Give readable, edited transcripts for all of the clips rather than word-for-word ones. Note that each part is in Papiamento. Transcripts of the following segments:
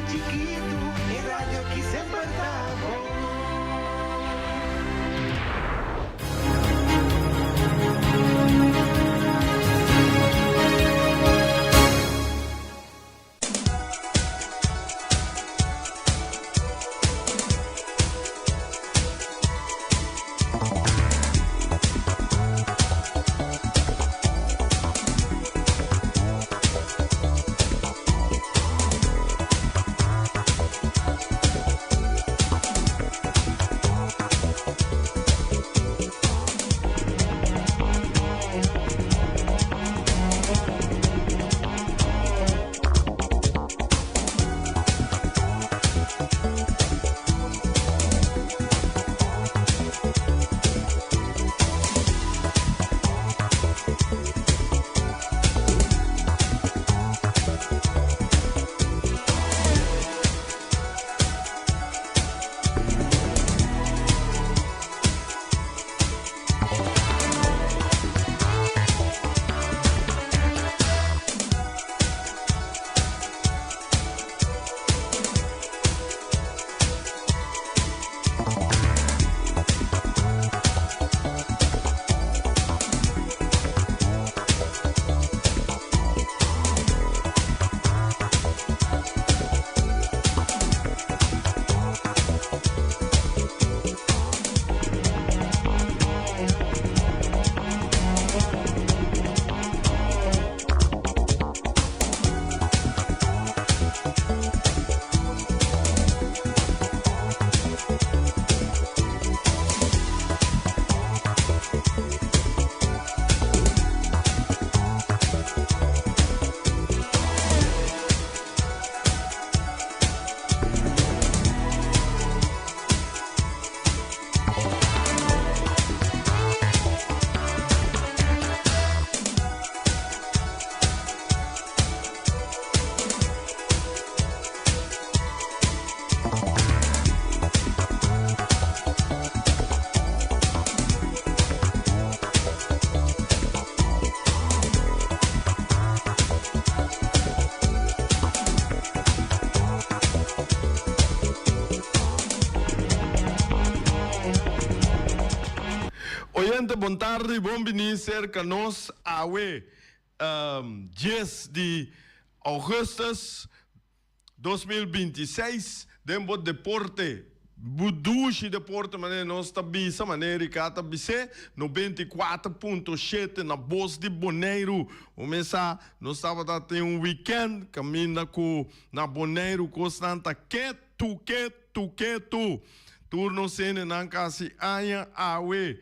chikitu, e radio ki semper ta bon. Oyente bon tardi bon bini serka nos awe dies di augustus 2026 den bo deporte bo dushi deporte manera nos ta bisa manera Ricardo ta bis'é 94.7 na bos di Boneiru bo mesa nos tabata tin un weekend kaminda ku na Boneiru kosnan ta ketu ketu ketu tur nos hendenan kasi aña awe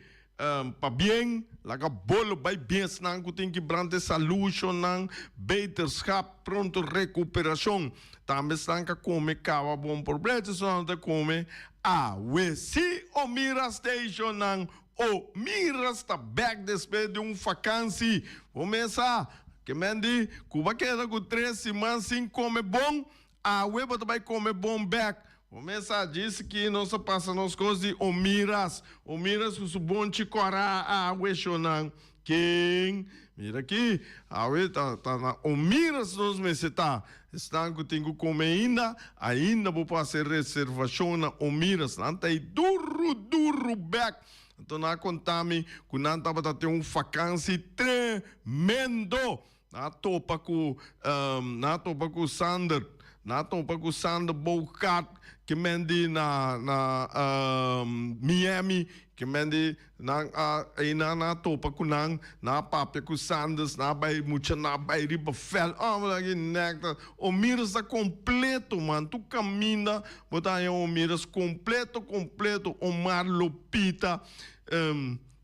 Pabien, laga bolo bai bien esnan ku tin kibrante salushonnan, beterschap, pronto rekuperashon. Tambe esnan ka kome kawa bon problechi esnan ta kome awe. Si o mira stationnan o mira sta bek despues di un fakansi. Bo mes sa ke men di ku bo a keda ku tres siman sin kome bon, Awe bo ta bai kome bon bek. Bo mes sa djis ki nos a pasa nos kos di Omiras. Omiras ku su bonchi kòrá awe shonnan. Ken? Mira aki, awe ta ta na Omiras nos mester ta. Esnan ku tin ku kome ainda, ainda bo por hasi reservashon na Omiras. Nan ta ei duru duru bek. Anto nan a konta mi ku nan tabata tin un fakansi tremendo. Nan a topa ku nan a topa ku Sander. Nan a topa ku Sander Bogaert ke men di na na Miami. Ke men di nan a einan nan a topa ku nan. Nan a papia ku Sanders. Nan a bai mucha nan a bai riba vèlt. Oh mi ta ki nèk ta. Omiras ta kompleto man. Tur kaminda bo ta haña Omiras kompleto kompleto. Omar Lopita.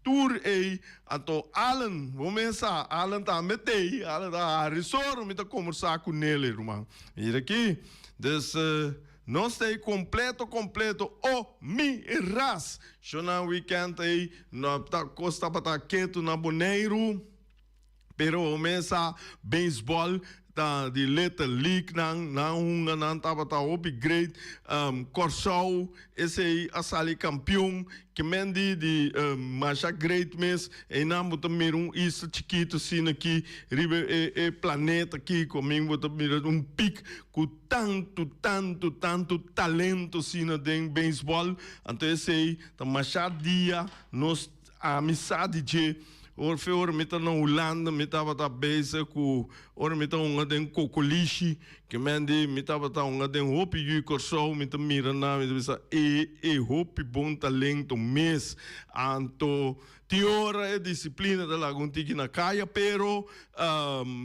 Tur ei, anto Allen, bo mes sa, Allen tambe t'ei, Allen ta hari soro, mi ta kombersá ku Nelly, ruman. Mira aki, dus nos t'ei kompleto, kompleto, o mi ras! Shona weekend ei, no ta kos tabata ketu na Boneiru, pero bo mes sa, beisbòl. Ta di Little League nan, nan hunga nan tabata hopi great. Kòrsou esei a sali kampion, ke men di di masha great mes. Einan bo ta mira un isla chikitu asina aki riba e e planeta aki ku amin bo ta mira un pik ku tantu tantu tantu talento asina den beisbòl. Anto esei ta masha dia nos Ami sa di dje. Ora fe ora mi ta na Hulanda mi tabata bezig ku ora mi ta hunga den kokolishi ke men di mi tabata hunga den hopi yu Kòrsou mi ta mira nan mi ta bisa e e hopi bon talento mes anto tin ora e disiplina ta laga un tiki na kaya pero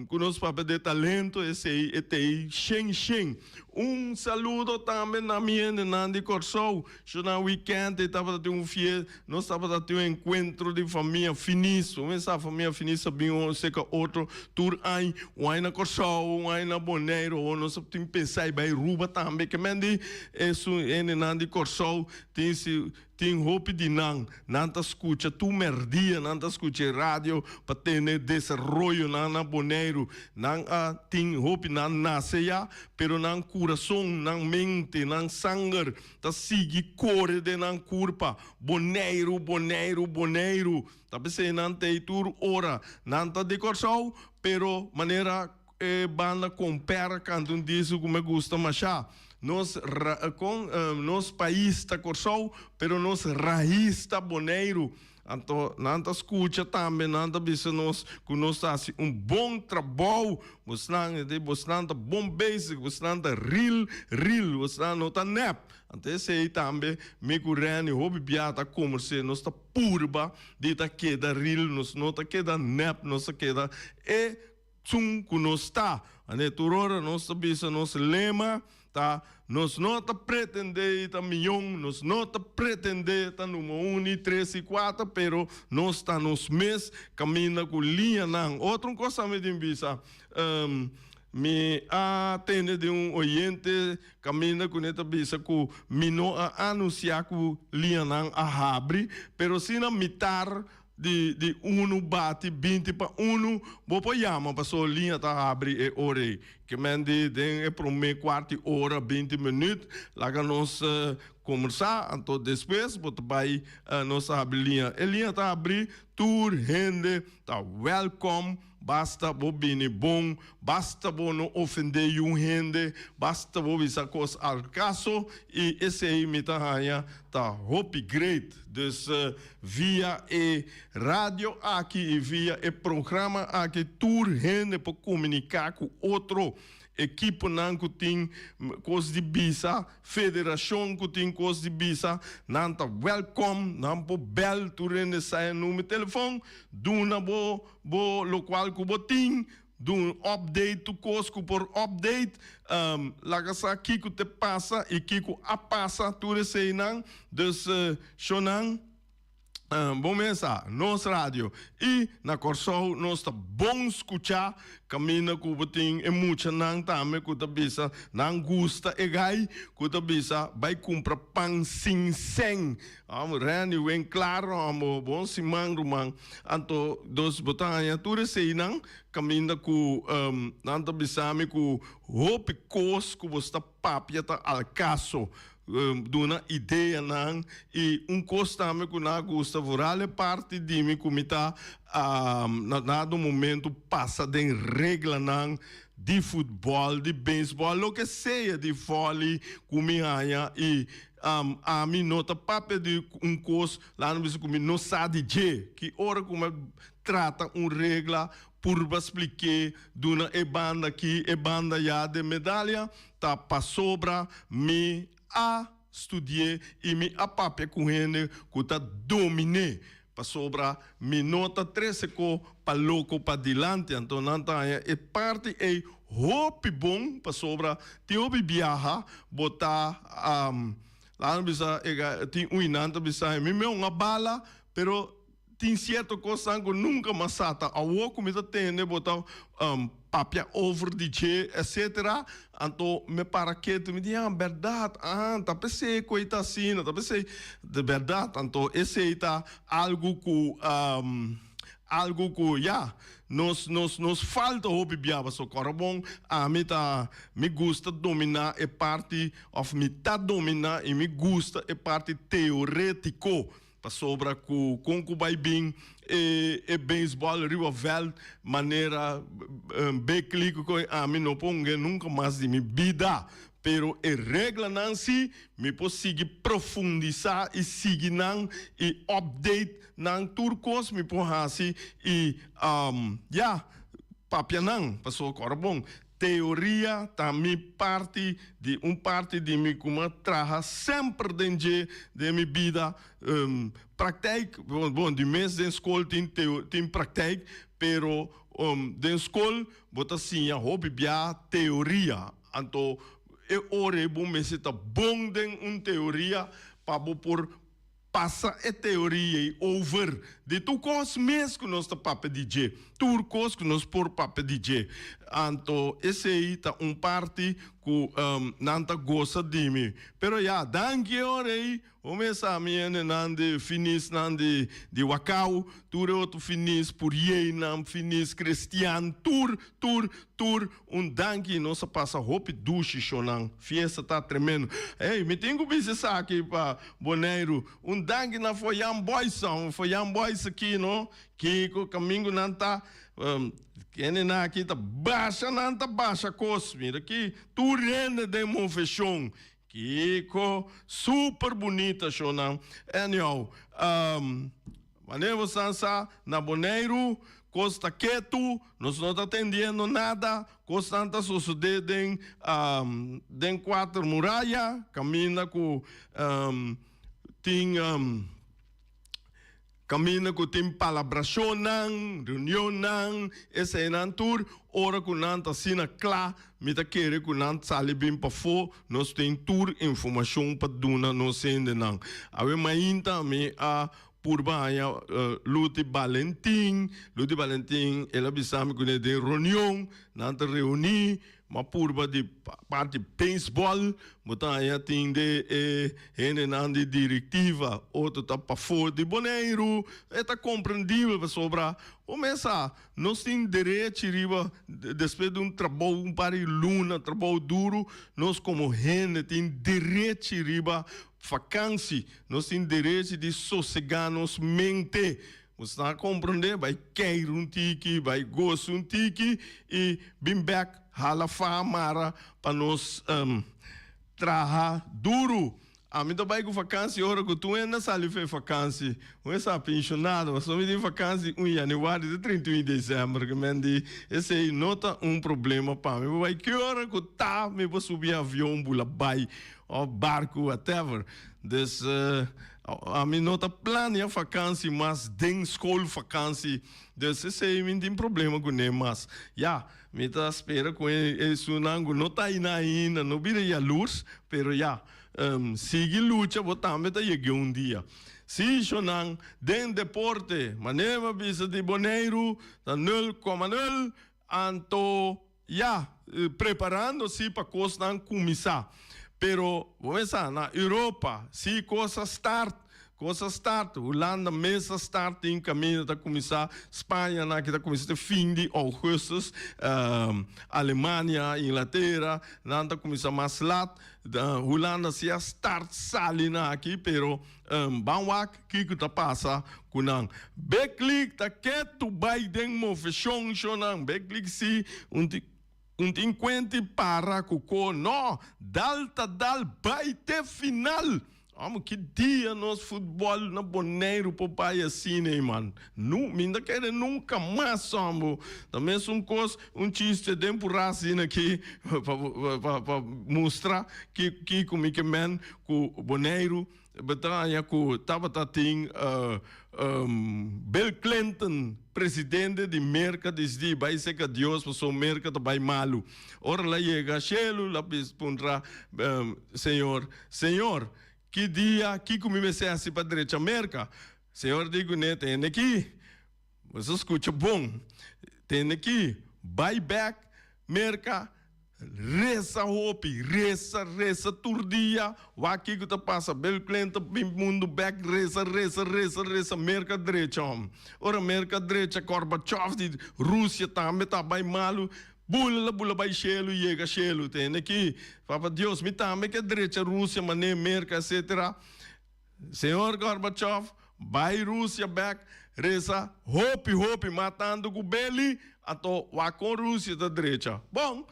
ku nos papia de talento esei e tei shen shen. Un saludo tambe na mi hendenan di Kòrsou. Sho na weekend e tabata tin un fies, nos tabata tin un encuentro di famia Finis. Bo mesa famia Finis a bin un seca otro tur añ, un añ na Kòrsou, un añ na Boneiru. Awor nos a tin pensa i bai Ruba tambe. Ke men di esun hendenan di Kòrsou tin si tin hopi di nan, nan ta scucha tur merdia, nan ta scucha e radio pa tene desaroyonan na Boneiru. Nan a tin hopi nan nace ya, pero nan curason, nan mente, nan sanger ta sigui kore den nan kurpa, Boneiru, Boneiru, Boneiru. Ta p'esei nan t'ei tur ora. Nan ta di Kòrsou, pero manera e banda Kompèr kanta un disu ku mi gusta mashá, Nos ra, kon, nos pais ta Kòrsou, pero nos rais ta Boneiru. Anto nan ta skucha tambe, nan ta bisa nos ku nos ta hasi un bon trabou. Bosnan, e di, bosnan ta bon bezig, bosnan ta real, real, bosnan no ta nèp. Anto esei tambe mi ku Renny hopi bia ta kombers'é, nos ta purba di ta keda real, nos no ta keda nèp, nos ta keda e Tsun ku nos ta. Ane tur ora nos ta bisa nos lema ta nos no ta pretende i ta miyon, nos no ta pretende ta numero un ni tres i kuater, pero nos ta nos mes kaminda ku liñanan. Otro un kos mi tin bisa, mi a tende di un oyente kaminda ku ne ta bisa ku mi no a anunsia ku liñanan a habri, pero si na mitar Di di unu bati 20 pa unu, bo por yama paso liña ta habri e ora ei. Ke men di den e prome kuart di ora 20 minüt laga nos kombersá, anto despues bo ta bai nos ta habri liña. E liña ta habri, tur hende ta wèlkòm. Basta bo bini bon, basta bo no ofendé yun hende, basta bo bisa kos al kaso i esei mi ta haña ta hopi great. Dus via e radio aki i via e programa aki tur hende por komuniká ku otro. Ekiponan ku tin kos di bisa, federashon ku tin kos di bisa, nan ta wèlkòm, nan por bèl tur hende sa e number telefòn, duna bo bo lokual ku bo tin, dun update tur kos ku por update, laga sa kiko te pasa i kiko a pasa tur eseinan, dus shownan. Bon mesa, nos radio i na Kòrsou nos ta bon skuchá kaminda ku bo tin e muchanan tambe ku ta bisa nan gusta e gai ku ta bisa bai kumpra pan sin sèn. Randy wen klaro amo bon siman ruman. Anto dos bo ta haña tur eseinan kaminda ku nan ta bisa mi ku hopi kos ku bo sta papia ta al kaso. Duna ideanan y un cos tambe cu nan a gusta vooral e parti di mi cu mi ta na dado momento pasa den reglanan di futbol, di baseball, loke sea di volley cu mi haña y ami no ta papia di un cos laat mi bisa cu mi no sa di dje. Ki ora cu mi a trata un regla purba splik'é duna e banda aki e banda ya den medalia Ta pasobra mi a studi'é i mi a papia ku hende ku ta domin'é, pasobra mi no ta trese ko pa loko padilanti. Anto nan ta haña e parti ei hopi bon, pasobra tin hopi biaha bo ta, laat mi bisa, tin un i nan ta bisa, mi meo un a bala, pero Tin cierto cosnan cu nunca mas sa ta awor cu mi ta tende bo ta papia over di dje etcetera anto mi para ketu mi di ah berdad ah ta pesey cu ey ta asina ta pesey de berdad anto esey ta algo cu. Algu ku ya nos nos nos falta hopi bia paso kòrda bon ami ta mi gusta dominá e parti òf mi ta dominá i mi gusta e parti teorétiko pasobra ku kon ku bai bin e e beisbòl riba vèlt manera big league ku ami no por hunga nunka mas di mi bida. Pero e reglanan si mi por sigui profundisá i sigui nan i update nan tur kos mi por hasi i ya papia nan pasobra ku ora bon teoria ta mi parti di un parti di mi ku mi a traha semper den dje den mi bida praktijk bon di mes den skol tin tin praktijk pero den skol bo ta siña hopi bia teoria. Anto e ora ei bo mester ta bon den un teoria pa bo por pasa e teoria ei over di tur kos mes ku nos ta papia di dje, tur kos ku nos por papia di dje. Anto esei ta un parti ku nan ta gosa di mi. Pero ya, danki e ora ei. Bo mes sa mi hendenan di finisnan di di Wakao, tur e otro finis, Purieynan, finis Cristian, tur, tur, tur un danki. Nos a pasa hopi dushi shownan. Fiesta ta tremendo. Ey, mi tin ku bisa esaki pa Boneiru. Un danki na Foyan Boys, Foyan Boys aki no. Kiko kamingu nan ta, hendenan aki ta basha nan ta basha kos. Mira aki tur hende den moveshon. Kiko super bunita shownan. Anyhow, manera bosan sa na Boneiru kos ta ketu, nos no ta tendiendo nada, kosnan ta sosode den den kuater muraya, kaminda ku tin. Kaminda ku tin palabrashonnan, reunionnan, eseinan tur, ora ku nan ta asina kla, mi ta kere ku nan sali bin pafó, nos tin tur informashon pa duna nos hendenan. Awe mainta mi a purba haña Luti Balentin, Luti Balentin el a bisa mi ku den reunion, nan ta reuní, Ma purba di parti beisbòl, bo ta haña tin de e hendenan di direktiva, otro ta pafó di Boneiru. E ta komprendibel pasobra bo mes sa nos tin derechi riba despues di un trabou un par di luna trabou duru, nos komo hende tin derechi riba fakansi, nos tin derechi di sosegá nos mente. Bo sa komprondé, bai keir un tiki, bai gosa un tiki i bin bèk hala fa mara pa nos traha duru. Ami ta bai ku fakansi ora ku tur hende a sali for e fakansi. Un e sa penshonado, pasobra mi tin fakansi un yanüari te 31 di desèmber, ke men di esei no ta un problema pa mi. Bo bai ki ora ku ta mi por subi avion bula bai òf barku whatever. Dus Ami no ta plania vakansi mas den schoolvakansi, dus esei mi tin problema kuné mas. Ya, mi ta spera ku esunnan ku no ta aina ainda no bira yalurs, pero ya, sigui lucha bo tambe ta yega un dia. Si shonan den deporte, manera mi a bisa di Boneiru ta nul koma nul, anto Ya, preparando si pa kosnan kuminsá. Pero, bo mesa, na Europa si kos a start, kos a start. Hulanda mes a start tin kaminda ta kuminsá, Spaña nan aki ta kuminsá te fin di ougùstus, Alemania, Inglatera, nan ta kuminsá mas lat. Hulanda si a start sali nan aki, pero ban wak kiko ta pasa Ku nan Big League ta ketu bai den moveshon shonan Big League si un ti un tin kuenti para ku ko no dal ta dal bai te final amo ki dia nos futbol na Boneiru por bai asina ey man nu mi ta kere nunka mas hombo ta mesun kos un chiste den pura asina aki pa pa pa mustra ki kiko mi ke men ku Boneiru. Betania ku tabata tin Bill Clinton, presidente di Merka disdi bai seka Dios pasobra Merka ta bai malu. Ora el a yega shelu el a puntra Señor, Señor, ki dia kiko mi mester hasi pa drecha Merka? Señor di kuné, Tende aki, bo sa skucha bon, tende aki, bai bek Merka. Resa hopi, resa, resa tur dia, wak kiko ta pasa, Bill Clinton bin mundu bek, resa, resa, resa, resa, Merka drecha hom. Ora Merka drecha, Gorbachev di Rusia tambe ta bai malu, bula bula bai shelu, yega shelu, tende ki, Papa Dios, mi tambe ke drecha Rusia mane Merka etcetera. Señor Gorbachev, bai Rusia bek, resa hopi hopi matando ku beli, anto wak kon Rusia ta drecha. Bon,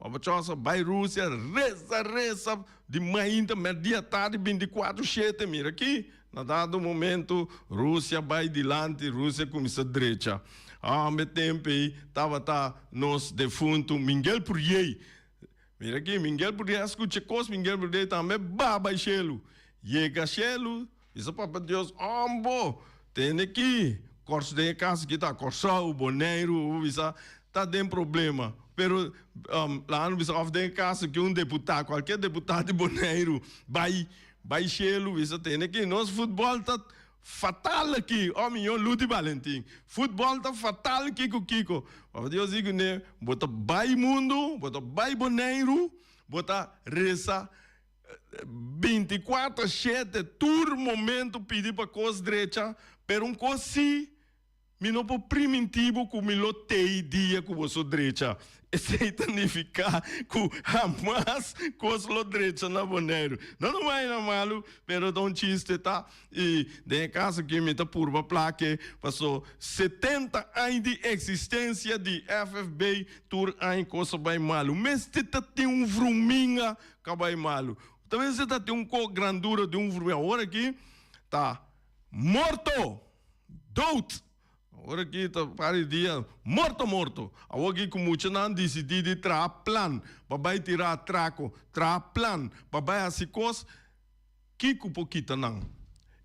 Gorbachev sa bai Rusia, resa resa di mainta, merdia, tardi, binticuatro shete, mira aki, na dado momento Rusia bai dilanti, Rusia kuminsa drecha. Homber tempo ei tabata nos defunto Miguel Purriey. Mira aki, Miguel Purriey a skucha kos, Miguel Purriey tambe ba bai shelu. Yega shelu, bisa Papa Dios, Ombo, tende aki, Kòrsou den e kas aki ta Kòrsou, Boneiru, bo bisa ta den problema. Pero laga no bisa òf den e kas aki un deputado, kualkier deputado di Boneiru bai bai shelu, bisa tende aki, nos futbòl ta Fatal aki, oh miñor Ludy Balentin. Futbol ta fatal kiko kiko. Papa Dios di kuné, bo ta bai mundu, bo ta bai Boneiru, bo ta resa binticuatro shete tur momento pidi pa kos drecha, pero un kos si Mi no por primintí bo ku mi lo tei dia ku boso drecha. Esei ta nifiká ku hamas kos lo drecha na Boneiru. No ta vaina malu, pero ta un chiste ta. I den e kaso aki mi ta purba plak'e paso 70 aña di eksistensia di FFB tur aña kos a bai malu. Mester ta tin un vruminga ku a bai malu. Ta mester ta tin un ko grandura di un vruminga. Awor aki ta morto! Dood! Awor aki ta par di dia morto morto. Awor aki ku muchanan disidí di traha plan pa bai tira atrako, traha plan pa bai hasi kos, kiko por kita nan?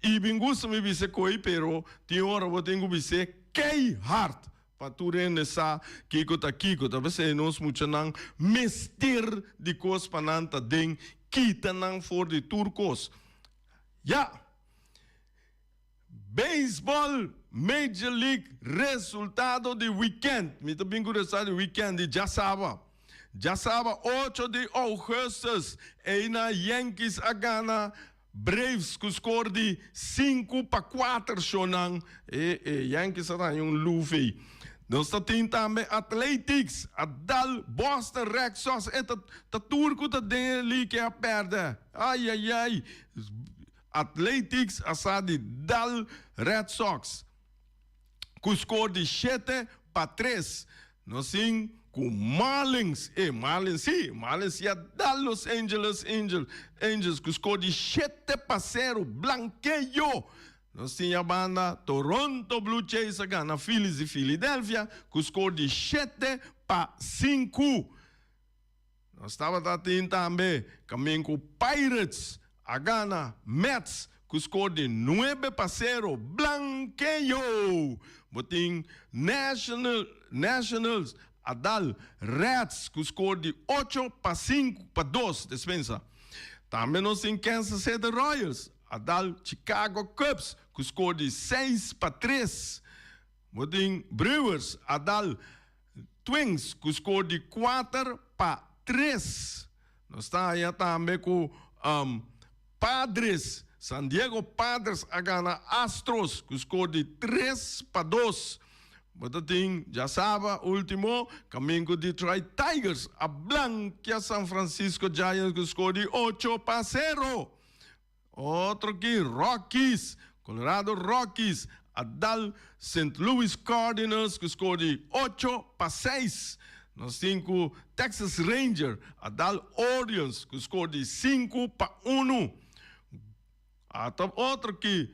I bin gusta mi bisa koi pero tin ora bo tin ku bis'é keihard pa tur hende sa kiko ta kiko. Ta p'esei nos muchanan mester di kos pa nan ta den kita nan for di tur kos. Ya! Beisbòl Major League resultado di wikènt. Mi ta bin ku resultado di wikènt di djasaba. Djasaba ocho di ougùstùs eina Yankees a gana Braves ku skor di 5-4. Shownan e e Yankees a haña un luf ei. Nos ta tin tambe Athletics a dal Boston Red Sox. E ta ta tur ku ta den e league a pèrdè. Ai ai ai. Athletics a sa di dal Red Sox ku skor di 7-3. Nos tin ku Marlins, e Marlins si, Marlins si a dal Los Angeles Angels ku skor di 7-0, blankeyo. Nos tin ya banda Toronto Blue Jays a gana Phillies di Philadelphia ku skor di 7-5. Nos tabata tin tambe kamin ku Pirates a gana Mets ku skor di 9-0. Blankeyo! Bo tin National Nationals a dal Reds ku skor di 8-5 pa 2, despensa. Tambe nos tin Kansas City Royals a dal Chicago Cubs ku skor di 6-3. Bo tin Brewers a dal Twins ku skor di 4-3. Nos ta haña tambe ku Padres, San Diego Padres a gana Astros ku skor di 3-2. Bo ta tin djasaba ultimo kamin ku Detroit Tigers a blankia San Francisco Giants ku skor di 8-0. Otro ki Rockies, Colorado Rockies a dal Saint Louis Cardinals ku skor di 8-6. Nos tin ku Texas Ranger a dal Orioles ku skor di 5-1. Ata otro ki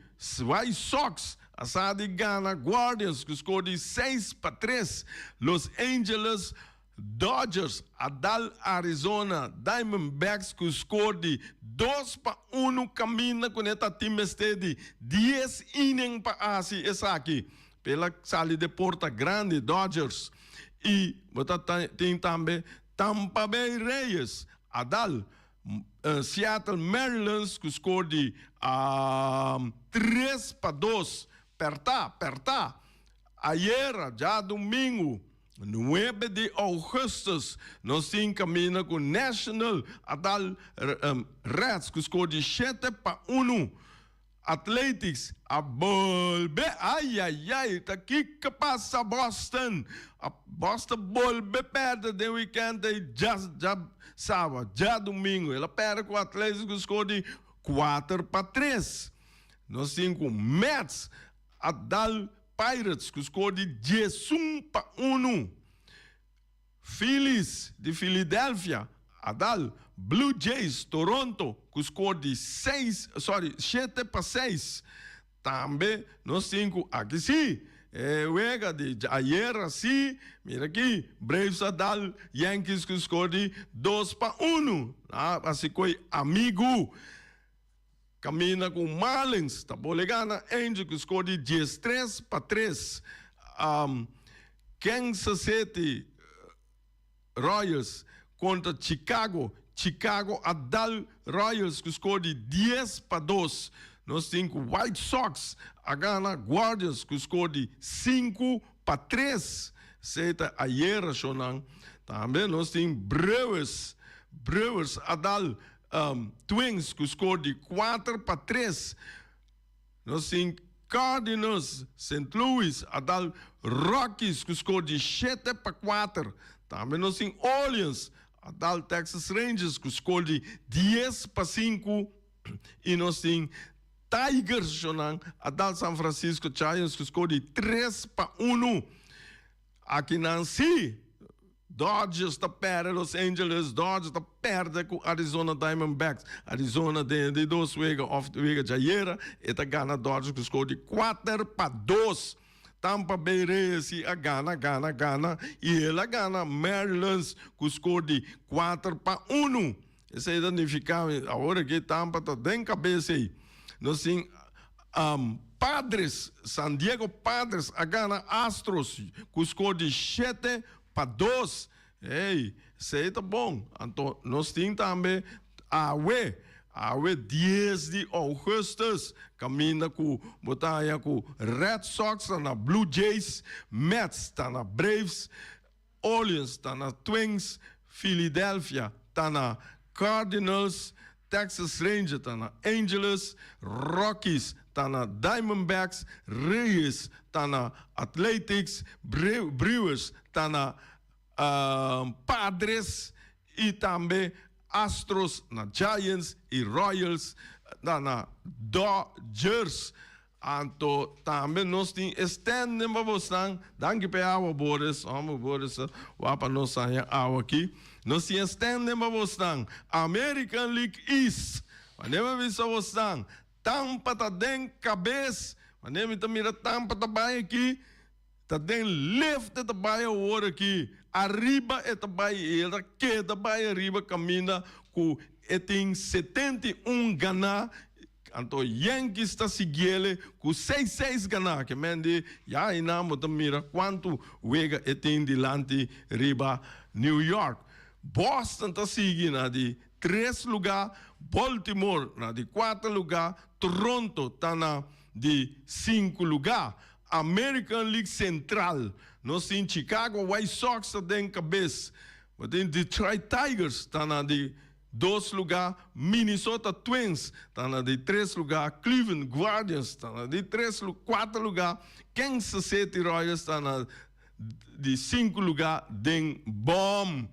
White Sox a sa di gana Guardians ku skor di 6-3. Los Angeles Dodgers a dal Arizona Diamondbacks ku skor di 2-1 kaminda ku ne ta tin mester di 10 inning pa hasi esaki. Pela sali de porta grandi Dodgers i bo ta tin tambe Tampa Bay Rays a dal Seattle Mariners ku skor di 3-2. Pèrtá, pèrtá. Ayera, djadumingu. 9 di ougùstùs nos tin kaminda ku National a dal Reds ku skor di 7-1. Athletics a bolbe, ayayay, ta kiko pasa Boston? Boston bolbe pèrdè den wikènt ei djasabra, djadumingu. El a pèrdè ku Athletics ku skor di 4-3. Nos tin ku Mets a dal Pirates ku skor di 11-1. Phillies di Philadelphia a dal Blue Jays Toronto ku skor di seis, sorry, 7-6. Tambe nos tin ku aki si e wega di ayera si, mira aki, Braves a dal Yankees ku skor di 2-1. Asi koe amigu. Kaminda ku Marlins ta bolegá na Angels ku skor di 13-3. Kansas City Royals kontra Chicago. Chicago a dal Royals ku skor di 10-2. Nos tin ku White Sox a gana Guardians ku skor di 5-3. Esei ta ayera shownan. Tambe nos tin Brewers. Brewers a dal Twins ku skor di 4-3. Nos tin Cardinals, St. Louis a dal Rockies ku skor di 7-4. Tambe nos tin Orleans a dal Texas Rangers ku skor di 10-5. I nos tin Tigers shonan a dal San Francisco Giants ku skor di 3-1. Aki nan si Dodgers ta perde Los Angeles Dodgers ta perde ku Arizona Diamondbacks. Arizona den di dos wega of wega djayera e ta gana Dodgers ku skor di 4-2. Tampa Bay Rays si a gana gana gana i el a gana Mariners ku skor di 4-1. Esei ta nifiká awor aki Tampa ta den kabes ei. Nos tin Padres, San Diego Padres a gana Astros ku skor di 7-2. Ey, esei ta bon. Anto nos tin tambe awe, awe 10 di ougùstùs, kaminda ku bo ta haña ku Red Sox ta na Blue Jays, Mets ta na Braves, Orleans ta na Twins, Philadelphia ta na Cardinals, Texas Rangers ta na Angeles, Rockies ta na Diamondbacks, Rays ta na Athletics, Brewers ta na Padres i tambe Astros na Giants i Royals ta na Dodgers. Anto tambe nos tin e standing pa bosnan. Danki pa e awa Boris. Homber Boris a wak pa nos haña awa aki. Nos tin e standing pa bosnan. American League East. Wanneer mi bisa bosnan, Tampa ta den kabes. Wanneer mi ta mira Tampa ta bai aki, ta den lift e ta bai awor aki. Ariba e ta bai i e ta keda bai ariba kaminda ku e tin 71 ganá. Anto Yankees ta siguiele ku seis seis ganá. Ke men di ya einan bo ta mira kuantu wega e tin dilanti riba New York. Boston ta sigui na di tres lugá, Baltimore na di kuater lugá, Toronto ta na di sinku lugá. American League Central, nos tin Chicago White Sox ta den kabes, bo tin Detroit Tigers ta na di dos lugá, Minnesota Twins ta na di tres lugá, Cleveland Guardians ta na di tres kuater lugá, Kansas City Royals ta na di sinku lugá den bòm.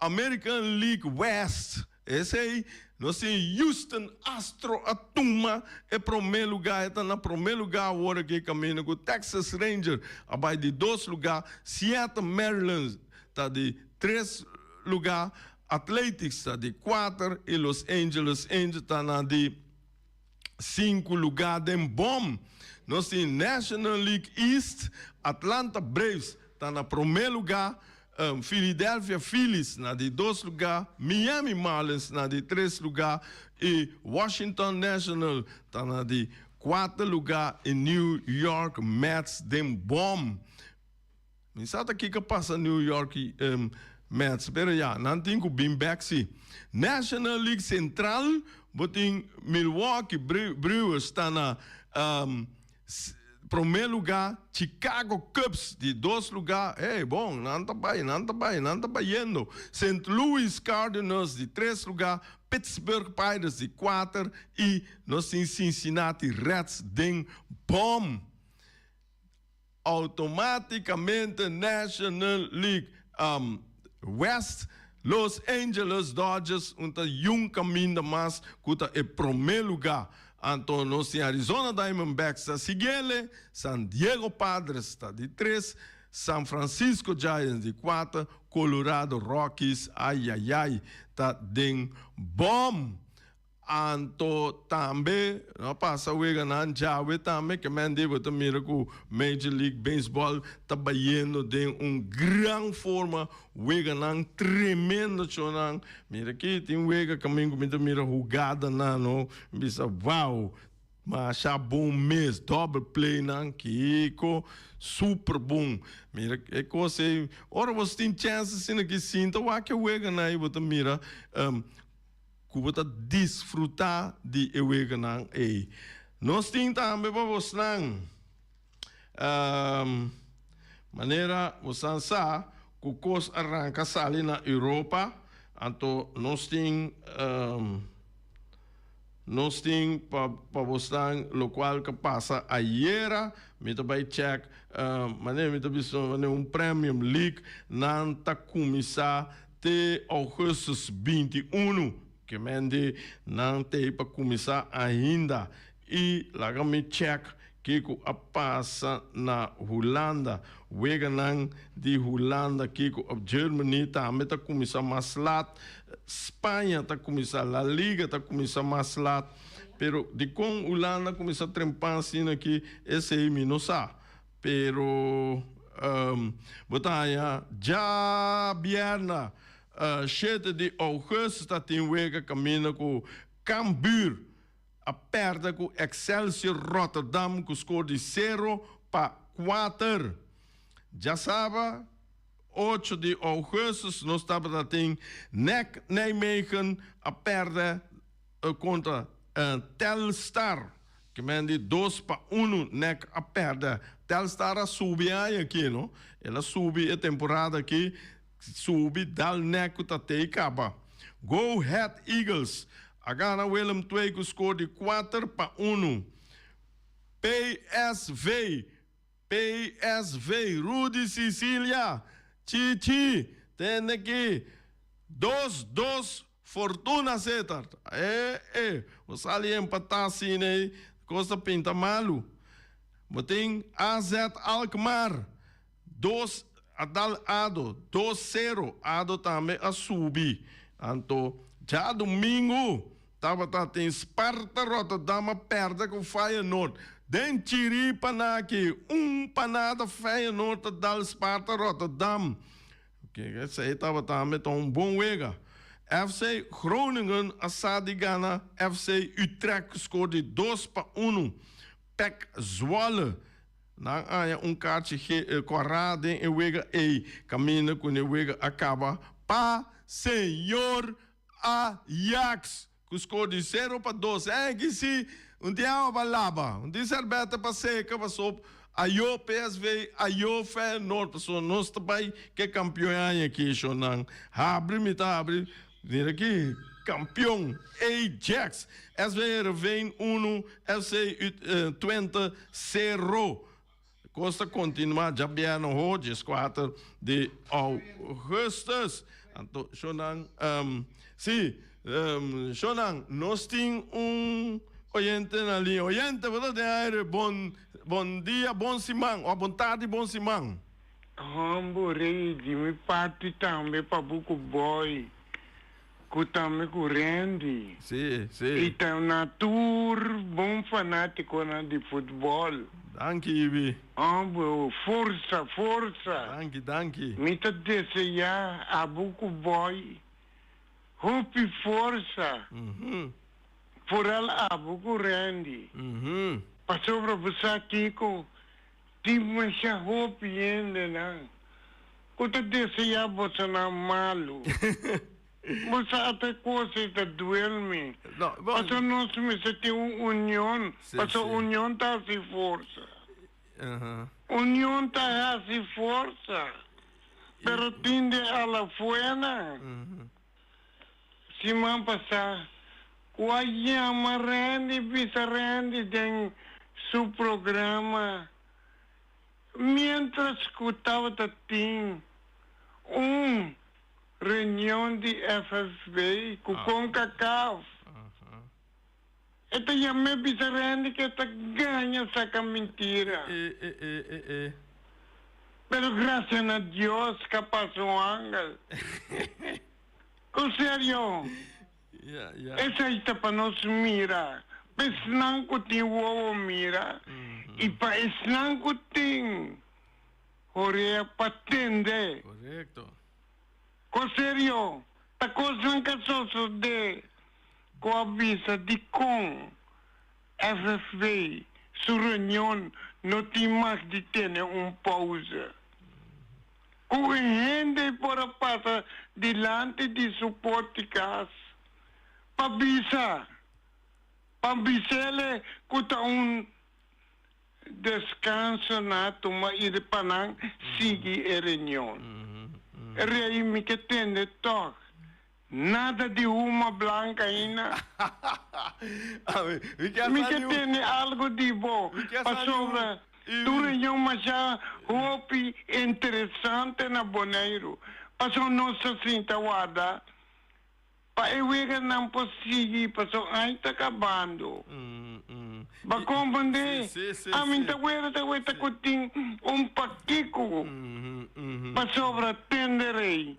American League West, esei nos tin Houston Astro a tuma e promé lugá, e ta na promé lugá awor aki kaminda ku Texas Ranger a bai di dos lugá, Seattle Mariners ta di tres lugá, Athletics ta di kuater i Los Angeles Angels ta na di sinku lugá den bòm. Nos tin National League East, Atlanta Braves ta na promé lugá, Philadelphia Phillies na di dos lugá, Miami Marlins na di tres lugá i Washington National ta na di kuater lugá i New York Mets den bòm. Mi sa ta kiko pasa New York Mets, pero ya, nan tin ku bin bek si. National League Central, bo tin Milwaukee Brewers ta na. promé lugá, Chicago Cubs di dos lugá, hey, bon, nan ta bai, nan ta bai, nan ta bayendo. Saint Louis Cardinals di tres lugá, Pittsburgh Pirates di kuater i nos tin Cincinnati Reds den bòm. Automáticamente National League West, Los Angeles Dodgers un ta yun caminda mas cu ta e prome lugar. Anto nos tin Arizona Diamondbacks ta siguiele, San Diego Padres ta di tres, San Francisco Giants di cuater, Colorado Rockies ayayay ta den bom. Anto tambe no a pasa weganan djawe tambe ke men di bo ta mira ku Major League Baseball ta bayendo den un gran forma, weganan tremendo chonan. Mira aki tin wega kamin ku mi ta mira hugadanan no, mi bisa wow, masha bon mes, double playnan kiko super bon. Mira e kos ei, ora bo tin chèns asina ki sinta wak e weganan ei bo ta mira. Ku bo ta disfrutá di e weganan ei. Nos tin tambe pa bosnan, manera bosan sa ku kos a ranka sali na Europa, anto nos tin nos tin pa pa bosnan lokual ku a pasa ayera. Mi ta bai chèk manera mi ta bisa manera un Premium League nan ta kuminsá Te augustus 21, ke men di nan t'ei pa kuminsá ainda i laga mi chèk kiko a pasa na Hulanda. Weganan di Hulanda kiko a Germany tambe ta kuminsá mas lat, Spaña ta kuminsá, La Liga ta kuminsá mas lat, pero dikon Hulanda kuminsá trempan asina aki esei mi no sa. Pero bo ta haña djabièrna shete di ougùstus ta tin wega kaminda ku Cambuur a pèrdè ku Excelsior Rotterdam ku skor di 0-4. Djasaba 8 di ougùstus nos tabata tin NEC Nijmegen a pèrdè kontra Telstar. Kimen di 2-1 NEC a pèrdè. Telstar a subi e aña aki no. El a subi e temporada aki, subi dal NEC ku ta tei kaba. Go Ahead Eagles a gana Willem II ku skor di 4-1. PSV PSV, Rudy Cicilia, Chichi, tende ki dos dos Fortuna Sittard. E e, bo sali empatá asina ei, kos ta pinta malu. Bo tin AZ Alkmaar, dos a dal ado, 2-0, ado tambe a subi. Anto djadumingu Tabata tin Sparta Rotterdam a perde ku Feyenoord. Den chiripa naki, un pa nada Feyenoord ta dal Sparta Rotterdam. Esei tabata tambe ta un bon wega. FC Groningen a sa di gana FC Utrecht ku skor di 2-1. PEC Zwolle nan a haña un karchi kòrá den e wega ei, kaminda ku e wega a kaba pa señor Ajax ku skor di 0-2. Eh ki si un tin awa pa laba, un tin serbete pa seka paso ayo PSV, ayo Feyenoord paso nos ta bai ke kampion e aña aki shonnan. Habri mi ta habri, mira aki kampion Ajax. SV Heerenveen 1, FC Twente 0. Kos ta kontinuá djabièrnè ho, 14 di ougùstùs. Anto shonnan, sí, shonnan, nos tin un oyente na liña. Oyente, bo ta den aire. Bon, bon dia, bon siman, òf bon tardi, bon siman. Hombo rei di mi parti tambe pa bo ku boy. Ku tambe ku Randy. Sí, sí. I ta na tur bon fanátikonan di futbòl. Danki, Ibi. Hombre, forsa, forsa. Danki, danki. Mi ta deseá abo ku Boy hopi forsa. Foral abo ku Randy. Pasobra bo sa kiko, tin masha hopi hendenan Ku ta deseá bosonan malu. Bo sa ata kos ei ta duel mi. Pasobra nos mester tin un union, pasobra union ta hasi forsa. Union ta hasi forsa, pero tin de alafuena. Siman pasá ku a yama Randy bisa Randy den su programa miéntras ku tabata tin un reunion di FFB ku Concacaf. E ta yam'é bisa Randy ku e ta gaña saka mintira. Pero gracia na Dios ka pasa un angel. Ku serio, esei ta pa nos mira, pa esnan ku tin wowo mira i pa esnan ku tin horea pa tende. Ku serio, ta kosnan ka sosodé ku a bisa dikon FFB su reunion no tin mag di tene un pauze. Ku un hende por a pasa dilanti di su port'i kas pa bisa, pa bis'ele ku ta un deskanso na tuma i pa nan sigui e reunion. Rei mi ke tende tòg. Nada di huma blanca ainda. Mi ke tende algo di bo pasobra tur reunion masha hopi interesante na Boneiru. Pasobra nos ta sinta warda pa e weganan por sigui pasobra ai ta kabando. Bo comprende? Ami ta wera ta weta ku tin un pakiko pasobra tende rei.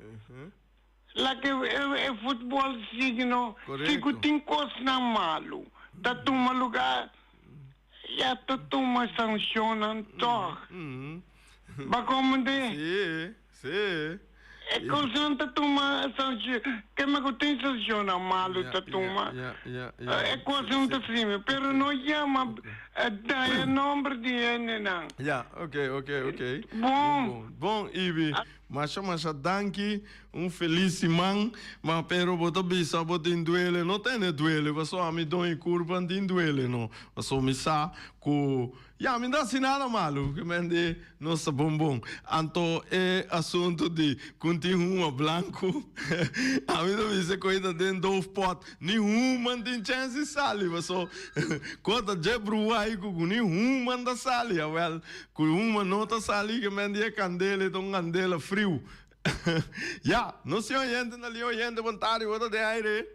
Laga e futbol sigui no. Si ku tin kosnan malu ta tuma luga ya ta tuma sanshonnan tòg. Bo a komprendé? E kosnan ta tuma sanshon keme ku tin sanshonnan malu ta tuma e kosnan ta sirbi pero no yama daña nomber di hendenan. Bon. Bon Ibi. Masha masha danki, un feliz siman, ma pero bo ta bisa bo tin duele, no tene duele paso ami don e curpa tin duele no, paso mi sa cu ya mi no haci nada malo, ke men di nos ta bon bon, anto e asunto di cu tin huma blanco, ami ta bisa cu e ta den doofpot, ni huma tin chance di sali, paso cu ta dje bruai cu ni huma ta sali, awel. Ku huma no ta sali ke men di e kandela e ta un kandela friu. Ya, nos tin oyente na liña oyente bon tardi bo ta den aire.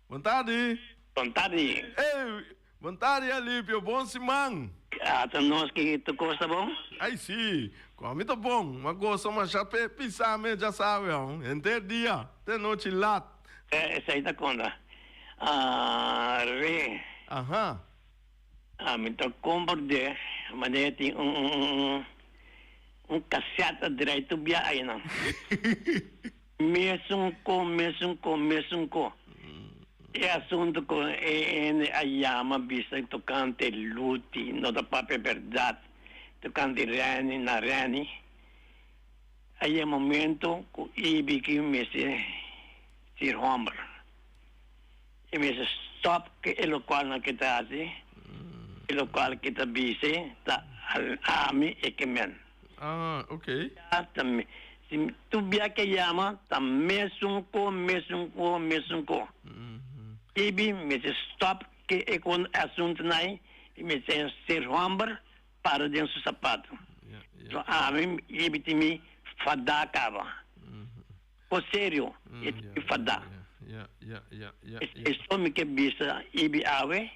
Bon tardi. Bon tardi. Ey, bon tardi Alipio, bon siman. Ata nos ki tur kos ta bon? Ay si, ku ami ta bon, m'a gosa masha p'e pisa me djasawe aun, henter dia, te nochi lat. Esei ta konta. Ah, re. Aha. Ami ta komprendé manera tin un un kasèt a drai tur bia einan. Mesun ko, mesun ko, mesun ko. E asuntu ku e hende a yama bisa tokante Luti no ta papia bèrdat, tokante Reni na Reni. A yega momento ku Ibi ki mester sir hòmber. E mester stop ke e lokualnan ke ta hasi, e lokual ke ta bise ta ami e ke men. Ah, ok. Ta mi. Si tur bia ke yama ta mesun ko, mesun ko, mesun ko. Ibi mester stop ke e kon asuntunan ei, i mester ser homber para den su sapato. So ami ibi tin mi fada kaba. Ko serio e ta mi fadá. Esei so mi ke bisa Ibi awe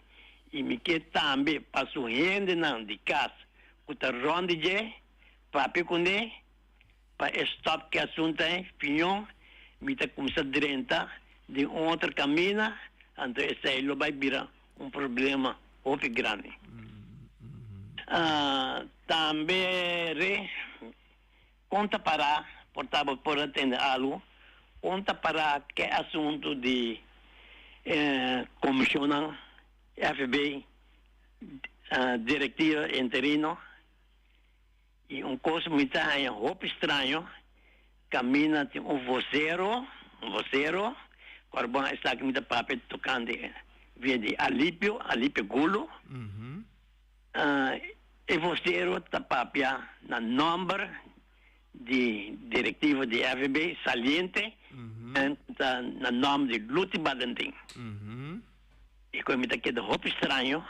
i mi ke tambe pa su hendenan di kas ku ta rònt di dje papia kuné pa e stòp ke asuntu ei fiñó mi ta kuminsá drenta den un otro kaminda anto esei lo bai bira un problema hopi grandi. Tambe re. Kon ta pará, por ta bo por a tende algu, kon ta pará ke asuntu di e komishonnan FB, direktiva interino? I un kos mi ta haña hopi straño, kaminda tin un vosero, un vosero, ku arbon esaki mi ta papia tokante via di Alipio, Alipio Gulo. E vocero ta papia na nomber di directiva di FB saliente en ta na nomber di Luti Balentin. E cu mi ta keda hopi straño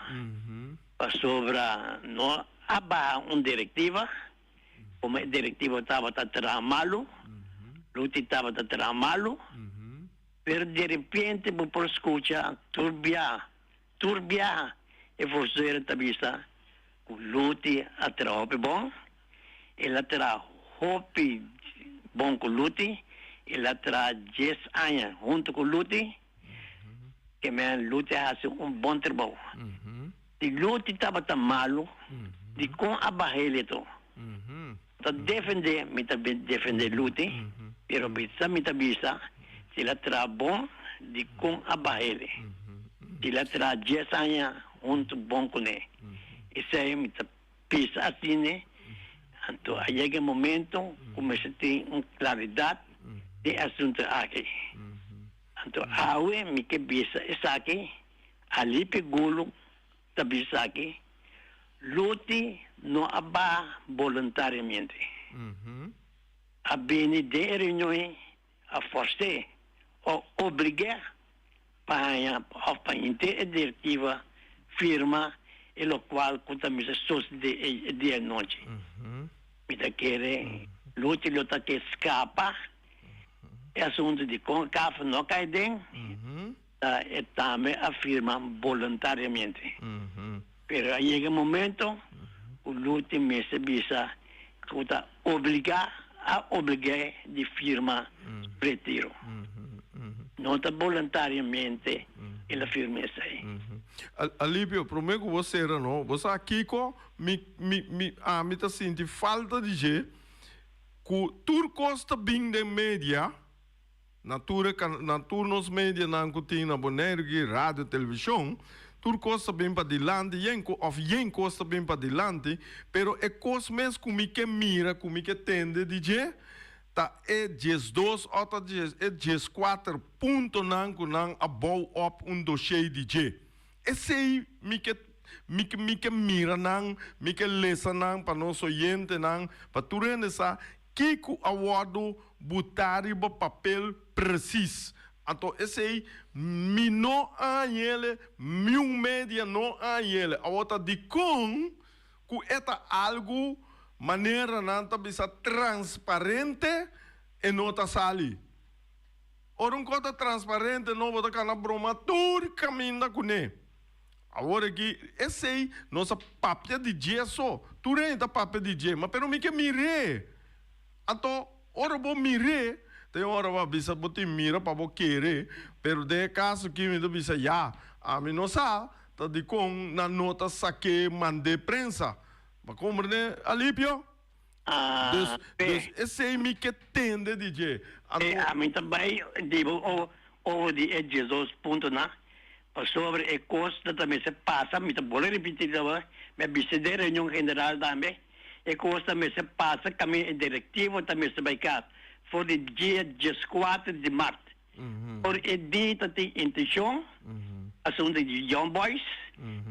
pasobra no a baha un directiva como e directiva tabata traha malo, Luti tabata traha malo, pero derepente bo por scucha tur bia Tur biaha e voorzitter ta bisa cu Luti a traha hopi bon, el a traha hopi bon cu Luti, el a traha dies aña hunto cu Luti, ke men Luti a haci un bon trabou. Si Luti tabata malo, dicon a baha el eto? Ta defende, mi ta defende Luti, pero bisa mi ta bisa, si el a traha bon, dikon a baha el? Si el a traha dies aña huntu bon kuné. Esei mi ta bisa asina, anto a yega e momento ku mester tin un klaridat den e asuntu aki. Anto awe mi ke bisa esaki, Alipe Gulu ta bisa aki, Luti no a baha boluntariamente. A bini den e reunion ei a fors'é o oblig'é pa haña òf pa henter e direktiva firma e lokual ku ta mester sosodé e dia anochi. Mi ta kere Luti lo ta ke skapa e asuntu di kon kaf no kai den. Ta e tambe a firma boluntariamente. Pero a yega e momento cu Luti mester bisa cu ta obliga, a oblig'é di firma su retiro. No ta boluntariamente el a firma esey. Alipio, prome cu bo cera no, bo sa kico mi, mi, mi, ami ta sinti falta di dje? Cu tur cos ta bin den media. Na tur e na tur nos medianan ku tin na Boneiru ki radio, televishon, tur kos ta bin padilanti yen ku òf yen kos ta bin padilanti, pero e kos mes ku mi ke mira, ku mi ke tende di dje, ta e 12 òf ta e 14 puntonan ku nan a bou òp un doshé di dje. Esei mi ke mi ke mi ke mira nan, mi ke lesa nan pa nos oyentenan, pa tur hende sa Kiko a wòrdu butá riba papel presis? Anto esei mi no a hañ'ele, miun media no a hañ'ele. Awor ta dikon ku e ta algu manera nan ta bisa transparente e no ta sali? Ora un kos ta transparente no bo ta kana broma tur kaminda kuné. Awor aki esei nos a papia di dje so, tur hende ta papia di dje, ma pero mi ke mir'é. Anto ora bo mir'é, ta e ora bo a bisa bo tin mira pa bo kere, pero den e kaso aki mi ta bisa ya, ami no sa ta dikon nan no ta sak'é mand'é prensa. Bo a komprendé, Alipio? Dus, dus esei mi ke tende di dje. Anto. E ami ta bai di bo over di e 12 puntonan, pasobra e kos ta ta mester pasa, mi ta bolbe ripiti awe, mi a bisa den reunion general tambe, e kos ta mester pasa kaminda e direktivo ta mester bai kas for di dia 14 di mart. Por e dia ta tin intenshon, asuntu di Young Boys,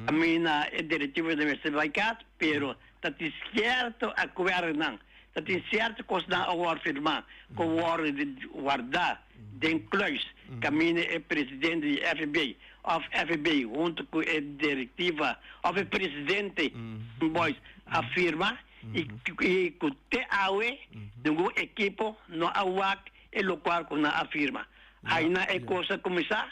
kaminda e direktivo ta mester bai kas, pero ta tin sierto akuerdonan, ta tin sierto kosnan a wòrdu firmá ku wòrdu wardá den kluis kaminda e presidente di FB òf FB huntu ku e direktiva òf e presidente Young Boys a firma i ku te awe ningun ekipo no a wak E lokual ku nan a firma. Aina e kos a kuminsá.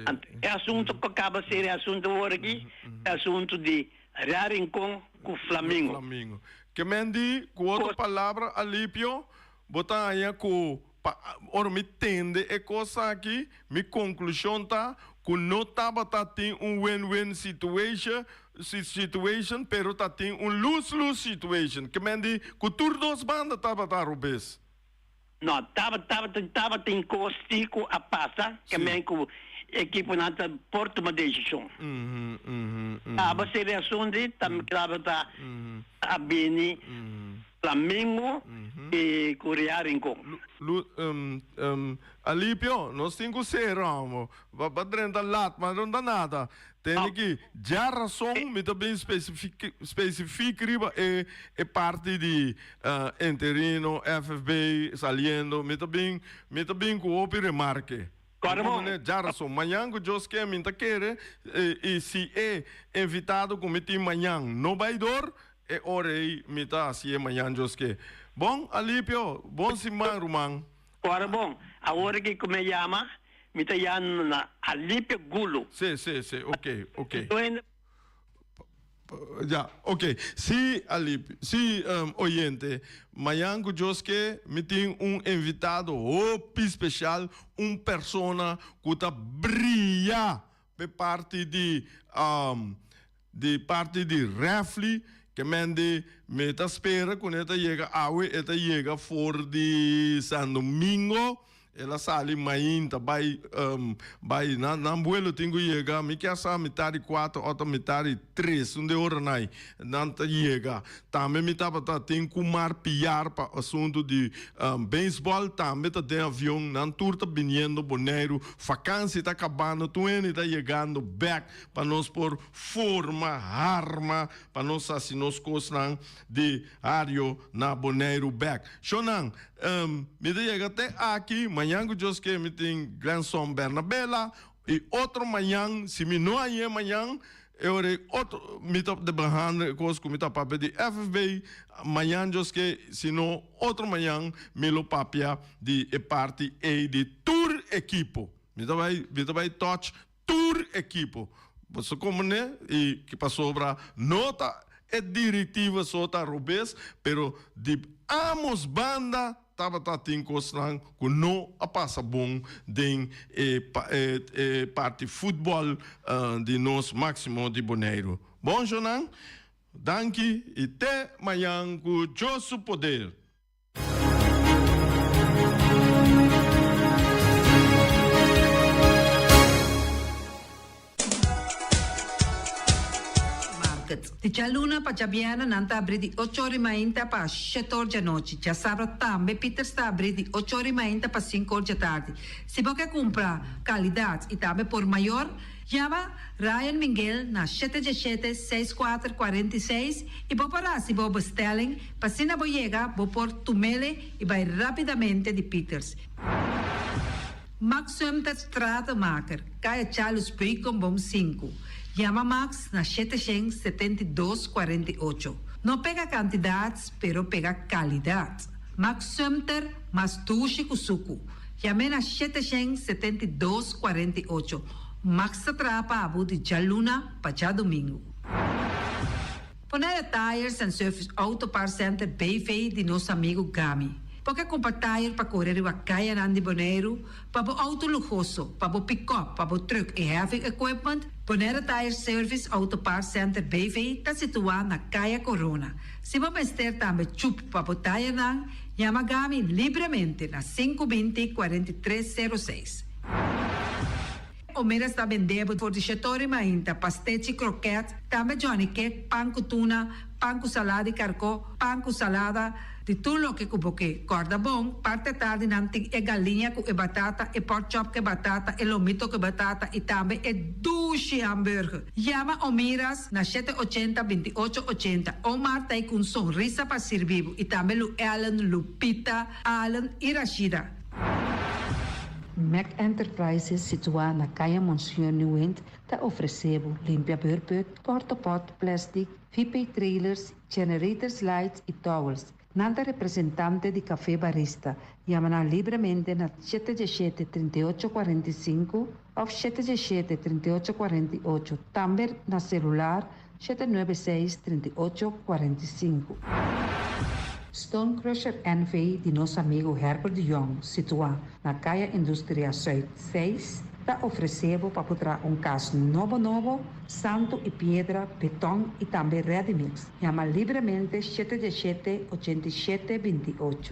Anto e asuntu ku kaba ser e asuntu awor aki, e asuntu di Real Rincon ku Flamingo. Flamingo. Ke men di ku otro palabra, Alipio, bo ta haña ku pa ora mi tende e kos aki, mi konklushon ta ku no tabata tin un win-win situation, situation, pero ta tin un lose-lose situation. Ke men di ku tur dos banda tabata robes. No, tabata, tabatin kos si ku a pasa, ke men ku ekiponan ta por tuma desishon. Aba seria asuntu di ta klaba ta a bini Flamingo i ku Real Rincon. Lu, Alipio, nos tin ku sera homo. Ba ba drenta lat, ma no ta nada. Tende ki djarason mi ta bin specific specific riba e e parti di interino, FFB, saliendo. Mi ta bin mi ta bin ku hopi remarke. Kòrda bon. Djarason, mañan ku Dios ke mi ta kere i si e invitado ku mi tin mañan no bai dor, e ora ei mi ta hasié mañan Dios ke. Bon, Alipio, bon siman ruman. Kòrda bon, awor ki ku mi a yama, mi ta yama na Alipio Gulo. Sí, sí, sí, ok, ok. Ya, ok. Sí, Alip, sí, oyente, mañan ku Dios ke, mi tin un invitado hopi special, un persona ku ta bria p'e parti di, di parti di refli, ke men di mi ta spera ku ne ta yega awe, e ta yega for di San Domingo. El a sali mainta bai bai nan nan buelo tin ku yega mi kier sa mitar di kuater ota mitar di tres un de ora nai nan ta yega tambe mi tabata tin ku mar piar pa asuntu di beisbol tambe ta den avion nan tur ta biniendo Boneiru fakansi ta kabando tur hende ta yegando bek pa nos por forma harma pa nos hasi nos kosnan di hario na Boneiru bek shownan. Mi ta yega te aki, mañan ku Dios ke mi tin Glenson Bernabela i otro mañan, si mi no hañ'é mañan, e ora ei otro mi ta de behandel e kos ku mi ta papia di FFB, mañan Dios ke, si no otro mañan mi lo papia di e parti ei di tur ekipo. Mi ta bai mi ta bai touch tur ekipo. Boso komprende? I pasobra no ta e direktiva so ta robes, pero di ambos banda tabata tin kosnan ku no a pasa bon den e e parti futbòl di nos Máksimo di Boneiru. Bon shownan, danki i te mañan ku Dios su poder. Market. Di djaluna pa djabièrnè nan ta abrí di ocho ora i mainta pa shete or djanochi. Djasabra tambe Pieters ta abrí di ocho ora i mainta pa sinku or djatardi. Si bo ke kumpra kalidat i tambe por mayor, Yama Ryan Minguel na shete djeshete seis kuater 46 i bo por hasi bo bestelling pa asina bo yega bo por tumele i bai rapidamente di Pieters. Max Sumter Stratenmaker, Kaya Charles Beukenboom sinku. Yama Max na 772 48. No pega kantidat pero pega kalidat. Max Sumter mas dushi ku suku. Yam'é na 772 48. Max ta traha pa abo di djaluna pa djadumingu. Bonaire Tires and Service Auto Parts Center BV di nos amigu Gami. Bo ke kumpra tire pa kore riba kayanan di Boneiru, pa bo auto luhoso, pa bo pikòp, pa bo trùk i heavy equipment? Bonaire Tire Service Auto Parts Center BV ta situá na Kaya Corona. Si bo mester tambe chup pa bo tirenan, yama Gami libremente na 520 43 06. Omeras ta bende bo for di Shetori mainta, pastechi, kroket, tambe Johnny cake, pan ku tuna, pan ku salada di karkó, pan ku salada, di tur loke ku bo ke. Kòrda bon, parti atardi nan tin e galiña ku e batata, e pork chop ku e batata, e lomito ku e batata i tambe e dushi hamburger. Yama Omiras na shete ochenta 28 ochenta. Omar ta ei ku un sonrisa pa sirbi bo i tambe Lu Ellen, Lupita, Allen i Rashida. Mac Enterprises situá na Kaya Monseñor Nieuwind ta ofresé bo limpia beurput, portapot, plastic, VP trailers, generators lights i towels. Nan ta representante di Café Barista. Yama nan libremente na 717 38 45 òf 717 38 48, tambe na selular 796 38 45. Stone Crusher NV di nos amigu Herbert de Jong, situá na Kaya Industria Zuid 6, ta ofresé bo pa por traha un kas nobo nobo, santu i piedra, beton i tambe ready mix. Yama libremente 717 87 28.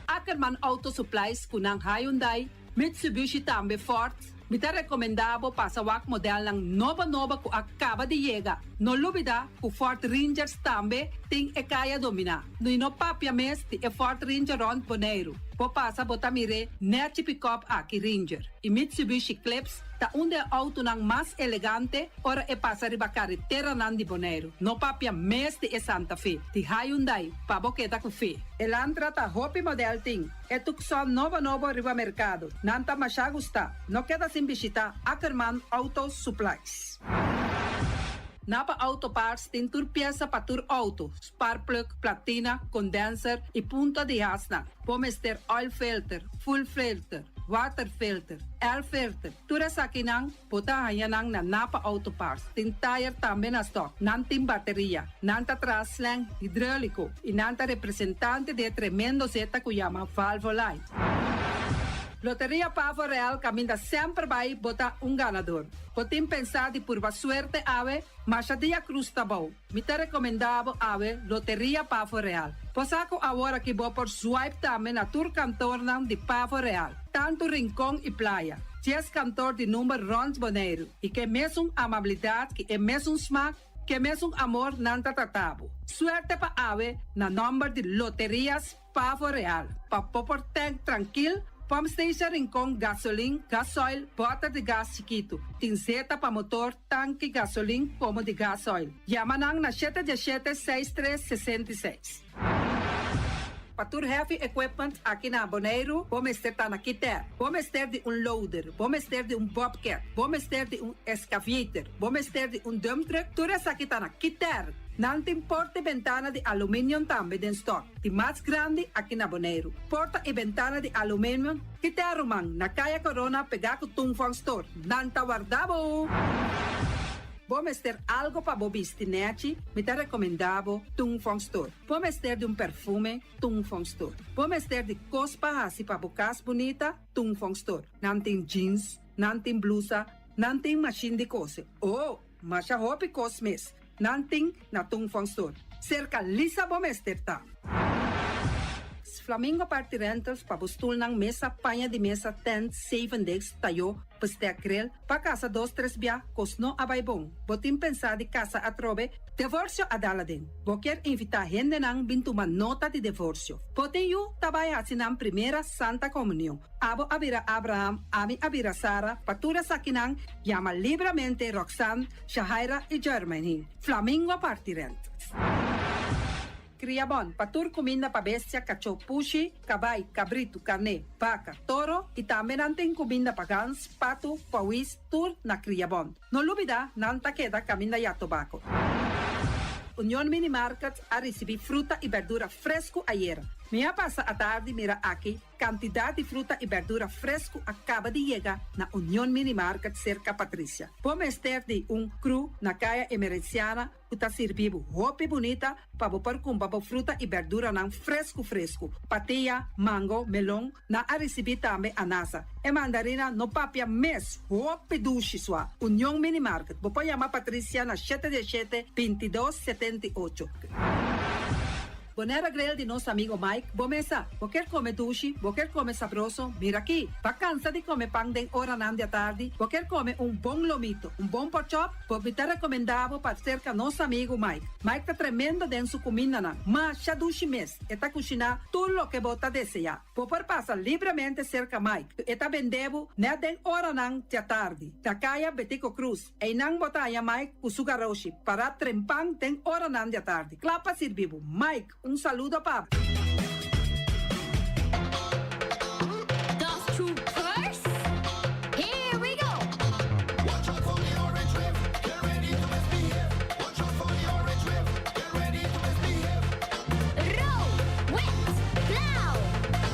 Ackerman Auto Supplies ku nan Hyundai, Mitsubishi tambe Ford. Mi ta rekomendá bo pasa wak modelnan nobo nobo ku a kaba di yega. No lubidá ku Ford Rangers tambe tin e kaya dominá. I no papia mes di e Ford Ranger rònt Boneiru. Bo pasa bo ta mir'é nèchi pikòp aki Ranger. I Mitsubishi Eclipse ta un di e outonan mas elegante ora e pasa riba kareteranan di Boneiru. No papia mes di e Santa Fe, di Hyundai, pa bo keda ku fe. Elantra ta hopi modèl tin. E Tucson nobo nobo riba merkado. Nan ta masha gustá. No keda sin bishitá Ackerman Auto Supplies. Napa Auto Parts tin tur piesa pa tur outo, sparkplug, platina, condenser y punta di hasnan. Bo mester oil filter, fuel filter, water filter, air filter, tur esakinan bo ta haña nan na Napa Auto Parts. Tin tire tambe na stock. Nan tin bateria. Nan ta traha slang hidrolico y nan ta representante di e tremendo zeta cu yama Valvoline. Loteria Pavo Real caminda semper bay bo ta un ganador. Bo tin pensá di purba suerte awe? Masha dia cruz ta bou. Mi ta recomendá bo awe Loteria Pavo Real. Bo sa cu awor aki bo por swipe tambe na tur kantornan di Pavo Real, tantu Rincon y Playa. Dies kantor di number rond Boneiru y ke mesun amabilidad ki e mesun smaak, ke mesun amor nan ta trata bo. Suerte pa awe na nomber di Loterias Pavo Real, pa bo por tank trankil, pump station Rincon, gasolin, gasoil, bòter di gas chikitu, tin zeta pa motor, tanki gasolin komo di gasoil. Yama nan na shete diesshete seis tres 66. Pa tur heavy equipment aki na Boneiru, bo mester ta na Kiter. Bo mester di un loader, bo mester di un bobcat, bo mester di un excavator, bo mester di un dump truck, tur esaki ta na Kiter. Nan tin porta i bentana di aluminium tambe den stock. Di mas grandi aki na Boneiru. Porta i bentana di aluminium Kiter ruman, na Kaya Corona pegá ku Tung Fong Store. Nan ta warda bo! Bo mester algo pa bo bisti nèchi? Mi ta rekomendá bo Tung Fong Store. Bo mester di un perfume? Tung Fong Store. Bo mester di kos pa hasi pa bo kas bunita? Tung Fong Store. Nan tin jeans, nan tin blusa, nan tin mashin di kose. Oh! Masha hopi kos mes nan tin na Tung Fong Store. Serka Lisa bo mester ta. Flamingo Party Rentals pa bo stulnan, mesa, paña di mesa, tent, zeven desk, tayó, bestek, grill, pa kasa dos tres bia, kos no a bai bon. Bo tin pensá di kasa atrobe? Devorsio a dal aden. Bo kier invitá hendenan bin tuma nota di devorsio. Bo tin yu ta bai hasi nan primera Santa Komunion. Abo a bira Abraham, ami a bira Sara, pa tur esakinan Yama libramente Roxanne, Shahaira y Jermaine. Flamingo parti rent. Cria bon pa tur cuminda pa bestia, cachó, pushi, cabai, cabritu, carné, baca, toro y tambe nan tin cuminda pa gans, patu, pauwis, tur na Cria Bon. No lubida nan ta keda caminda ya tobaco. Union Mini Market a ricibi fruta y berdura fresco ayera. Mi a pasa atardi mira aki Kantidat di fruta i bèrdura fresku a kaba di yega na Union Mini Market serka Patricia. Bo mester di un kru na Kaya Emerenciana ku ta sirbi bo hopi bunita pa bo por kumpra bo fruta i bèrduranan fresku fresku. Patia, mango, melon, nan a risibí tambe anasa. E mandarina no papia mes, hopi dushi sua. Union Mini Market, bo por yama Patricia na shete diesshete, 22, 78. Bonera Grill di nos amigo Mike, bo mesa. Bo kier come dushi, bo kier come sabroso, mira aki. Ba cansa di come pan den oranan di atardi, bo kier come un bon lomito, un bon porkchop, bo mi ta recomenda bo pa cerca nos amigo Mike. Mike ta tremendo den su cumindanan, masha dushi mes, e ta cushina tur loke bo ta desea. Bo por pasa libremente cerca Mike, e ta bende bo net den oranan di atardi, na caya Betico Croes. Einan bo ta haña Mike ku su garoshi pará trempan den oranan di atardi, kla pa sirbi bo. Mike, un saludo pa bo. Dòs Troopers, here we go! Rood, wit, blauw,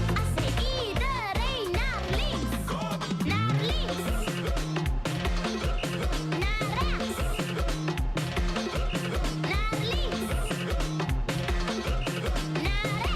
I say iedereen naar links, naar links. Naar rechts. Naar links. Naar rechts.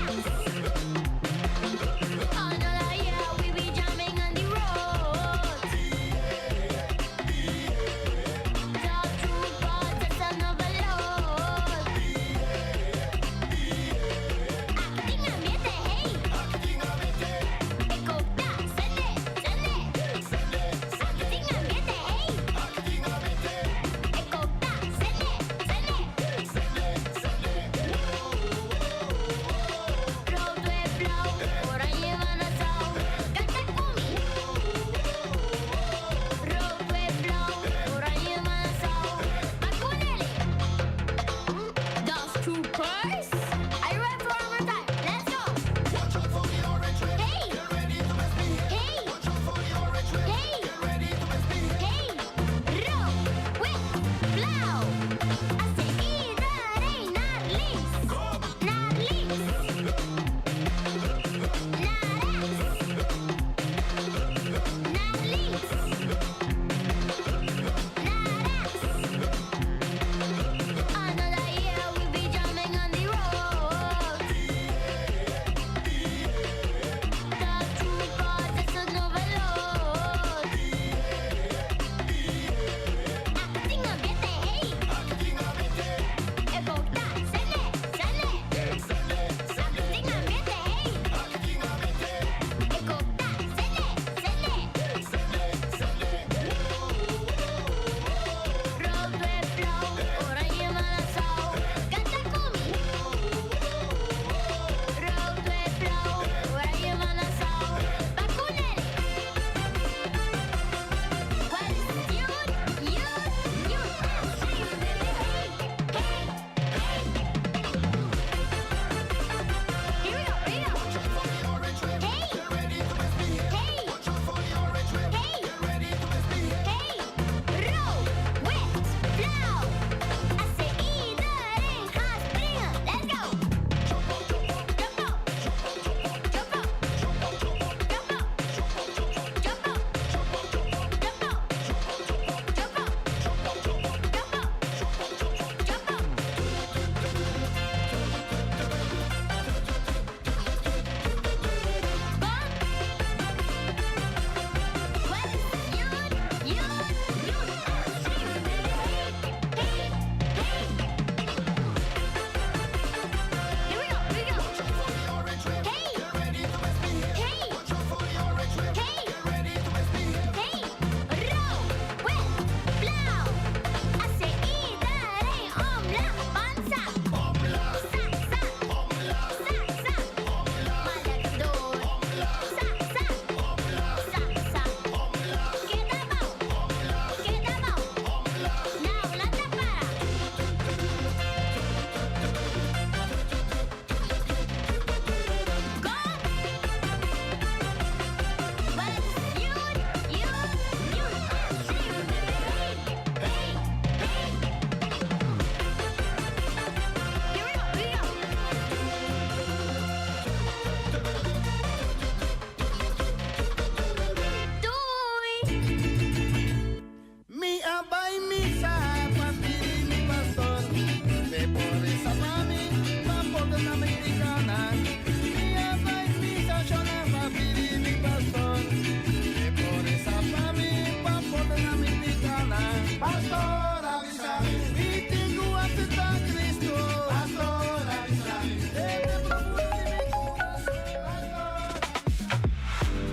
Pastor a bisa mi, mi tin ku aseptá Kristu. Pastor a bisa mi, den e profundo di mi kurason.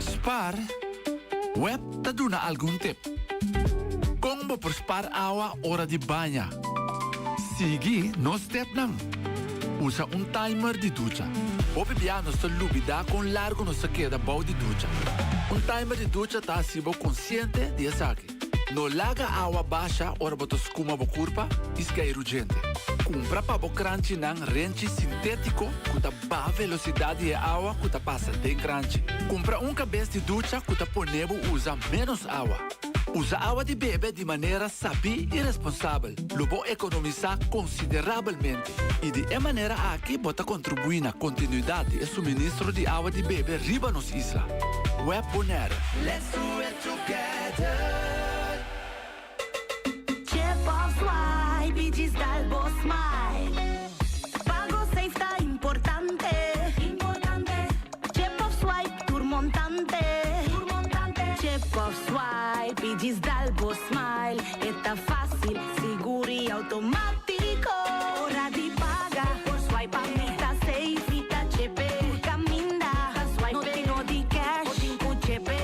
Spar, Web ta duna algun tip. Kon bo por spar awa ora di baña? Sigui nos stepnan. Usa un timer di ducha. Hopi bia nos ta lubidá kon largu nos ta keda bou di ducha. Un timer di ducha ta hasi bo konsiente di esaki. No laga awa basha ora bo ta skuma bo kurpa i skeiru djente. Kumpra pa bo kranchinan renchi sintétiko ku ta baha velosidat di e awa ku ta pasa den kranchi. Kumpra un kabes di ducha ku ta pone bo usa ménos awa. Usa awa di bebe di manera sabí i responsabel. Lo bo ekonomisá konsiderabelmente i di e manera aki bo ta kontribuí na kontinuidat di e suministro di awa di bebe riba nos isla. Web Bonaire. Let's do it together. Chip of swipe i djis dal bo smile. Pago safe ta importante. Importante. Chip of swipe tur montante. Tur montante. Chip of swipe i djis dal bo smile. E ta fásil, sigur i outomátiko. Ora di paga por swipe mi ta safe mi ta chepe. Tur kaminda ta swipe no tin no di cash bo tin ku chepe.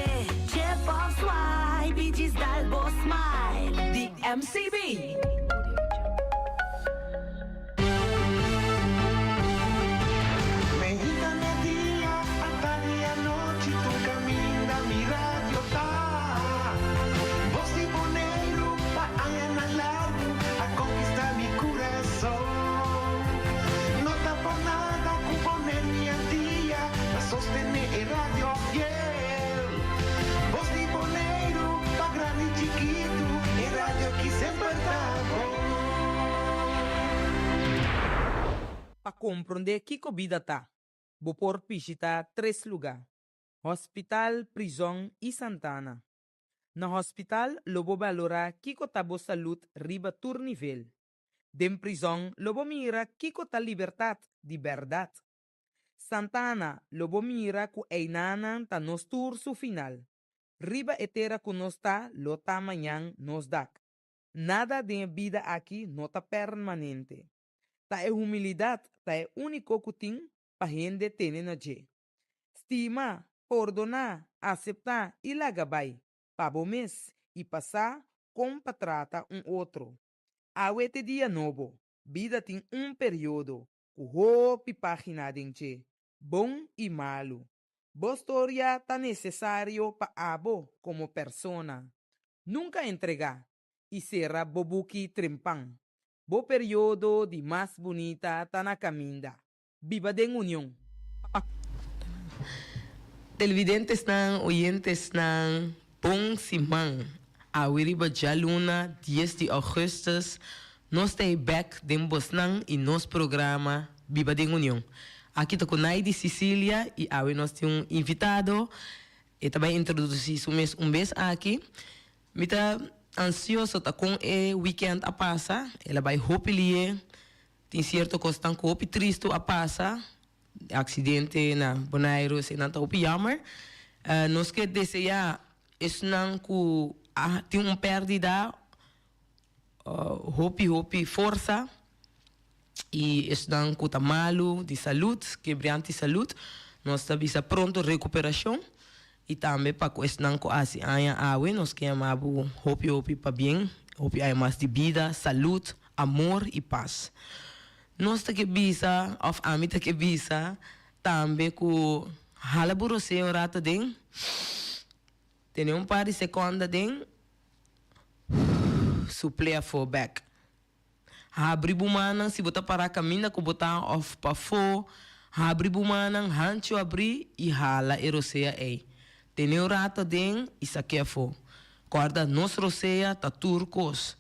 Chip of swipe i djis dal bo smile. Di MCB. Meinta media, atardi anochi, tur kaminda mi radio ta. Bos di Boneiru pa añanan largu a konkistá mi kurason. No ta por nada ku Boneiru i Antia ta sostené e radio fiel. Bos di Boneiru pa grandi i chikitu, e radio ki semper ta bon. Pa komprondé kiko bida ta, bo por bishitá tres lugá, hospital, prizòn i santana. Na hospital lo bo balorá kiko ta bo salud riba tur nivel. Den prizòn lo bo mira kiko ta libertat di bèrdat. Santana lo bo mira ku einanan ta nos tur su final. Riba e tera ku nos ta lo ta mañan nos dak. Nada den e bida aki no ta permanente. Ta e humilidat ta e úniko ku tin pa hende tene na dje. Stima, pordoná, aseptá i laga bai, pa bo mes i pa sa kon pa trata un otro. Awe t'e dia nobo, bida tin un periodo ku hopi página den dje, bon i malu. Bo storia ta nesesario pa abo komo persona. Nunka entregá i sera bo buki trempan. Bo periodo di mas bunita ta na kaminda. Biba den union. Televidentesnan, oyentesnan, bon siman. Awe riba djaluna dies di augustus nos ta e bek den bosnan i nos programa Biba den Union. Aki ta ku Naidy Cicilia i awe nos tin un invitado. E ta bai introdusí su mes un bes aki. Mi ta ansioso ta kon e weekend a pasa. El a bai hopi lié. Tin sierto kosnan ku hopi tristu a pasa. Aksidente na Boneiru eseinan ta hopi jammer. Nos ke deseá esnan ku a tin un pèrdida hopi hopi forsa i esnan ku ta malu di salud, kebrianti salud, nos ta bisa pronto rekuperashon i tambe pa ku esnan ku hasi aña awe nos ke yama bo hopi hopi pabien, hopi aña mas di bida, salud, amor i pas. Nos ta ke bisa òf ami ta ke bisa tambe ku hala bo rosea un rato aden, tene un par di sekonda aden, supl'é afó bèk. Habri bo mannan si bo ta pará kaminda ku bo ta òf pafó, habri bo mannan hanchu abrí i hala e rosea ei. Tene un rato aden i sak'é afó. Kòrda, nos rosea ta tur kos.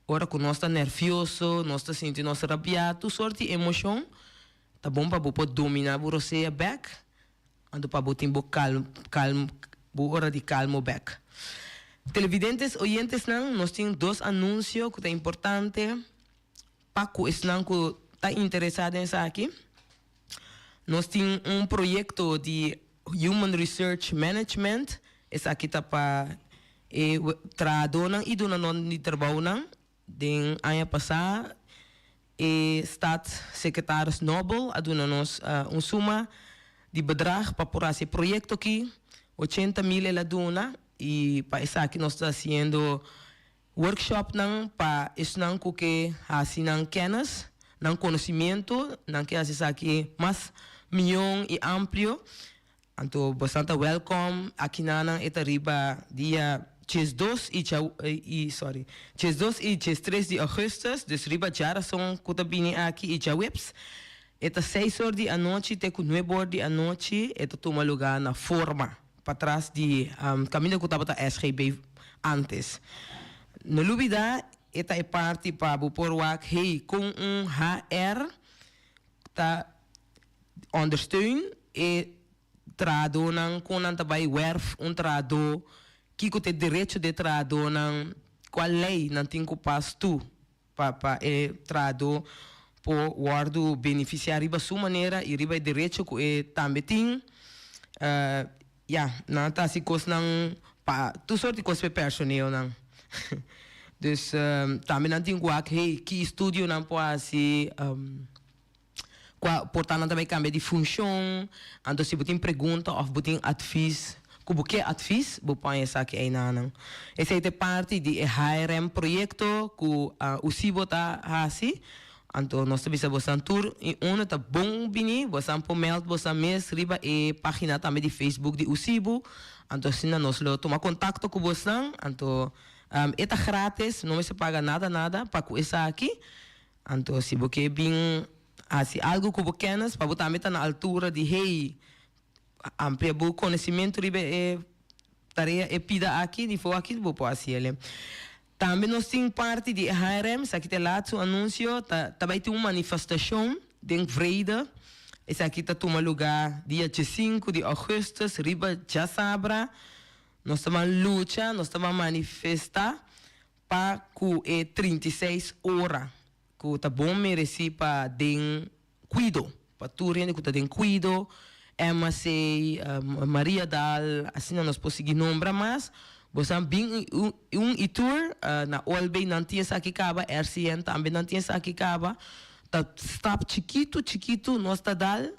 Ora ku nos ta nervioso, nos ta sinti nos rabiá, tur sort di emoshon, ta bon pa bo por dominá bo rosea bèk, anto pa bo tin bo kalm, kalm, bo ora di kalmo bèk. Televidentes, oyentesnan, nos tin dos anunsio ku ta importante pa ku esnan ku ta interesá den esaki. Nos tin un proyekto di Human Research Management, esaki ta pa. E trahadónan i dunadónan di trabounan den aña pasá e Staatssecretaris Nobel a duna nos un suma di bedrag pa por hasi e proyekto aki, ochenta mil el a duna i pa esaki nos ta hasiendo Workshopnan pa esnan ku ke hasi nan kennis, nan konosimiento, nan ke hasi esaki mas mion i amplio. Anto bosan ta wèlkòm akinanan e ta riba dia 12 i dja i sorry 12 i 13 di ougùstùs, dus riba djarason ku ta bini aki i djaweps. E ta seis or di anochi te ku nuebe or di anochi e ta tuma lugá na Forma. Patras di kaminda ku tabata SGB antes. No lubida e ta e parti pa bo por wak hey kon un HR ta ondersteun e trahadónan, kon nan ta bai wèrf un trahadó, kiko ta e derecho di e trahadónan, kua lei nan tin ku pas tu. Pa pa e trahadó por wòrdu benefisiá riba su manera i riba e derecho ku e tambe tin. Ya, nan ta hasi kosnan pa tur sort di kos pa e personeelnan. Dus tambe nan tin ku wak, hey, ki estudio nan por hasi, Kua por ta nan ta bai kambia di funshon. Anto si bo tin pregunta òf bo tin advis ku bo ke advis, bo pon esaki einanan. Esei ta e parti di e HRM proyekto ku USIBO ta hasi. Anto nos ta bisa bosan tur i unu ta bon bini, bosan por mèld bosan mes riba e página tambe di Facebook di USIBO. Anto asina nos lo tuma kontakto ku bosnan. Anto e ta gratis, no mester paga nada nada pa ku esaki. Anto si bo ke bin hasi algu ku bo kennis, pa bo tambe ta na altura di hey, amplia bo konosimentu riba e tarea, e pida aki, nivou aki, bo por hasi el'e. Tambe nos tin parti di e HRM, esaki ta e laatste anunsio, ta ta bai tin un manifestashon den Vrede, esaki ta tuma lugá dia diesinku di augustus riba djasabra. Nos ta ban lucha, nos ta ban manifestá Pa ku e 36 ora ku ta bon meresí pa den kuido, pa tur hende ku ta den kuido, MAC, Mariadal, asina nos por sigui nombra mas. Boso a bin un i tur, na OLB nan tin esaki kaba, RCN tambe nan tin esaki kaba. Ta stap chikitu chikitu nos ta dal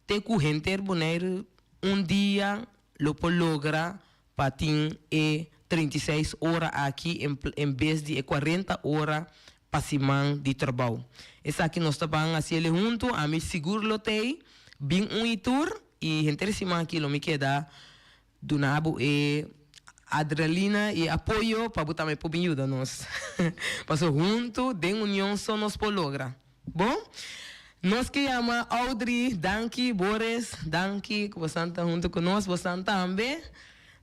te ku henter Boneiru un dia lo por logra pa tin e 36 ora aki en bes di e 40 ora pa siman di trabou. Esaki nos ta ban hasiel huntu, ami sigur lo t'ei, bin un i tur i henter e siman aki lo mi keda duna bo e adrenalina i e apoyo pa bo tambe por bin yuda nos. Pasobra huntu den union so nos por logra. Bon, nos ke yama Audrey, danki, Boris, danki ku bosan ta huntu ku nos, bosan tambe.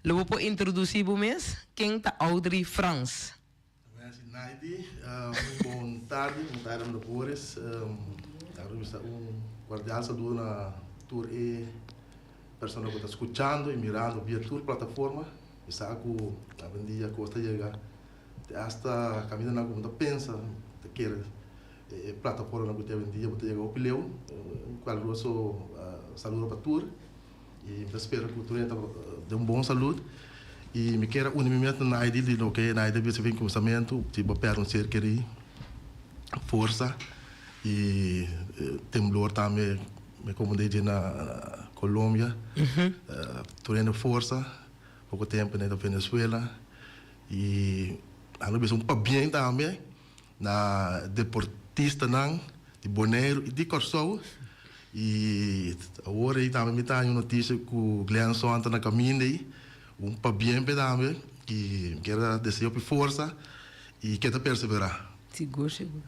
Lo bo por introdusí bo mes? Ken ta Audrey Frans? Nancy Naidi, un bon tardi, bon tardi amigo Boris. Awor mi sta un cordial saludo na tur e persona ku ta skuchando i mirando via tur plataforma. Mi sa ku awendia kos ta yega te asta kamindanan ku bo ta pensa, ta kere. E plataformanan ku tin awendia bo ta yega hopi leu. Un kaluroso saludo pa tur i mi ta spera ku tur hende ta den un bon salud. I mi kier a uni mi mes na Naidi di loke Naidi a bisa fin kuminsamentu, si bo pèrdè un ser kerí, forsa i temblor tambe mi komprendé dje na Colombia. Tur hende forsa, poko tempu na Venezuela i nan lo bisa un pabien tambe. Na deportistanan di Boneiru i di Kòrsou. I awor ei tambe mi ta haña un notisia ku Glenson ta na kaminda ei. Un pabien p'e tambe i mi kier a desea hopi forsa i ke ta perseverá. Sigur sigur.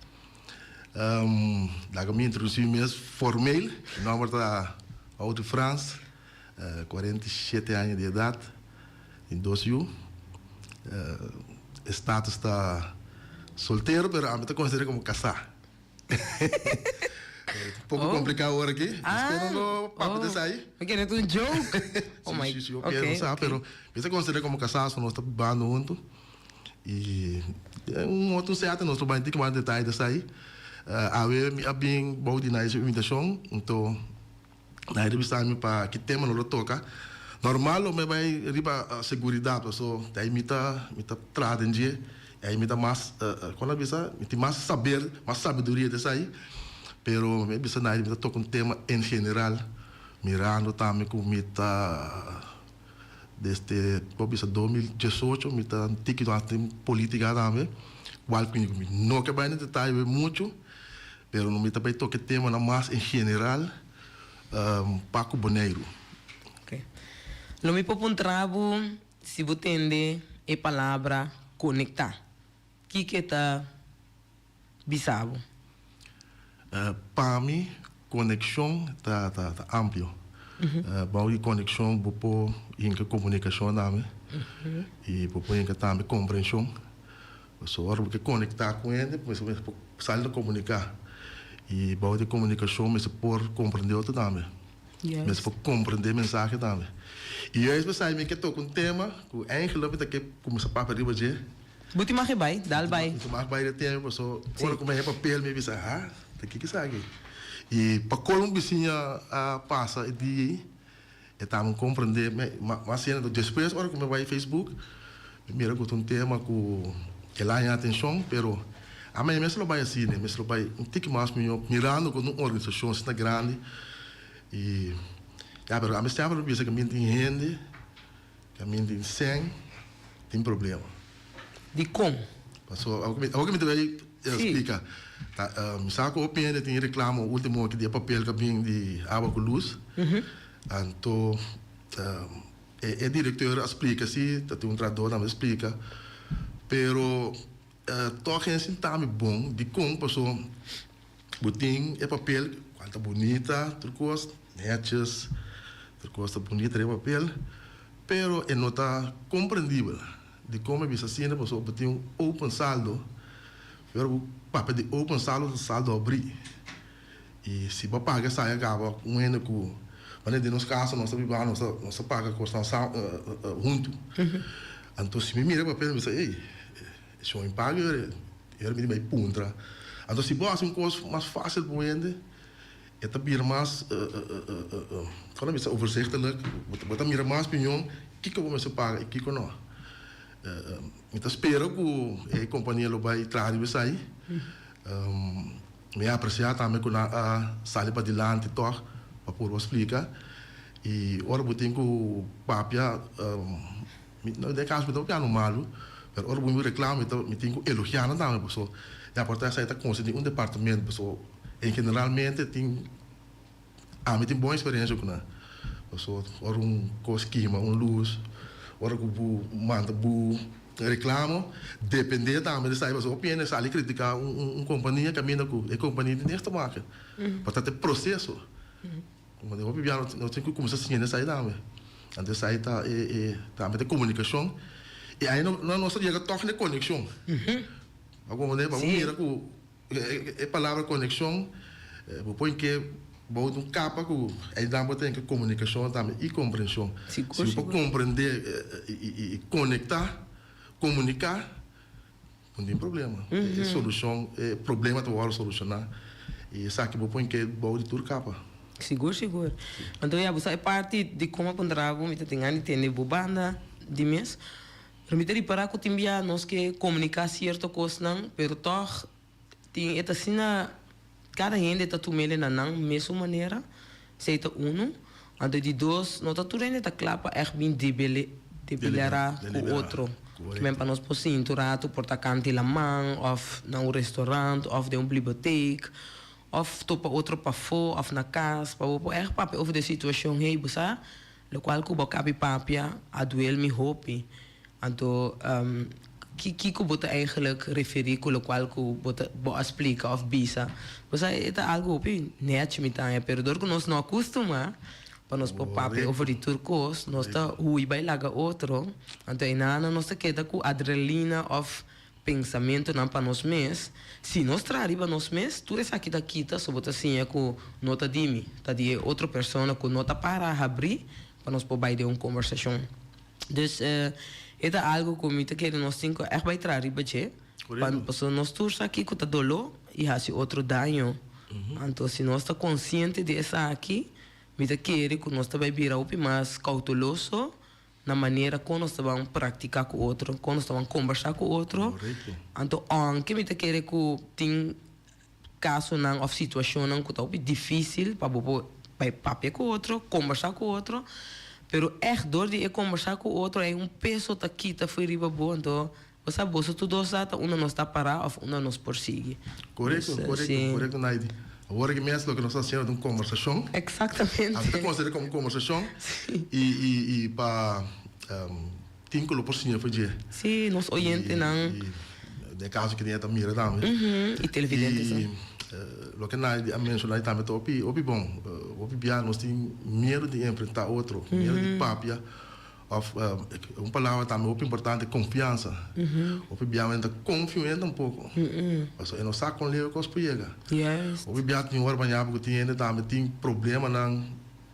Laga mi introdusí mi mes formeel. Mi nòmber ta Audrey Frans, 47 aña di edat. Tin dos yu. E status ta soltero, pero ami ta considera como casá. Un poco complicado awor aki. Despues nos lo papia di esai. Mi kere ta un joke. Oh my. Si, si, si. Ok, ok. Pero mi ta considera como casá, so nos ta bibando hunto. Y un otro sete nos lo bai tin mas detaye di esai. Awe mi a bin bou di Naisha invitacion, anto Naisha a bisa mi pa ki tema nos lo toca. Normal lo mi bai riba seguridat paso ta mi ta mi ta traha den dje y ahí mi ta mas kon a bisa mi tin mas saber mas sabiduria di esei pero mi a bisa na mi ta toka un tema en general mirando tambe ku mi ta desde por bisa 2018 mi ta un tiki mas den politica tambe cual ku mi no ke bai den detaye mucho pero mi ta bai toka e temanan mas en general. Pa ku Boneiru. Ok. Lo mi por puntra bo si bo tende e palabra konektá. Kiko e ta bisa bo? Pa mi, konekshon ta ta amplio. Bou di konekshon bo por hinka komunikashon tambe i bo por hinka tambe komprenshon. Pasobra ora bo ke konektá ku hende, bo mester por sali ta komuniká. I bou di komunikashon mester por komprendé otro tambe. Mester por komprendé mensahe tambe. I juist p'esei mi ke toka un tema ku eigenlijk mi ta ke kuminsá papia riba dje. Bo tin mag e bai, dal bai. Mi tin mag bai den tema pasobra ora ku mi haña papel mi bisa, ha, ta kiko esaki? I pa kolmo bisiña a pasa e dia ei. E ta mi comprende mas siendo despues ora cu mi bay Facebook mi mira cu ta un tema cu el a haña atencion pero ami mes lo bay asina mes lo bay un tiki mas miyo mirando cu un organisacion asina grandi y ya pero ami semper mi bisa cu mi tin hende cu mi tin cen tin problema. Dicon? Pasobra awor cu mi ta bay splica ta mi sa cu hopi hende tin reclamo ultimo aki di e papel cu a bin di awa cu luz. Anto e directeur a splica si, ta tin un trahador tambe a splica, pero toch hen sinta mi bon dicon paso bo tin e papel cual ta bunita tur cos netjes tur cos ta bunita den e papel pero e no ta comprendibel dicon mi bisa asina paso bo tin un open saldo pero bo papia di open saldo ta saldo abri. I si bo a paga esaki a kaba un hende ku manera den nos kasa nos ta biba nos ta nos ta paga kosnan sa huntu. Anto si mi mira e papel mi bisa ey e shon in paga e ora mi tin bai puntra. Anto si bo hasi un kos mas fasil pa un hende e ta bira mas kon a bisa overzichtelijk bo ta mira mas piñon kiko bo mester paga i kiko no. Mi ta spera ku e kompania lo bai traha riba esei. Mi a apresiá tambe ku nan a sali padilanti tòg pa purba splika. I ora bo tin ku papia, mi den kaso mi ta papiando malu, pero ora bo mi reklamo mi ta mi tin ku elogiá nan tambe paso e aporta esei ta konsta di un departamento paso en generalmente tin ami tin bon eksperensia ku nan. Paso ora un kos kima un lus, ora ku bo manda bo Reclamo, depende tambe di esaki pasobra hopi hende sali critica un compania caminda cu e compania tin niks te maken. Pa ta e proceso. Como hopi bia nos tin cu cuminsa siña esaki tambe. Anto esaki ta e tambe ta e comunicacion y ahi nos ta yega toch na e conexion. Pa comprende? Pa bo mira cu E palabra konekshon bo por ke bou di un kapa ku einan bo ta hinka komunikashon tambe i komprenshon. Si bo por komprende i konektá, komuniká, no tin problema. E solushon, e problema ta wòrdu solushoná i esaki bo por ke bou di tur kapa. Sigur sigur. Anto ya bo sa e parti di kon a puntra bo mi ta tin gana di tende bo banda di mes. Pero mi ta ripará ku tin bia nos ke komuniká sierto kosnan, pero tòg tin e ta asina kada hende ta tum'el na nan mesun manera, esei ta unu. Anto di dos, no ta tur hende ta kla pa ègt bin deliberá ku otro. Kimen pa nos por sinti un ratu por ta kant'i laman òf na un restorant òf den un bibliotek òf topa otro pafó òf na kas pa bo por ègt papia over di e situashon, hey bo sa Lokual ku bo kabi papia a duel mi hopi. Anto ki kiko bo ta eigenlijk referí ku lokual ku bo ta bo a splika òf bisa? Bo sa e ta algu hopi nèchi mi ta haña, pero dor ku nos no a kustumá pa nos por papia over di tur kos, nos ta hui bai laga otro. Anto einanan nos ta keda ku adrelina òf Pensamentonan pa nos mes, Si nos traha riba nos mes, tur esaki ta kita, so bo ta siña ku no ta di mi, ta di e otro persona ku no ta para habrí pa nos por bai den un kombersashon. Dus e ta algu ku mi ta kere nos tin ku ègt bai traha riba dje, pa pasobra nos tur sa kiko ta doló i hasi otro daño. Anto si nos ta konsiente di esaki. Mi ta kere ku nos ta bai bira hopi mas kouteloso na manera kon nos ta ban praktiká ku otro, kon nos ta ban kombersá ku otro. Anto ounke mi ta kere ku tin kasonan òf situashonnan ku ta hopi difísil pa bo por bai papia ku otro, kombersá ku otro, pero ègt dor di e kombersá ku otro ei un peso ta kita fo'i riba bo, anto bo sa boso tur dos sa ta unda nos ta pará òf unda nos por sigui. Korekto, korekto, korekto Naidy. Awor aki mes loke nos ta hasiendo ta un kombersashon. Eksaktamente. Ami ta konsider'é komo un kombersashon i i i pa tin ku lo por siña for dje. Sí, nos oyentenan. I den e kaso ki ta mira tambe. I televidentes. I loke Naidy a menshoná tambe ta hopi hopi bon. Hopi bia nos tin miedu di enfrentá otro, miedu di papia òf un palabra tambe hopi importante, konfiansa. Hopi bia men ta konfia un hende un poko. Pasobra e no sa kon leu e kos por yega. Hopi bia tin ora bañá ku tin hende tambe tin problemanan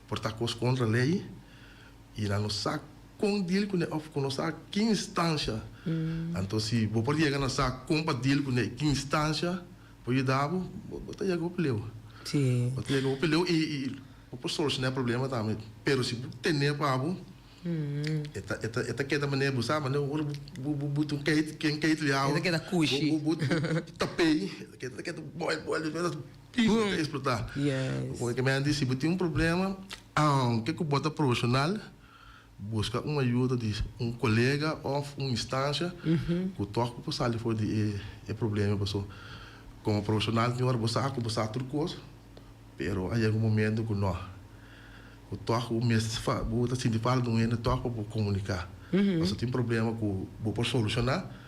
por ta kos kontra lei. I nan no sa kon deal kuné òf ku no sa ki instansha. Anto si bo por yega na sa kon pa deal kuné i ki instansha por yuda bo, bo ta yega hopi leu. Bo ta yega hopi leu i i bo por solushoná e problema tambe. Pero si bo ten'é pa bo, e ta e ta e ta keda manera bo sa manera ora bo bo bo ta un keit ken keit di awa. E ta keda kushi. Bo bo bo tap'é, e ta keda keda bòil bòil despues Pim ta explota. Porque mi a di si bo tin un problema, aunke cu bo ta profesional, busca un ayuda di un colega of un instancia cu toch bo por sali for di e problema. Pasobra como profesional tin ora bo sa cu bo sa tur cos, pero a yega un momento cu no, cu toch bo mester bo ta sinti falta di un hende toch pa bo comunica. Pasobra tin problema cu bo por soluciona.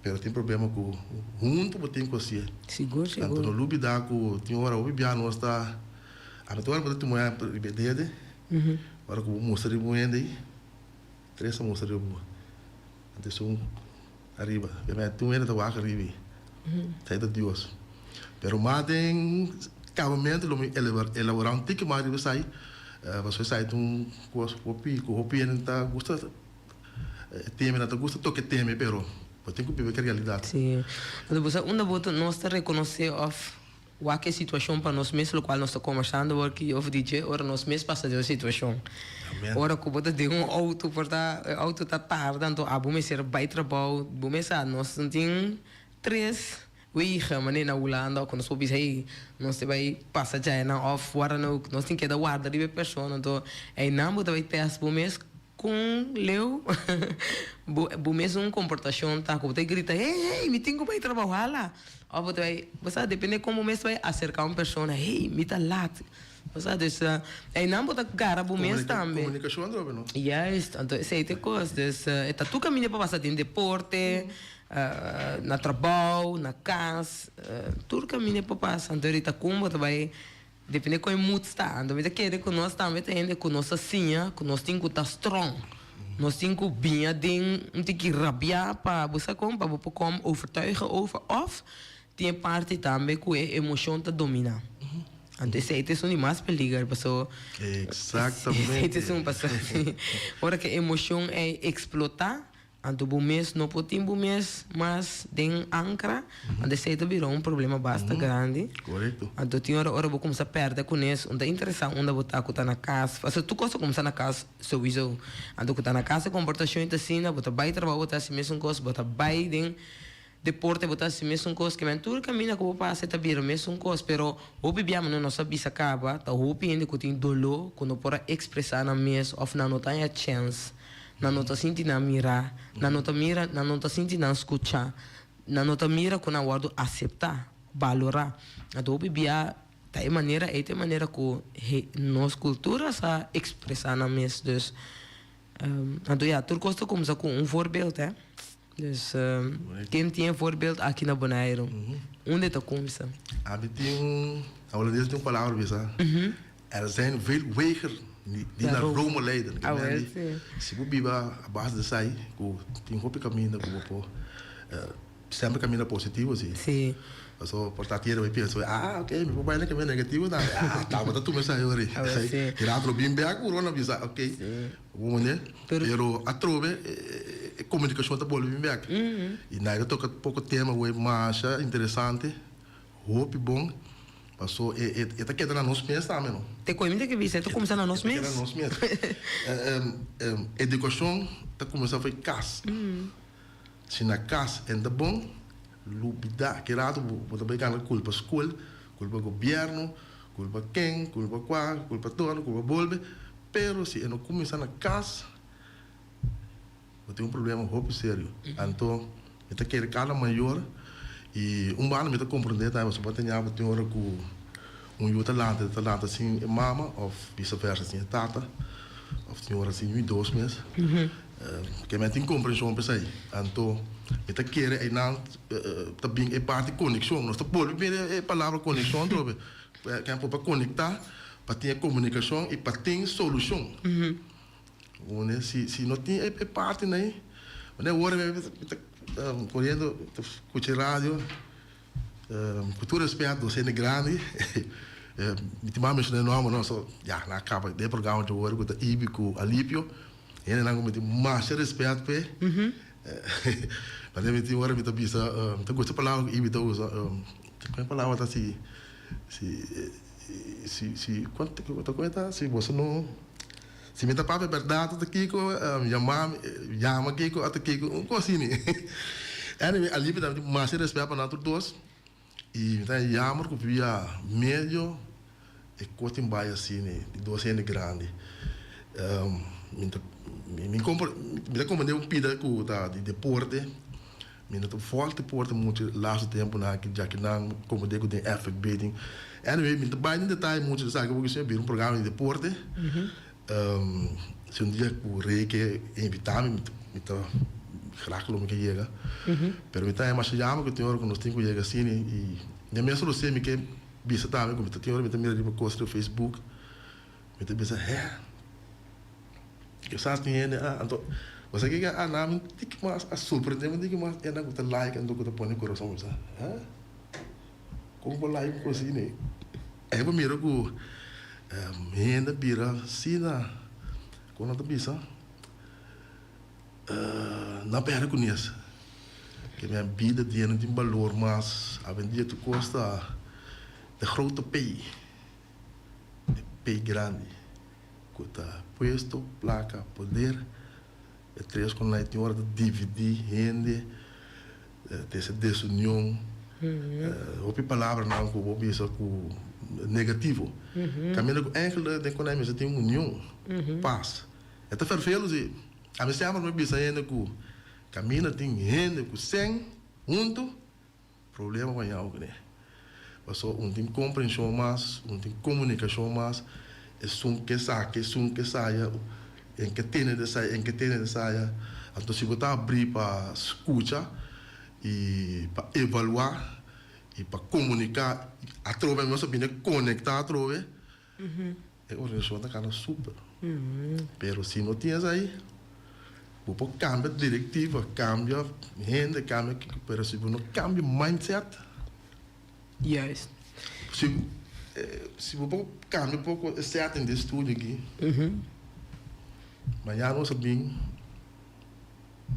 Pero tin problema ku huntu bo tin ku hasié. Sigur, sigur. Anto no lubidá ku tin ora hopi bia nos ta, ami ta ora bo ta tuma ehèmpel riba e dede, ora ku bo mustra riba un hende ei, tres ta mustra riba bo. Anto esun ariba, tin un hende ta wak ariba ei, esei ta Dios. Pero mas den kabamentu lo mi elaborá un tiki mas riba esei, pasobra esei ta un kos hopi ku hopi hende ta gusta. E teme nan ta gusta toca e teme pero bo tin cu biba cu e realidad. Sí. Anto bo sa unda bo ta nos ta reconoce of wak e situacion pa nos mes locual nos ta conversando awor aki of di dje ora nos mes pasa den un situacion. Amen. Ora cu bo ta den un auto por ta e auto ta tarda anto abo mester bay trabao bo mes sa nos no tin tres wegen manera na Hulanda cu nos por bisa hey nos ta bay pasa djaenan of wara no nos tin keda warda riba e persona anto eynan bo ta bay test bo mes Kon leu bo bo mesun komportashon ta ku bo ta grita hey hey mi tin ku bai trabou hala òf bo ta bai bo sa depende kon bo mes ta bai aserká un persona hey mi ta lat bo sa dus einan bo ta gara bo mes tambe. Komunikashon atrobe no. Juist anto esei ta e kos dus e ta tur kaminda pa pasa den deporte na trabou na kas tur kaminda pa pasa anto rita kon bo ta bai. Depende kon e mood sta. Anto mi ta kere ku nos tambe ta hende ku nos ta siña ku nos tin ku ta strong. Nos tin ku biña den un tiki rabia pa bo sa kon pa bo por kom overtuigen over of tin e parti tambe ku e emocion ta domina. Anto esei ta esun di mas peliger paso Exactamente. esei ta esun paso ora ku e emocion ei explota. Anto bo mes no por tin bo mes mas den ankra, anto esei ta bira un problema basta grandi. Korekto. Anto tin ora ora bo kumsa pèrdè kunes, un ta interesá unda bo ta ku ta na kas, pasobra tur kos ta kumsa na kas souiso. Anto ku ta na kas e komportashon ta asina, bo ta bai trabou bo ta hasi mesun kos, bo ta bai den deporte bo ta hasi mesun kos, kimen tur kaminda ku bo pasa e ta bira mesun kos, pero hopi bia manera nos a bisa kaba ta hopi hende ku tin doló ku no por a ekspresá nan mes òf nan no ta haña chèns. Nan no ta sinti nan mirá, nan no ta mira, nan no ta sinti nan skuchá, nan no ta mira ku nan wòrdu aseptá, balorá. Anto hopi bia ta e manera ei ta e manera ku he nos kultura sa ekspresá nan mes. Dus, anto ya, tur kos ta kumsa ku un voorbeeld, hè. Dus, ken tin e voorbeeld aki na Boneiru? Unda e ta kumsa? Abi tin un, na holandes tin un palabra bisa, Er zijn veel wegen die naar Rome leiden. Ah, wel, Kemendi, sí. si bo biba a base di esai, ku tin hopi kaminda ku bo por semper kaminda positivo, sí. Sí. Paso por ta tiene bo piensa, ah, ok, mi por bai na kaminda negativo tambe. Ah, tabata tuma esai ori. Ah, wel, sí. I rato lo bin bek ku rona bisa, ok, bo mane. Pero Pero atrobe e komunikashon ta bolbe bin bek. I nai ta toka poko tema wei masha interesante, hopi bon. Paso e e ta keda na nos mes tambe no. Te koe mi ta ke bisa, e ta kuminsá na nos mes. E ta keda na nos mes. Edukashon ta kuminsá for kas. Si na kas e no ta bon, lubidá. Ki rato bo ta bai gana kulpa skol, kulpa gobièrnu, kulpa ken, kulpa kua, kulpa torno, kulpa bolbe. Pero si e no kuminsá na kas, Bo tin un problema hopi serio. Anto mi ta kere kada mayor y un banda mi ta comprende tambe pasobra bo ta ña bo tin ora cu un yu ta lanta ta lanta sin e mama of vice versa sin e tata of tin ora sin yu y dos mes. Ke mi a tin comprension pa esey. Anto mi ta kere eynan ta bin e parti conexion. Nos ta bolbe bini e palabra conexion atrobe. Ke por pa conecta pa tin e comunicacion y pa tin solucion. Wone si si no tin e parti nei wone awor mi ta coriendo ta scucha e radio cu tur respet nos hende grandi mi tin mas menciona e nomber no so ya nan a caba den e programa dje awor cu ta Ibi cu Alipio hendenan cu mi tin masha respet p'e pasobra mi tin ora mi ta bisa mi ta gusta e palabra cu Ibi ta usa e palabra ta si si si si ta si boso no. Si mi ta papia bèrdat ata kiko, yama mi, yama kiko ata kiko, un kos asini. Anyway, Alipio tambe tin masha respèt pa nan tur dos i mi ta yammer ku via medio e kos tin bai asini di dos hende grandi. Mi ta mi ta komprende un pida ku ta di deporte, mi no ta vòlg deporte muchu laatste tempunan aki djaki nan komprende ku den FFB tin. Anyway, mi no ta bai den detaye muchu di esaki pasobra a bira un programa di deporte. Si un dia ku Rey ke invita mi, mi ta graag lo mi ke yega. Pero mi ta haña masha yama ku tin ora ku nos tin ku yega asina i mi mes lo si mi ke bisa tambe ku mi ta tin ora mi ta mira riba kos riba Facebook, mi ta bisa hè. Kisas tin hende a anto bo sa kiko a na mi tiki mas a sorprende mi tiki mas e nan ku ta like anto ku ta pone kurason mi sa ha kon bo like un kos asina ei bo mira ku hende a bira asina kon nan ta bisa nan perde kunes ke mi a bida di hende no tin balor mas awendia tur kos ta de grote P e P grandi. Ku ta puesto, plaka, poder, e tres ku nan tin ora ta dividí hende, ta ese desunion, hopi palabranan ku bo bisa ku negativo. Kaminda ku enkele den konai mester tin union, pas. E ta fervelu si. Ami semper mi bisa hende ku kaminda tin hende ku sèn huntu. Problema pa ña kuné. Pasobra un tin komprenshon mas, un tin komunikashon mas, esun ke sa ke esun ke saya, en ke tene de saya, en ke tene de saya. Anto si bo ta abrí pa skucha i pa evaluá i pa komuniká atrobe nos a bini konektá atrobe, E organisashon ta kana super. Pero si no tin esei, bo por kambia direktiva, kambia hende, kambia kiko, pero si bo no kambia mindset. Juist. Si, si bo por kambia poko e setting di e studio aki, mañana nos a bin,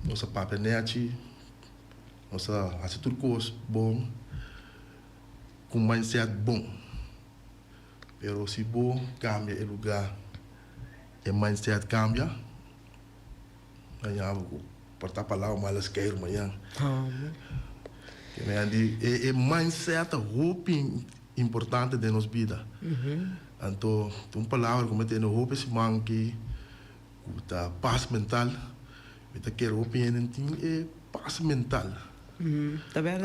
nos a papia nechi, nos a hasi tur kos bon, ku mindset bon. Pero si bo cambia e lugar e mindset cambia, mañan bo ku por ta palabra mal eskeiro mañan. E mindset ta hopi importante den nos bida. Anto un palabra ku mi tene hopi siman aki ku ta pas mental. Mi ta kere hopi hende tin e pas mental.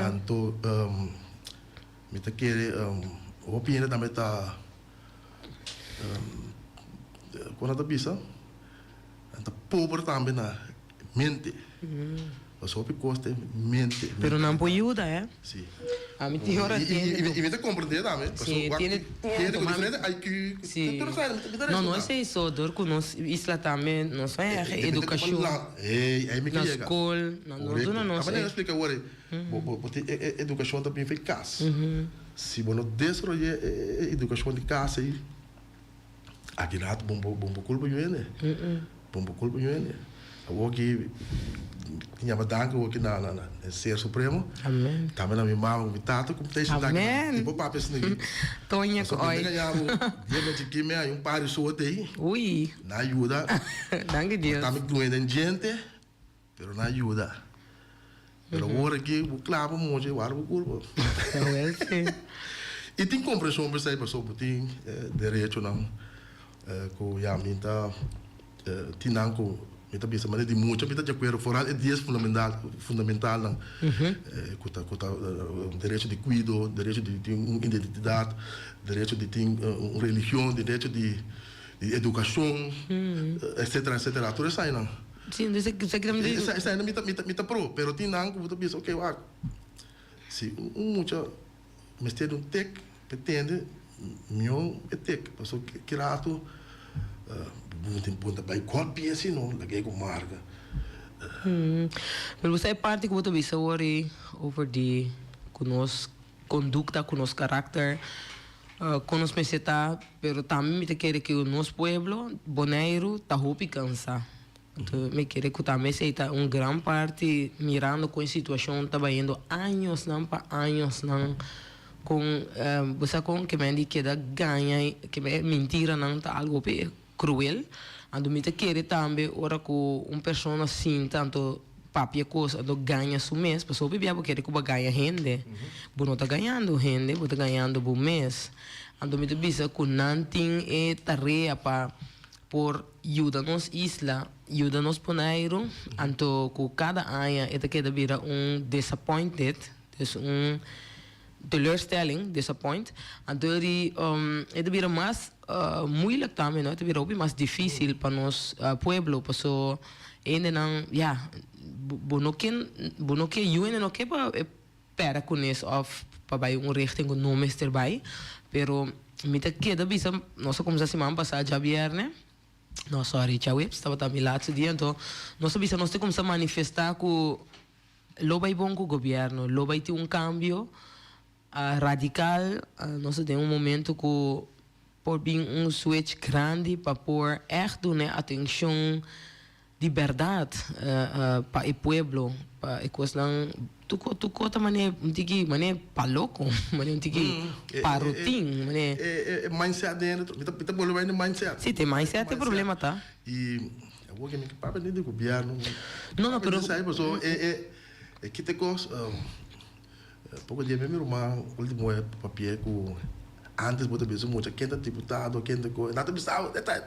Anto Mi ta kere hopi hende tambe ta kon nan ta bisa nan ta pober tambe na mente pasobra hopi kos ta mente. Pero nan por yuda eh. Si. Ami tin ora tiene. Y mi ta comprende tambe pasobra wak hende ku diferente IQ Si. No no esei so dor ku nos isla tambe nos no hege edukashon na skol nan no duna nos. Tabata explica awor Bo bo tin e edukashon ta bin for kas. Si bo no desaroyá e edukashon di kas ei, aki rato bo bo bo kulpa yu hende. Bo bo kulpa yu hende. Awor ki mi yama danki awor ki na na e Ser Supremo. Amen. Tambe na mi mama ku mi tata ku mi ta sinta aki. Amen. Tipo papia asina aki. Toña ku Pasobra mi oi. ta gaña bo dia mi a chikí mi a un par di sote ei. Ui. Nan a yuda. Danki Dios. Por ta mi dueño den djente, pero nan a yuda. Pero awor aki bo klaba mochi wak bo kurpa. Awel si. I tin komprenshon p'esei pasobra bo tin derechonan ku ya mi ta tin nan ku mi ta bisa manera di mucha mi ta di akuerdo foral e dies fundamentalnan ku ta ku ta derecho di kuido, derecho di tin un identidat, derecho di tin un religion, derecho di edukashon, etsetera etsetera tur esainan. Sí, entonces esaki ta mi. Esainan mi ta mi ta pro, pero tin nan ku bo ta bisa oke wak si un mucha mester di un tek pa e tende mihó e tek pasobra ki rato bo no tin por ta bai gòlpia si no lag'é ku marka. Pero bo sa e parti ku bo ta bisa awor ei over di ku nos kondukta, ku nos karakter, kon nos mester ta, pero tambe mi ta kere ku nos pueblo, Boneiru, ta hopi kansa. Anto mi kere ku tambe esei ta un gran parti mirando kon e situashon ta bayendo añosnan pa añosnan kon bo sa kon ke men di keda gaña ke men mintiranan ta algo hopi kruel. Anto mi ta kere tambe ora ku un persona sinta anto papia kos anto gaña su mes pasobra hopi bia bo kere ku bo a gaña hende bo no ta gañando hende bo ta gañando bo mes. Anto mi ta bisa ku nan tin e tarea pa por yuda nos isla, yuda nos Boneiru, anto ku kada aña e ta keda bira un disappointed, dus un teleurstelling, disappoint, anto di e ta bira mas moeilijk tambe no, e ta bira hopi mas dificil pa nos pueblo, paso hendenan ya, bo no ke, bo no ke, yu hende no ke pa e pera kunes of pa bai un richting ku no mester bai, pero mi ta keda bisa nos a kumsa siman pasá djabierne, no sorry djaweps tabata mi laatste dia anto nos a bisa nos ta kumsa manifestá ku lo bai bon ku gobièrnu, lo bai tin un kambio radikal, nos ta den un momento ku por bin un switch grandi pa por ègt duna e atenshon Di berdad pa e pueblo, pa e cosnan tuco tuco ta mane un tiki mane pa loco, mane un tiki pa rutin, mane. E mindset den mi ta mi ta bolbe bai den mindset. Si, te mindset e problema ta. Y awor ke mi ke papia di gobierno. No no pero. Esai paso e e e kite cos poco dia mi ruman ultimo e papia cu antes bo ta bisa mucha ken ta diputado ken ta cu nan ta bisa e ta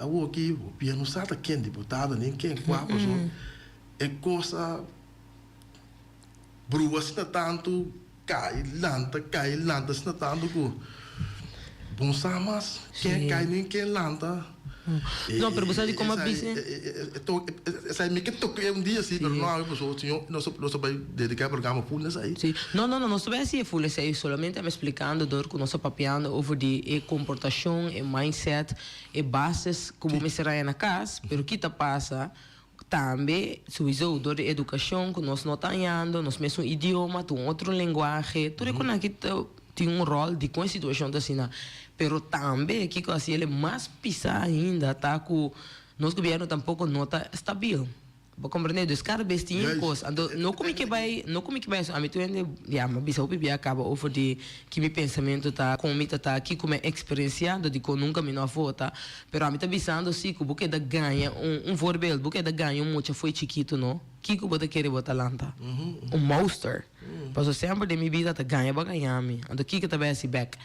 awor aki hopi no sa ta ken diputado nin ken cua paso e cos a brua asina tanto cay lanta cay lanta asina tanto cu bo no sa mas ken cay nin ken lanta. No, pero bo sa di como a bisa. Esai mi ke toca un dia si, pero no awe pasobra señor nos nos a bai dedica e programa full na esai. Si, no no no nos ta bai haci e full esai, solamente ami explicando door cu nos ta papiando over di e comportacion, e mindset, e bases cu bo mester haya na cas, pero ki ta pasa tambe souiso door di educacion cu nos no ta hañando, nos mesun idioma ta un otro lenguahe, tur e conan aki ta tin un rol di con e situacion ta asina. Pero tambe kico haci el e mas pisa ainda ta cu nos gobierno tampoco no ta stabil. Bo comprende? Dus cada bes tin un cos. Anto no cu mi ke bay, no cu mi ke bay, ami tur hende, ya, mi a bisa hopi bia caba over di ki mi pensamento ta, con mi ta ta, kico mi a experiencia, anto dicon nunca mi no a vota. Pero ami ta bisando si cu bo keda gaña un, un voorbeeld, bo keda gaña un mucha fo'i chikito no, kico bo ta kere bo ta lanta? Un monster. Pasobra semper den mi bida ta gaña bo a gaña mi. Anto kico ta bay haci bek?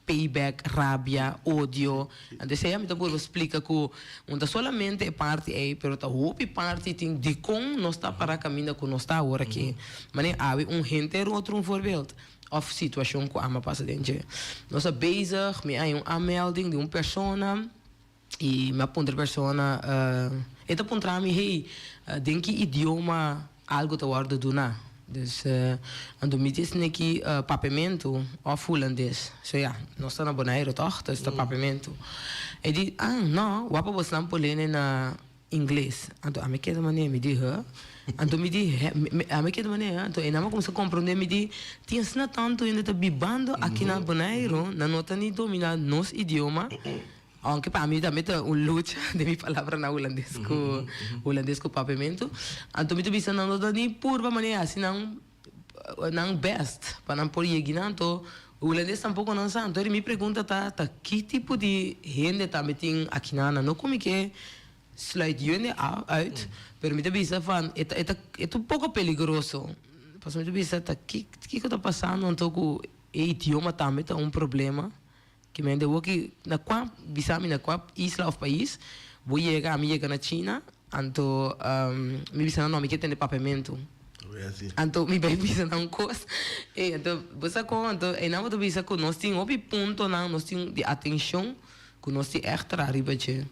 Payback, rabia, odio. Anto esei ami ta purba splika ku no ta solamente e parti ei, pero ta hopi parti tin dikon nos ta para kaminda ku nos ta awor aki. Manera awe un henter otro un voorbeeld òf situashon ku ama pasa den dje. Nos ta bezig, mi a haña un aanmelding di un persona i mi a puntra e persona, e ta puntra mi, hey, den ki idioma algu ta wòrdu duná? Dus, anto mi di esne ki papiamentu òf hulandes. So ya, nos ta na Boneiru tòg, dus ta papiamentu. E di, ah, nò, wak pa bosnan por lene na ingles. Anto ami keda manera, mi di, huh? Anto mi di, he, ami keda manera, anto e nan a kuminsá komprondé, mi di, tin asina tantu hende ta bibando aki na Boneiru, nan no ta ni dominá nos idioma. Aunke pa mi tambe ta un lucha den mi palabranan hulandes ku hulandes ku papiamentu. Anto mi ta bisa nan no ta ni purba manera hasi nan nan best pa nan por yegi nan. Anto hulandes tampoko nan sa. Anto mi pregunta ta, ta ki tipo di hende tambe tin akinan? No ku mi ke sluit jullie uit, pero mi ta bisa van e ta e ta e ta un poko peligroso. Pasobra mi ta bisa ta ki kiko ta pasando anto ku e idioma tambe ta un problema. Ki men debo ki na kua bisa mi na kua isla of pais bo yega, ami yega na China anto mi bisa nan no mi ke tende papiamentu. Anto mi bai bisa nan un kos ey anto bo sa kon anto eynan bo ta bisa ku nos tin hopi puntonan nos tin di atenshon ku nos tin ègt traha riba dje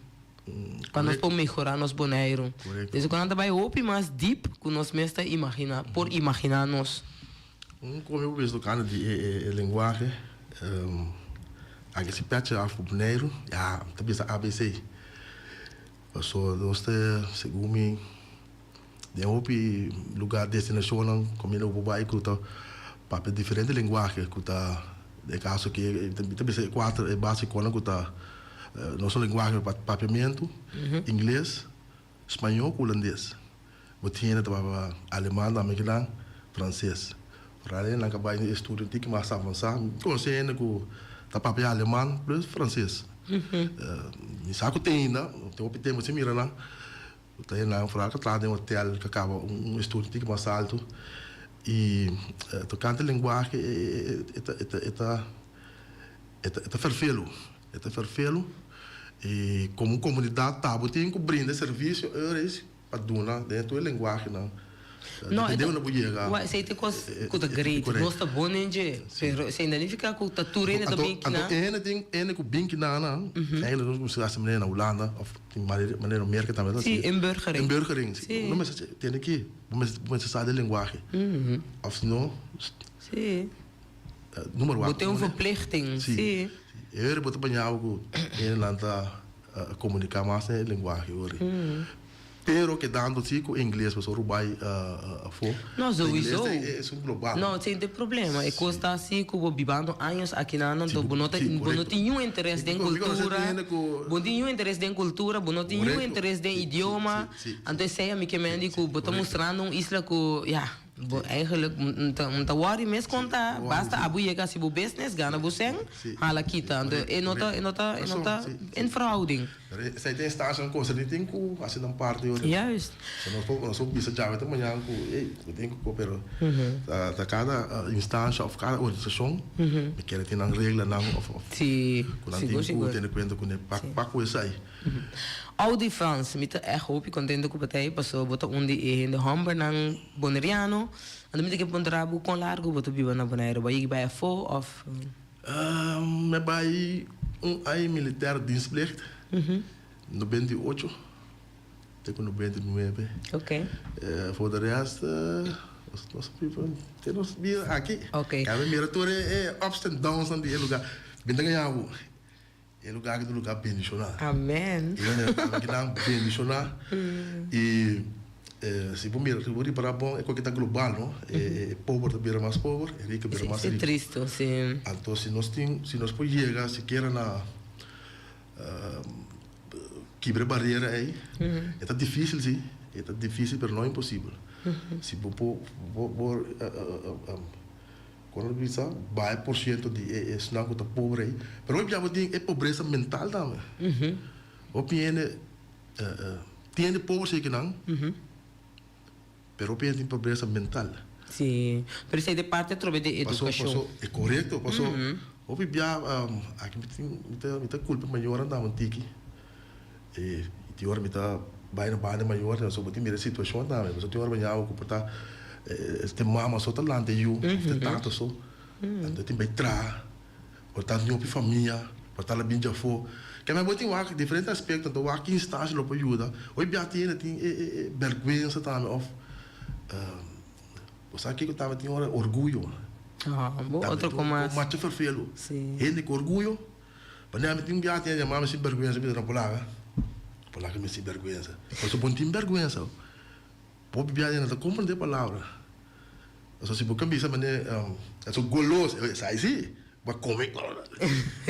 pa nos por mehorá nos Boneiru. Desde ku nan ta bai hopi mas dip ku nos mes ta imaginá por imaginá nos. Un komi bo bisa tokante di e lenguahe, aki si pèchi af ku Boneiru, ya mi ta bisa abc. Pasobra nos ta segun mi den hopi lugar destinashonnan kaminda ku bo bai ku ta papia diferente lenguahe ku ta den e kaso aki mi ta bisa e kuater e basikonan ku ta nos lenguahe papiamentu, ingles, Spañó ku hulandes. Bo tin hende ta papia aleman tambe kinan, franses. Ora nan ka bai estudio un tiki mas avansá, mi konosé hende ku ta papia aleman plus franses. Mi sa ku tin ainda, tin hopi tempu sin mira nan. Ta hende nan foral ka traha den hotel, ka kaba un estudio un tiki mas altu. I tokante lenguahe e ta e ta e ta ferfelu. E ta ferfelu i komo komunidat ta bo tin ku brinda e servisio eures pa duna den tur e lenguahenan depende unda bo yega. No, esei ta e kos ku ta great, nos ta bon den dje, pero esei no nifiká ku ta tur hende ta bin kinan. Anto e hende tin hende ku bin kinan nan, eigenlijk nos mester hasi manera na Hulanda òf tin manera Merka tambe ta hasi. Si, inburgering. Inburgering, si. No mester tende ki bo mester sa di lenguahe òf si no. Si. Nummer Bo tin un verplichting, si. E heri bo ta bañabo ku hendenan ta komuniká mas den e lenguahe hori. Pero kedando si ku ingles pasobra bo bai afó. No, souiso. Ingles es un global. No, sin tin problema. E kos ta si ku bo bibando años akinan anto bo no ta bo no tin niun interes den kultura, bo no tin niun interes den kultura, bo no tin niun interes den idioma. Anto esei a mi ke men di ku bo ta mustrando un isla ku ya. Bo eigenlijk un ta worry mes kon ta basta abo yega hasi bo business gana bo sen hala kita anto e no ta e no ta e no ta in verhouding. Pero esei ta instancia nan cosa ni tin ku hasi nan parti ora. Juist. So nos por nos por bisa djawe ta mañan ku ey bo tin ku ko pero ta kada instancia of kada organisacion mi kere tin nan reglanan of of ku nan tin ku tene kuenta kuné pa ku esei. Audi Frans, mi ta ègt hopi kontento ku bo ta ei pasobra bo ta un di e hende hòmbernan boneriano. Anto mi ta ke puntra bo kon largu bo ta biba na Boneiru? Bo a yegi bai afó òf? Mi a bai un aña militair dienstplicht, 98 te ku 99. For de rest nos a biba te nos bida aki. Kaba mi mira tur e ups en downs di e lugar. Mi ta gaña bo. E lugar aki ta un lugar bendishoná. Amen. E hende nan aki nan bendishoná. I si bo mira, si bo ripará bon, e koki ta global, no? E pober ta bira mas pober, e riku bira mas riku. E tristo, si. Anto si nos tin, si nos por yega sikiera na kibra e barera ei, e ta difísil si, e ta difísil pero no imposibel. Si bo por, bo por. Kon lo bisa baha e por siento di e esnan ku ta pobre ei. Pero hopi bia bo tin e pobresa mental tambe. Hopi hende tin hende pobre si kinan, pero hopi hende tin pobresa mental. Si, pero esei ta parte atrobe di edukashon. Paso, e korekto, paso hopi bia aki mi tin mi ta kulpa mayornan tambe un tiki. E tin ora mi ta bai na banda mayor so bo tin mira e situacion tambe pasobra tin ora bo ñawe cu por ta te mama so ta lanta e yu of te tata so anto e tin bai traha por ta ñopi famia por ta la bin djafo kende bo tin wak diferente aspecto anto wak ki instancia lo por yuda hoy bia tin hende tin e berguensa tambe of bo sa kico tambe tin ora orguyo otro cu mas macho ferfelu hende cu orguyo. Wanneer mi tin un biaha tin a yama mi sin berguensa mi ta no por laga por laga mi sin berguensa pasobra bo no tin berguensa hopi biaha nan ta comprende palabra pasobra si bo ke bisa manera eso golos esai si. Bo a come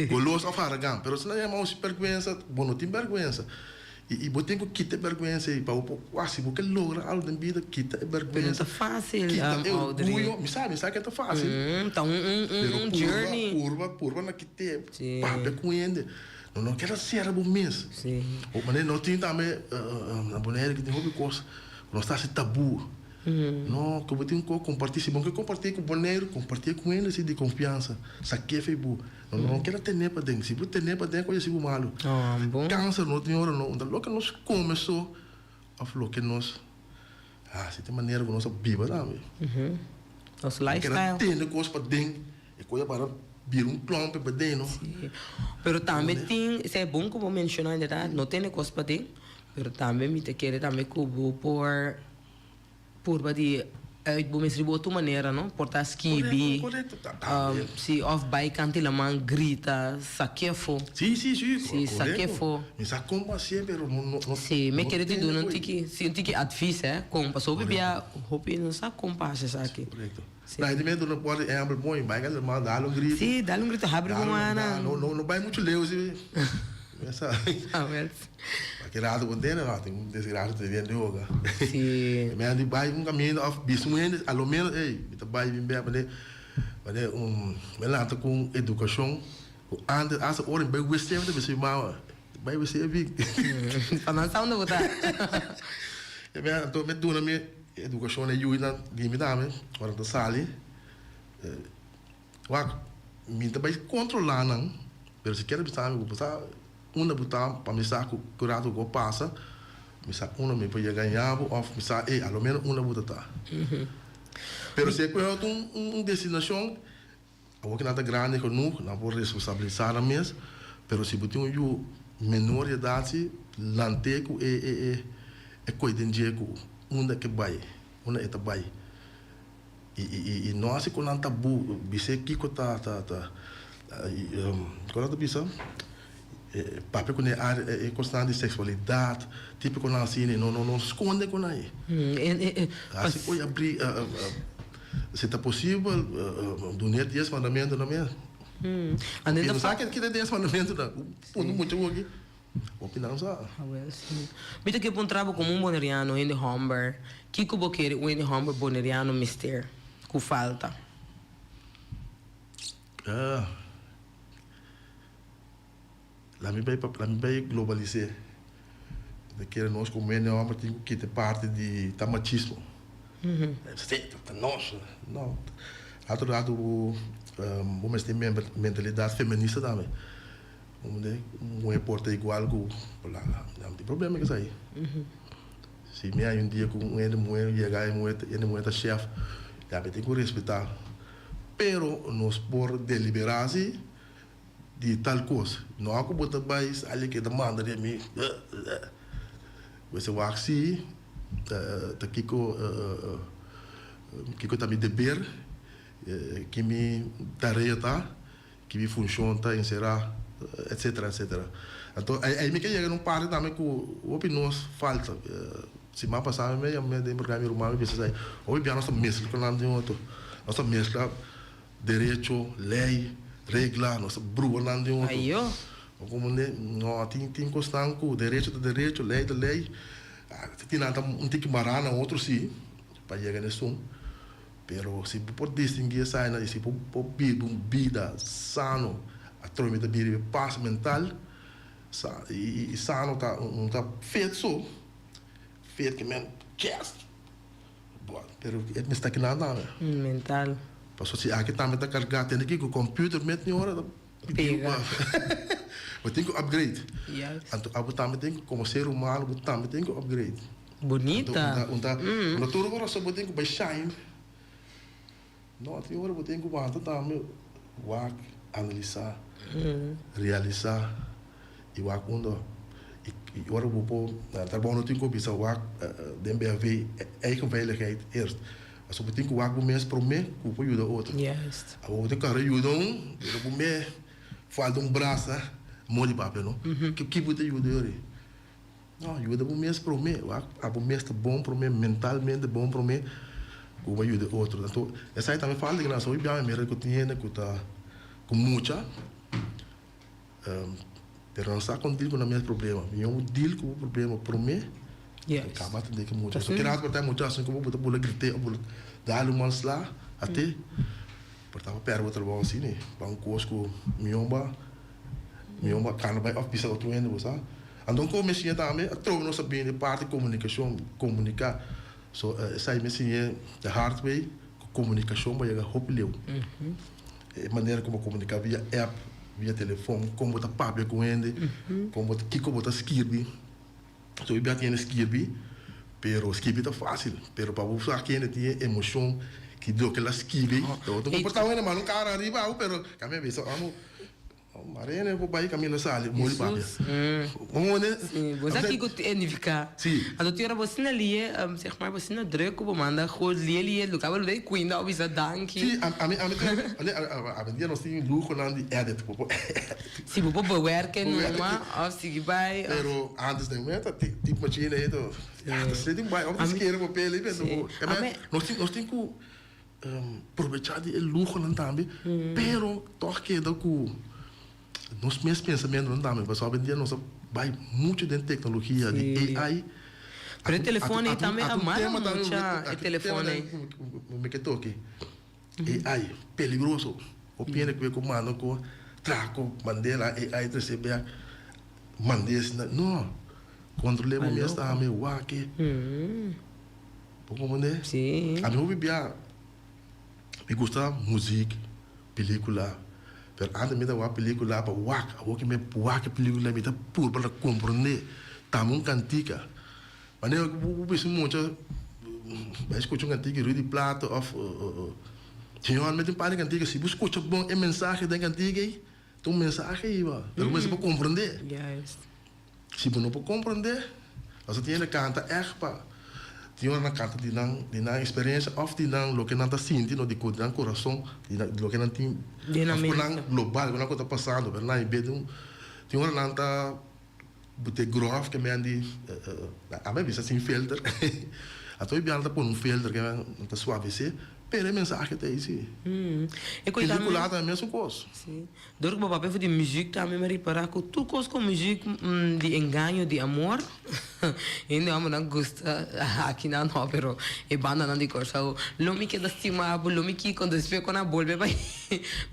golos of haragan. Pero si nan yama bo sin berguensa, bo no tin berguensa. Y bo tin cu kita e berguensa ey pa bo por wak si bo ke logra algo den bida, kita e Pero no berguensa, ta fácil, kita um, e Audrey. orguyo. Mi sa, mi sa ke ta fácil. Mm, ta un, un, un, Pero un purba, journey. purba, purba na kit'é, Sí. papia cu hende. No no keda sera bo mes. Sí. O manera no tin tambe na Bonaire ki tin hopi kos ku nos ta hasi tabú. No, ku bo tin ku kompartí. Si bo ke kompartí ku Boneiru, kompartí ku hende si di konfiansa. Sak'é fe bo. No no keda ten'é paden. Si bo ten'é paden ku hasi bo malu. Kanser no tin ora no. Unda loke nos kome so òf loke nos hasi ta manera ku nos a biba tambe. Nos No keda lifestyle. tene kos paden. E koe a para bira un klomp paden no. Sí. Pero tambe tin, esei bon ku bo menshoná inderdat, no tene kos paden, pero tambe mi ta kere tambe ku bo por Purba di uit bo mes riba otro manera, no? Por ta skibi, Correcto, correcto. Ta, tambe. si, of bai kanti laman, grita, saké afó. Sí, sí, sí, Sí, saké correcto. afó. Mi sa kon pa hasié, pero no, no, no, Sí, mi no kere di tende duna un koe. tiki, sí, un tiki advies, hè, kon, pasobra hopi bia, hopi no sa kon pa hasi esaki. Correcto. Sí. Na hende mester no por di ehempel mooi, bai kanti laman, dal un grito. Sí, dal un grito, habri bo Dal un, mannan. no, no, no bai muchu leu, sí. Mi sa. Ah, wel. Ki rato bo tene no tin un desgracia ta bien yoga. Sí. Mi a di bai un caminda of bisa un hende a lo menos ey mi ta bai bin bek mane mane un mi a lanta cu un educacion cu antes hasta ora mi bai wc mi ta bisa mi mama bai wc bin. Pa nan sa unda bo ta. Anto mi a duna mi educacion na e yuinan di mi tambe ora mi ta sali wak mi ta bai controla nan pero sikiera bisa mi cu bo sa. Unda bo ta pa mi sa ku ku rato ku a pasa, mi sa unda mi por yega ña bo òf mi sa ey a lo menos unda bo ta ta. Pero si e kueho ta un un destinashon, awor ku nan ta grandi genoeg, nan por responsabilisá nan mes, pero si bo tin un yu menor di edat si, lant'é ku e e e e koe den dje ku unda ke bai, unda e ta bai. I i i no hasi ku nan tabú, bis'é kiko ta ta ta kon nan ta bisa? Papia ku nan e área e kosnan di seksualidat, tipo ku nan asina, no no no skonde ku nan ei. Hasi ku e abrí si ta posibel dun'é dies mandamentunan mes. Pasobra no sa kiko ta dies mandamentunan, un mucha hopi. Hopi nan sa. Awel si. Mi ta ke puntra bo komo un boneriano hende homber, kiko bo kere un hende homber boneriano mester ku falta? Ah. La mi bai pa la mi bai globalis'é. Mi ta kere nos komo hende homber tin ku kita e parti di ta machismo. Si, ta nos. No. Rato rato bo bo mester tin mentalidat feminista tambe. Un muhe por ta igual ku la nan tin problema ku esei. Si mi hay un dia ku un hende muhe yega e muhe hende muhe ta chef ya mi tin ku respetá. Pero nos por deliberá si di tal kos. No ku bo ta bai sali ke ta manda den mi Mester wak si ta kiko kiko ta mi deber ki mi tarea ta. Ki mi funshon ta enserá, etsetera, etsetera. Anto, ei mi ke yega na un parti tambe ku hopi nos falta. Siman pasá mi yama den programa mi ruman mi bisa esei, hopi bia nos ta meskla ku nan den otro. Nos ta meskla derecho, lei, regla, nos ta brua nan den otro. Ayo. Komo no, tin tin kosnan ku derecho ta derecho, lei ta lei. Tin nan ta un tiki mará na otro si, pa yega na esun. Pero si bo por distinguí esainan i si bo por biba un bida sano, atrobe mi ta bira riba e pas mental, sa i sano ta no ta fit so, fit ke men chest, bo pero e mester ta kinan tambe. Mental. Pasobra si aki tambe ta kargá tene ki ku computer met ni ora ta pidi bo pa bo tin ku upgrade. Yes. Anto abo tambe tin ku komo ser humano bo tambe tin ku upgrade. Bunita. Un ta un ta tur ora so bo tin ku bai shine. No, tin ora bo tin ku wanta tambe wak, analisa, realisa i wak unda i ora bo por trabou no tin ku bisa wak den BHV eigen veiligheid eerst. Pasobra bo tin ku wak bo mes prome ku bo por yuda otro. Abo bo tin ku agarra yuda un pero bo mes falta un brasa modi papia no. Ki bo ta yuda yori? No, yuda bo mes promé. Wak, abo mes ta bon promé, mentalmente bon promé, ku bo a yuda e otro. Anto, esaki tambe falta di nan. So, hopi biaha mi mira ku tin hende ku ta. Ku mucha, pero nan sa kon deal ku nan mes problema. Mihó bo deal ku bo problema promé, kaba atendé ku mucha. So keda por ta mucha asin ku bo ta bula grit'é òf bula dal un mal sla at'é, por ta bo pèrdè bo trabou asina, pa un kos ku mihó bo mihó bo a kana bai òf bisa otro hende bo sa. Anto kon mi siña tambe atrobe nos a bini e parti komunikashon, komuniká. So esei mi siñ'é the hard way ku komunikashon bo yega hopi leu. E manera ku bo komuniká via app, via telefòn, kon bo ta papia ku hende, kon bo ta kiko bo ta skirbi. So hopi bia tin hende skirbi, pero skirbi ta fásil, pero pa bo sa kende tin e emoshon ki loke el a skirbi, ta otro. Bo por ta wena manda un kara ariba awo, pero kambia bisa amo. Marene bo bai camino sali muri papia. Bo Sí, bo sa kiko e nifica. Sí. Anto ti ora bo asina lie, zeg maar bo asina druk ku bo manda go lie lie lo kaba lo den kuinda o bisa danki. Sí, ami ami ta awendia nos tin luhonan di edit bo por edit. Sí, bo por bewerken numa of sigui bai. Pero antes den meta tip machine ei to ya ta seti bai of ta skere papel ei pero nos tin nos tin ku Probechá di e luhonan tambe, pero tòg keda ku nos mes pensamentunan tambe, pasobra awendia nos a bai muchu den teknologia di AI. Pero e telefòn ei tambe a mara mucha e telefòn ei. Mi ke toke AI peligroso, bo piende ku e ku manda ku traha ku bandera AI trese bek mand'é asina, no, kontrol'é bo mes tambe wak e. Bo comprende? Sí. Ami hopi bia mi gusta muziek, pelicula, pero antes mi ta wak pelicula pa wak, awor ki mi wak e pelicula mi ta purba na comprende tambe un cantica. Manera ku bo bisa mucha bai scucha un cantica Rudy Plato of Señor mi tin par di cantica si bo scucha bon e mensahe den cantica ei ta un mensahe ei bo, pero bo mester por comprende. Juist. Si bo no por comprende, pasobra tin hende canta echt pa tin ora nan canta di nan di nan experiencia of di nan loke nan ta sinti no di di nan corazon di nan loke nan tin Den nan of cu nan mente. global cu nan cu ta pasando pero nan e un tin ora nan ta bute grof ke men di ame a bisa sin filter ato e biaha nan ta pone un filter ke men ta suavise pero e mensahe ta ey si. E cu Pelicula ta e mesun cos. Si. Dor ku bo papia for di muzik tambe mi a ripará ku tur kos ku muzik di engaño di amor hende hòmbernan gusta aki nan no pero e bandanan di Kòrsou lo mi keda stima bo lo mi kiko despues ku nan bolbe bai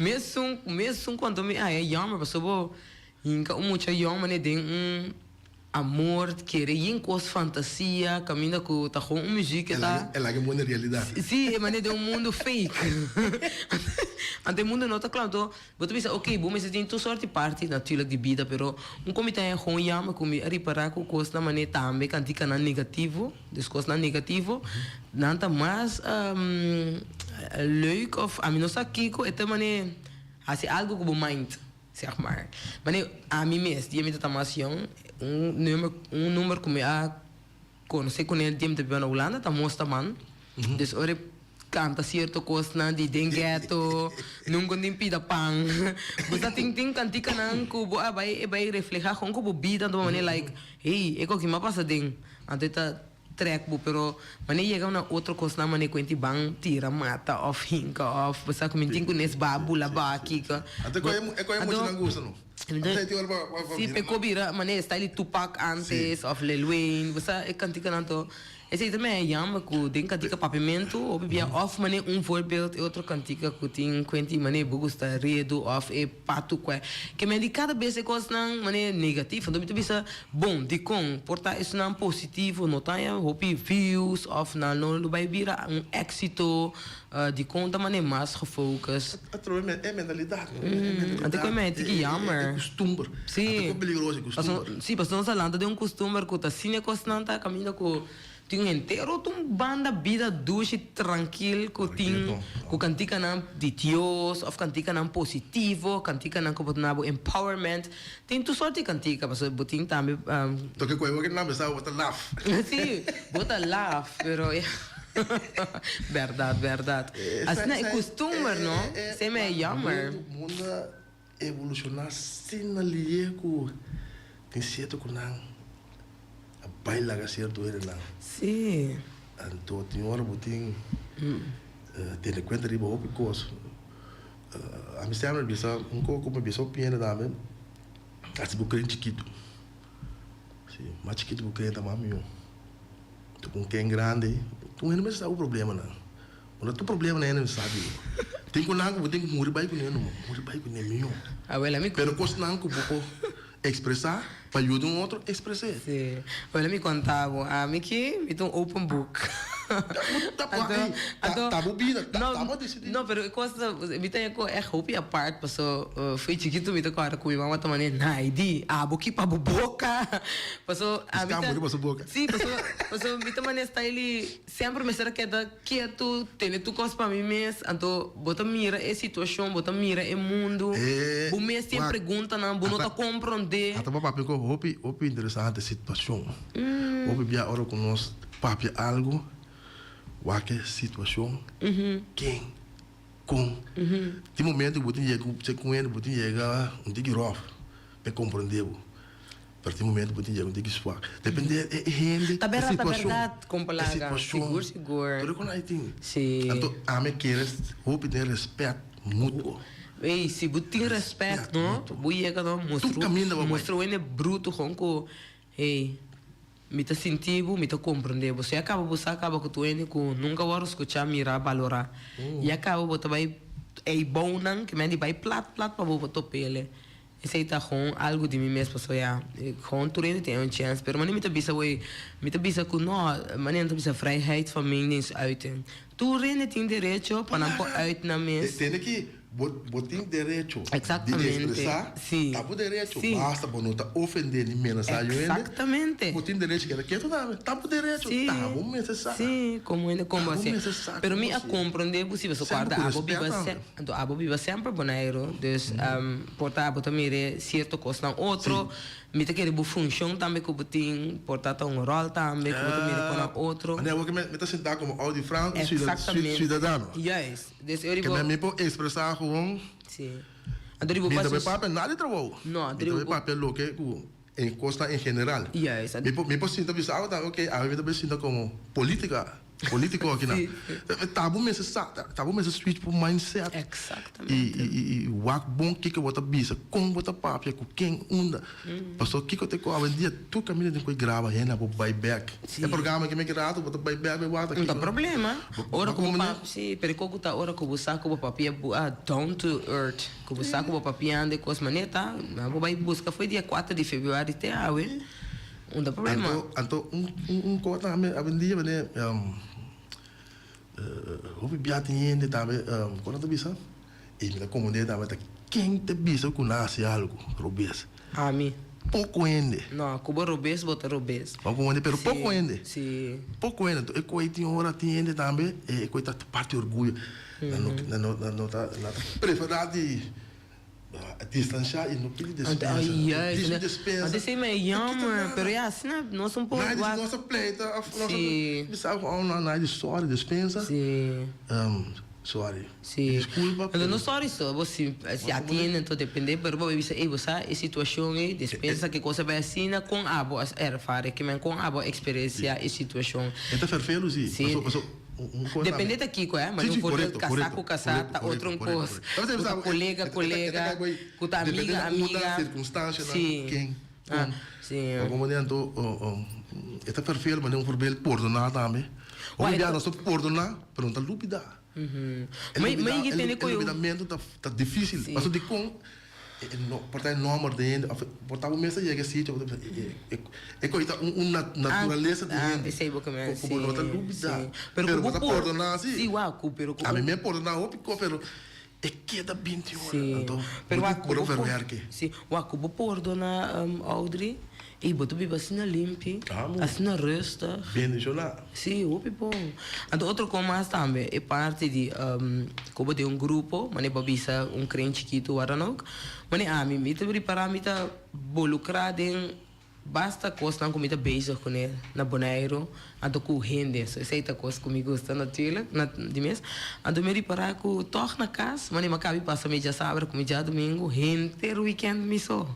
mesun mesun kuantu mi haña yòmber pasobra bo hinka un mucha yòn manera den un Amor, kere yin kos fantasia, kaminda ku ta gewoon un muziek ke ta. E laga e mundu realidat. Si, e manera den un mundu fake. Anto e mundu no ta kla. Anto bo ta bisa oke, bo mester tin tur sort di parti natuurlijk di bida, pero un kon mi ta haña gewoon jammer ku mi a ripará ku kosnan manera tambe kantikanan negativo, dus kosnan negativo, nan ta mas leuk of ami no sa kiko, e ta manera hasi algu ku bo mind. Zeg maar. Mane ami mes, dia mi ta ta mas yong, un number, un number ku mi a konosé kuné dia mi ta biba na Hulanda ta Mosta Man. Dus ora e kanta sierto kosnan di den ghetto, nunka tin pida pan. Bo sa tin tin kantikanan ku bo a bai e bai reflehá kon ku bo bida anto bo mane like, hey, e koki mi a pasa den. Anto e ta trek bo pero mane yega na otro kosnan mane kuenti ban tira mata of hinka of bo sa ku mi tin ku nes ba bula ba kiko Anto e koe mucha nan gusta no. Si pe ko bira mane style di Tupac antes of Lil Wayne bo sa e kantikanan to esei ta me jammer ku den kantika papiamentu hopi bia of mane un voorbeeld e otro kantika ku tin kuenti mane bo gusta redu of e Patu kue ke men di kada bes e kosnan manera negativo anto mi ta bisa bon dikon por ta esunnan positivo no ta haña hopi views of nan no lo bai bira un exito dikon ta manera mas gefocus. Atrobe men e mentalidat no e mentalidat Anto kue men tiki jammer e kustumber si anto kon peligroso e kustumber si pasobra nos a lanta den un kustumber ku ta asina e kosnan ta kaminda ku Tin henter otro un banda bida dushi trankil ku tin ku kantikanan di Dios of kantikanan positivo, kantikanan ku por duna bo empowerment. Tin tur sort di kantika pasobra bo tin tambe. Toke ku e wak nan mester bo ta laf. Si, bo ta laf pero ya bèrdat bèrdat. Asina e kustumber no, esei me jammer. Mundu a evolushoná asina lihe ku tin sierto ku nan. A bai laga sierto hendenan. Sí. Anto tin ora bo tin tene kuenta riba hopi kos. Ami semper bisa un koko mi bisa opiende tambe hasi bo kren chikitu. Si, mas chikitu bo kren ta mas mihó. Ta ku un ken grandi, tur hende mester sa bo problemanan. Bo no tur problema nan hende mester sa di bo. Tin ku nan ku bo tin ku muri bai kuné numa, muri bai kuné mihó. Pero kosnan ku bo por ekspresá pa yuda un otro, ekspres'é. Si. Awel mi konta bo, ami ki mi ta un open book. Ta bo bida, ta bo disidí. No, pero e kos ta, mi ta ku ègt hopi apart paso fo'i chikitu mi ta kòrda ku mi mama ta manera, Naidi, abo ki pa bo boka. Paso ami ta. Buská muri pa su boka. Si, paso, paso mi ta manera style semper mester a keda ketu, tene tur kos pa mi mes, anto bo ta mira e situashon, bo ta mira e mundu, bo mes tin e preguntanan, bo no ta komprondé. Ata bo papia ku hopi, hopi interesante situashon. Hopi bia ora ku nos papia algu, wak e situashon, ken, kon. Tin momento ku bo tin yega ku ku hende bo tin yega un tiki ròf pa e komprondé bo. Pero tin momento bo tin yega un tiki swak. Depende e hende, Ta e berdad, ta situashon, berdad, kompa e Laga. situashon. Sigur, sigur. Tur e kon ai tin. Si. Anto ami kere hopi den respèt mutuo. Ey, si bo tin respèt, Respèt no, mutuo. bo yega no Tur mustra, kaminda bo bai. mustra wende bruto kon ku, hey, mi ta sinti bo, mi ta komprende bo. So ya kaba bo sa kaba ku tur hende ku nunka wòrdu skuchá, mirá, balorá. Ya kaba bo ta bai ey bounan, ke men di bai plat plat pa bo por top'ele. Esei ta gewoon algu di mi mes pasobra ya, gewoon tur hende tin un chèns. Pero manera mi ta bisa wey, mi ta bisa ku no, manera nan ta bisa vrijheid van meningsuiting. Tur hende tin derecho pa nan por uit nan mes. Tende ki bo bo tin derecho di Exactamente, expresá, si, ta bo derecho, si. basta bo no ta ofendé ni menasá yu hende. Exactamente. Bo tin derecho keda ketu tambe, ta bo derecho, Si, ta bo mester sa. si, komo hende kon Ta bo bo hasié. mester sa Pero kon mi bo a hasié. komprondé bo si, pasobra Semper kòrda ku abo respèt biba tambe. Anto abo biba semper Boneiru, dus por ta abo ta mira cierto cosnan otro, mi ta kere bo funcion tambe cu bo tin, por ta ta un rol tambe cu bo ta mira con nan otro. Manera awor mi ta sinta como Audi Frank, un Exactamente. ciudadano. Juist, dus eu Ke riba. mi por expresa gewoon. Si. Anto riba Mi ta paso. bay papia nada di trabou. No, anto Mi ta riba. bay papia loke cu en cosnan en general. Juist. Mi por mi por sinta bisa awe tambe ok, awe mi ta bay sinta como politica. Politico aki nan. Ta bo mester sa, ta bo mester switch bo mindset. Exactamente. I i i wak bon kiko bo ta bisa, kon bo ta papia, ku ken, unda. Pasobra kiko ta ku awendia tur kaminda tin ku e graba hende a bo bai bek. E programa aki meki rato bo ta bai bek bai wak ta No ta kiko. problema. Ora ku bo Bo papia, si, pero e koko ta ora ku bo sa ku bo papia bo a down to earth, ku bo sa ku bo papiando e kos manera ta, bo bai buska fo'i dia kuater di februari te awe. Un ta problema. Anto, anto un, un, un cosa tambe awendia wanneer um, hopi bia tin hende tambe, um, kon nan ta bisa? I mi ta komprende tambe ta ken ta bisa ku nan hasi algu robes. Ami. Poko hende. No, ku bo robes bo ta robes. Poko hende, pero poko hende. Si. Poko hende. Anto e koi tin ora tin hende tambe, e koi ta parti orguyo. Nan no, nan no, nan no ta, nan ta preferá di. Distancia y no pidi despensa. Juist, Dispensa. Want esey me jammer, pero ya asina nos un por Nadie wak. nos a pleita of nos a Sí. bisa oh no nadie sorry despensa. Sí. Sorry. Sí. Disculpa. Pero no sorry so, bo si si a tin enton depende, pero bo bisa ey bo sa e situacion ey despensa ke cosa bay asina con abo a ervara ke men con abo a experiencia e situacion. E ta ferfelu si. Sí. Paso paso Depende ta kiko eh, ma un voorbeeld kasá ku kasá ta otro un kos, ku ta kolega kolega, ku ta amiga amiga. Si. Si. Como di anto e ta ferfeel ma un voorbeeld pordoná tambe. Hopi bia nos ta pordoná pero no ta lubidá. E lubidamentu ta difícil pasobra dikon Por ta e nomber di hende of por ta bo mes ta yega e sitio bo ta bisa e koe ta un naturalesa di hende ku bo no ta lubida pero bo ta pordona si a mi me pordona hopi kos pero e keda binti ora anto bo ta verwerke. Si wak ku bo pordona Audrey i bo ta biba asina limpi asina rustig. Bendiciona. Sí, hopi bon. Anto otro kon mas tambe, e parti di ku bo den un grupo, manera bo a bisa un kren chikitu wak dan ook, manera ami, mi ta ripará mi ta bolukrá den basta kosnan ku mi ta bezig kuné na Boneiru, anto ku hende. So esei ta kos ku mi gusta natuurlijk, na di mes. Anto mi ripará ku tòg na kas, manera mi a kabi pasa mi djasabra ku mi djadumingu henter wikènt mi so.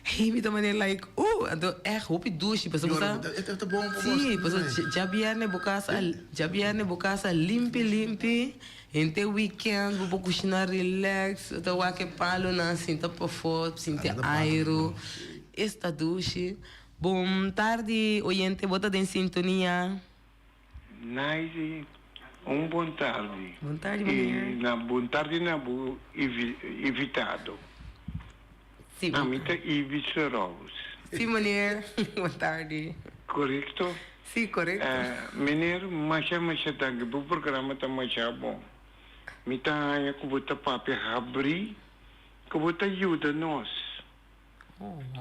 Hey mi ta manera like uh anto echt hopi dushi pasobra bo sa E ta bon pa si bos pasobra djabierne bo casa djabierne bo casa limpi limpi. Henter weekend bo por kushina relax, bo ta wak e palonan sinta pafó, sinti airu. Esta dushi. Bon tardi oyente, bo ta den sintonia. Naidi, un bon tardi. Bon tardi meneer. I na bon tardi na bo invitado. Si. Ami ta Ivis Rose. Si meneer, bon tardi. Korekto? Si, korekto. Meneer, masha masha danki. Bo programa ta masha bon. Mi ta haña ku bo ta papia habrí, ku bo ta yuda nos.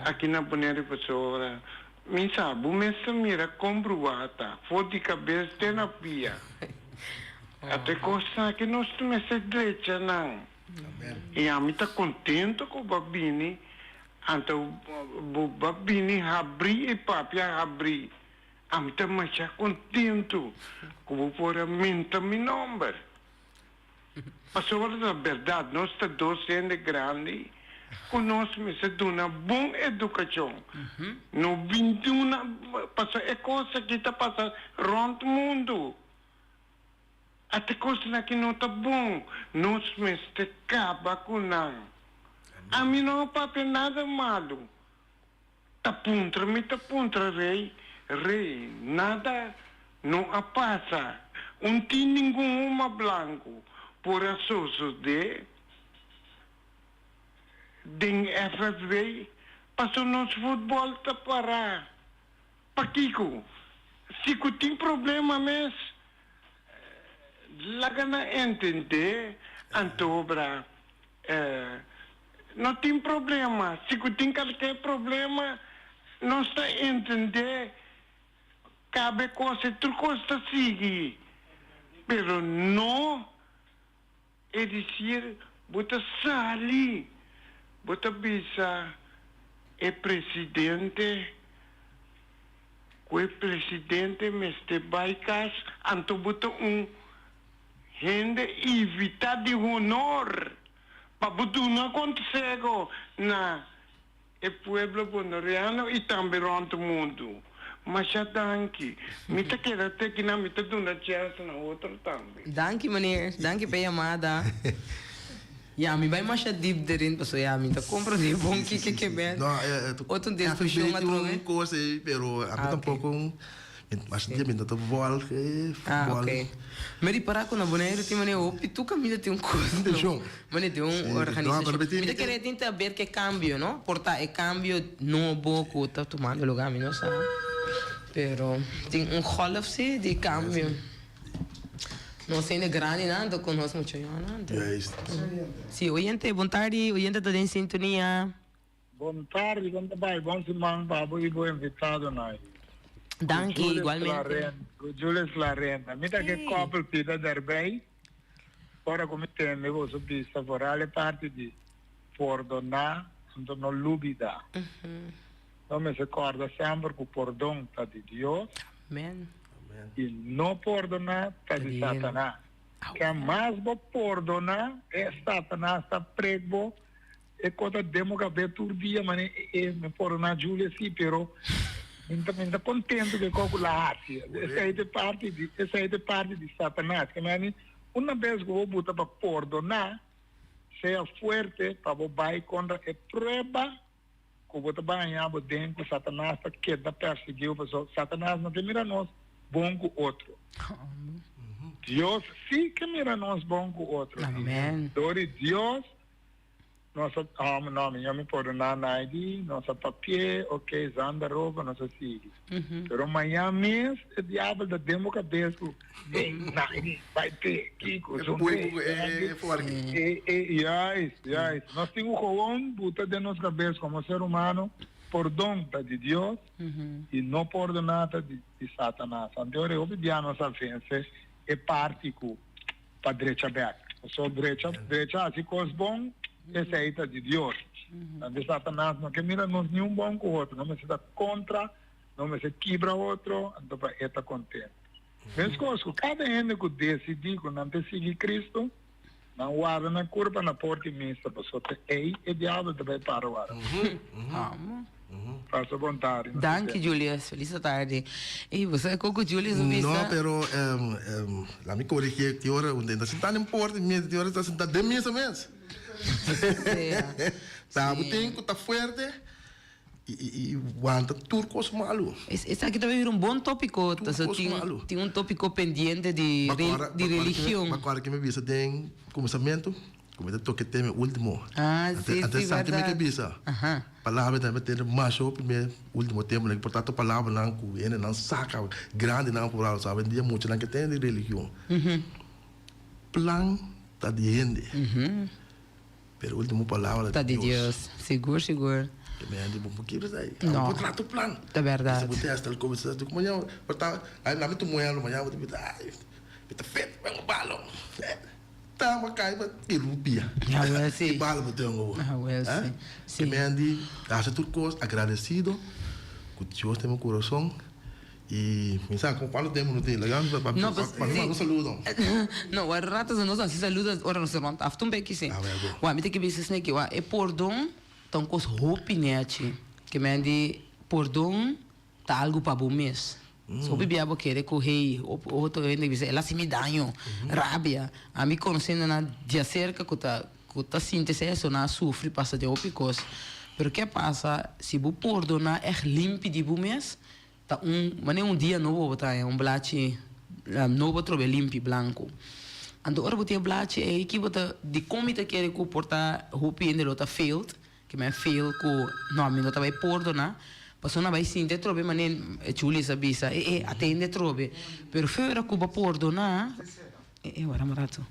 Aki na Bonaire pasobra mi sa bo mes ta mira kon bruá ta for di kabes te na pia. Ata e kosnan aki nos ta mester drecha nan. I ami ta kontento ku bo a bini, anto bo a bini habrí i papia habrí. Ami ta masha kontento ku bo por a menta mi nòmber. Pasobra ta bèrdat, nos ta dos hende grandi ku nos mester duna bon edukashon. No bin duna, pasobra e kos aki ta pasa rònt mundu. Ata e kosnan aki no ta bon, nos mester kaba ku nan. Ami no a papia nada malu. Ta puntra mi ta puntra rey, rey, nada no a pasa, un tin ningun huma blanco por a sosode den FFB, paso nos futbol ta para. Pakico? Si cu tin problema mes, Laga nan entendé antobra no tin problema, si ku tin kalke problema nos ta entendé kabe kos e tur kos ta sigui, pero no e disir bo ta sali bo ta bisa e presidente Ku e presidente mester bai kas anto bo ta un hende invitá di honor pa bo duna konsego na e pueblo boneriano i tambe rònt mundu. Masha danki. Mi ta keda te kinan mi ta duna chèns na otro tambe. Danki meneer, danki pa e yamada. Ya mi bai masha diep derin paso ya mi ta comprende bon kiko ke ben. No, Otro discusion FB atrobe. tin un cos ey, pero ami tampoco masha dia mi no ta volg e Ah, futbol. ok. Mi ripara cu na Boneiru tin manera hopi tur caminda tin un cos, no? Intencion. Manera tin un Sí, no, organisacion. pero mi tin Mi ta kere tin ta ber ke cambio, no? Por ta e cambio nobo cu ta tumando lugar, mi no sa. Pero tin un golf si di cambio. Nos hende grandinan ta konos mucho yonan. Juist. Si, oyente, bon tardi. Oyente ta den sintonia. Bon tardi, kon ta bai? Bon siman pa bo i bo invitadonan. Danki, Jules igualmente. Larenda, ku Jules Larenda. Mi ta ke koppel pida derbij, ora ku mi tende boso bisa vooral e parti di pordoná anto no lubida. No mester kòrda semper ku pordon ta di Dios. Amen. I no pordoná ta di Satanas. Ke mas bo pordoná, e Satanas ta prek bo, e ko ta den bo kabes tur dia, mane e mi pordoná Julia si, pero mi ta mi ta kontento ku e ko ku la hasi. Esei ta e parti di esei ta e parti di Satanas. Ke mane una bes ku bo buta pa pordoná, sea fuerte pa bo bai kontra e prueba ku bo ta baña bo den ku Satanas ta keda persiguiu pasobra Satanas no ke mira nos bon ku otro. Dios si ke mira nos bon ku otro. Amen. Dor di Dios nos a um, no mi mi pordona naidi, nos a papié, ok, zanda roba, nos a sigui. Pero maña mes e diabel ta den bo kabes ku hey, naidi, bai te, kiko, E zon pui te. ku e forki. E, e, juist, juist. Nos tin ku gewoon buta den nos kabes komo ser humano, pordon ta di Dios i no pordoná ta di, di Satanas. Anto ora e hopi bia nos a vense e parti ku pa drecha bek. Pasobra drecha, drecha hasi kos bon, esei ta di Dios. Anto Satanas no ke mira nos niun bon ku otro, nos mester ta kontra, nos mester kibra otro, anto pa e ta kontento. Meskos ku kada hende ku desidí ku nan ta sigui Kristu, nan warda nan kurpa na porta di misa, pasobra ta ei e diabel ta bai para warda. Pasa bon tardi. Danki Julius, felis tardi. Ey, bo sa koko Julius a bisa? No, pero la mi corrigi ki ora un ta sinta den porta mi ki ora ta sinta den misa mes. Ta bo tin ku ta fuerte i wanta tur kos malu. Esaki ta bira un bon topiko, Tur kos malu. Tin un topiko pendiente di religion. Bo acorda ki mi bisa den kuminsamentu? Ku mi ta toka e tema e ultimo. Ah, si, si, Antes sa ki mi berdad. ke bisa. Aha. Palabra tambe tene masha hopi me ultimo temponan. Por tanto palabranan ku hendenan saka grandinan por sa awendia muchanan ke tene di religion. Plan ta di hende. Pero ultimo palabra Ta di Dios. Sigur, sigur. Ke mi hende bo por kibra esei. No. Abo por traha tu plan. Ta berdad. Si bo testa el kobe sa ku mañana por ta ay lami tu muhel mañana bo ta bisa ay mi ta fit mi balo. Ta ma kai pa irupia. Ah, wel si. I bala bo ten obo. Ah, wel si. Si. Ke men di hasi tur kos agradesido ku Dios den mi kurason i mi sa kon kuantu tempu no tin laga mi pa No, pues, pa mi si. manda un saludo. No, wak rato nos hasi saludo ora nos rond af tur beki si. Ah, wel bo. Wak mi ta ke bisa esaki wak e pordon ta un kos hopi nechi. Ke men di pordon Ta algu pa bo mes. So hopi bia bo kere ku hey, otro hende bisa el a hasi mi daño, rabia. Ami konosé nan diaserka ku ta ku ta sinti esei so nan a sufri pasa den hopi kos. Pero ke pasa si bo pordoná ègt limpi di bo mes, ta un manera un dia nobo bo ta haña, un blachi nobo atrobe limpi, blanku. Anto ora bo tin e blachi ei ki bo ta dikon mi ta kere ku por ta hopi hende lo ta failed? Ke mi a feel ku no, mi no ta bai pordoná, pasobra nan bai sinti atrobe manera Julius a bisa, e e atende atrobe. Pero fuera ku bo a pordoná, e e wara un ratu.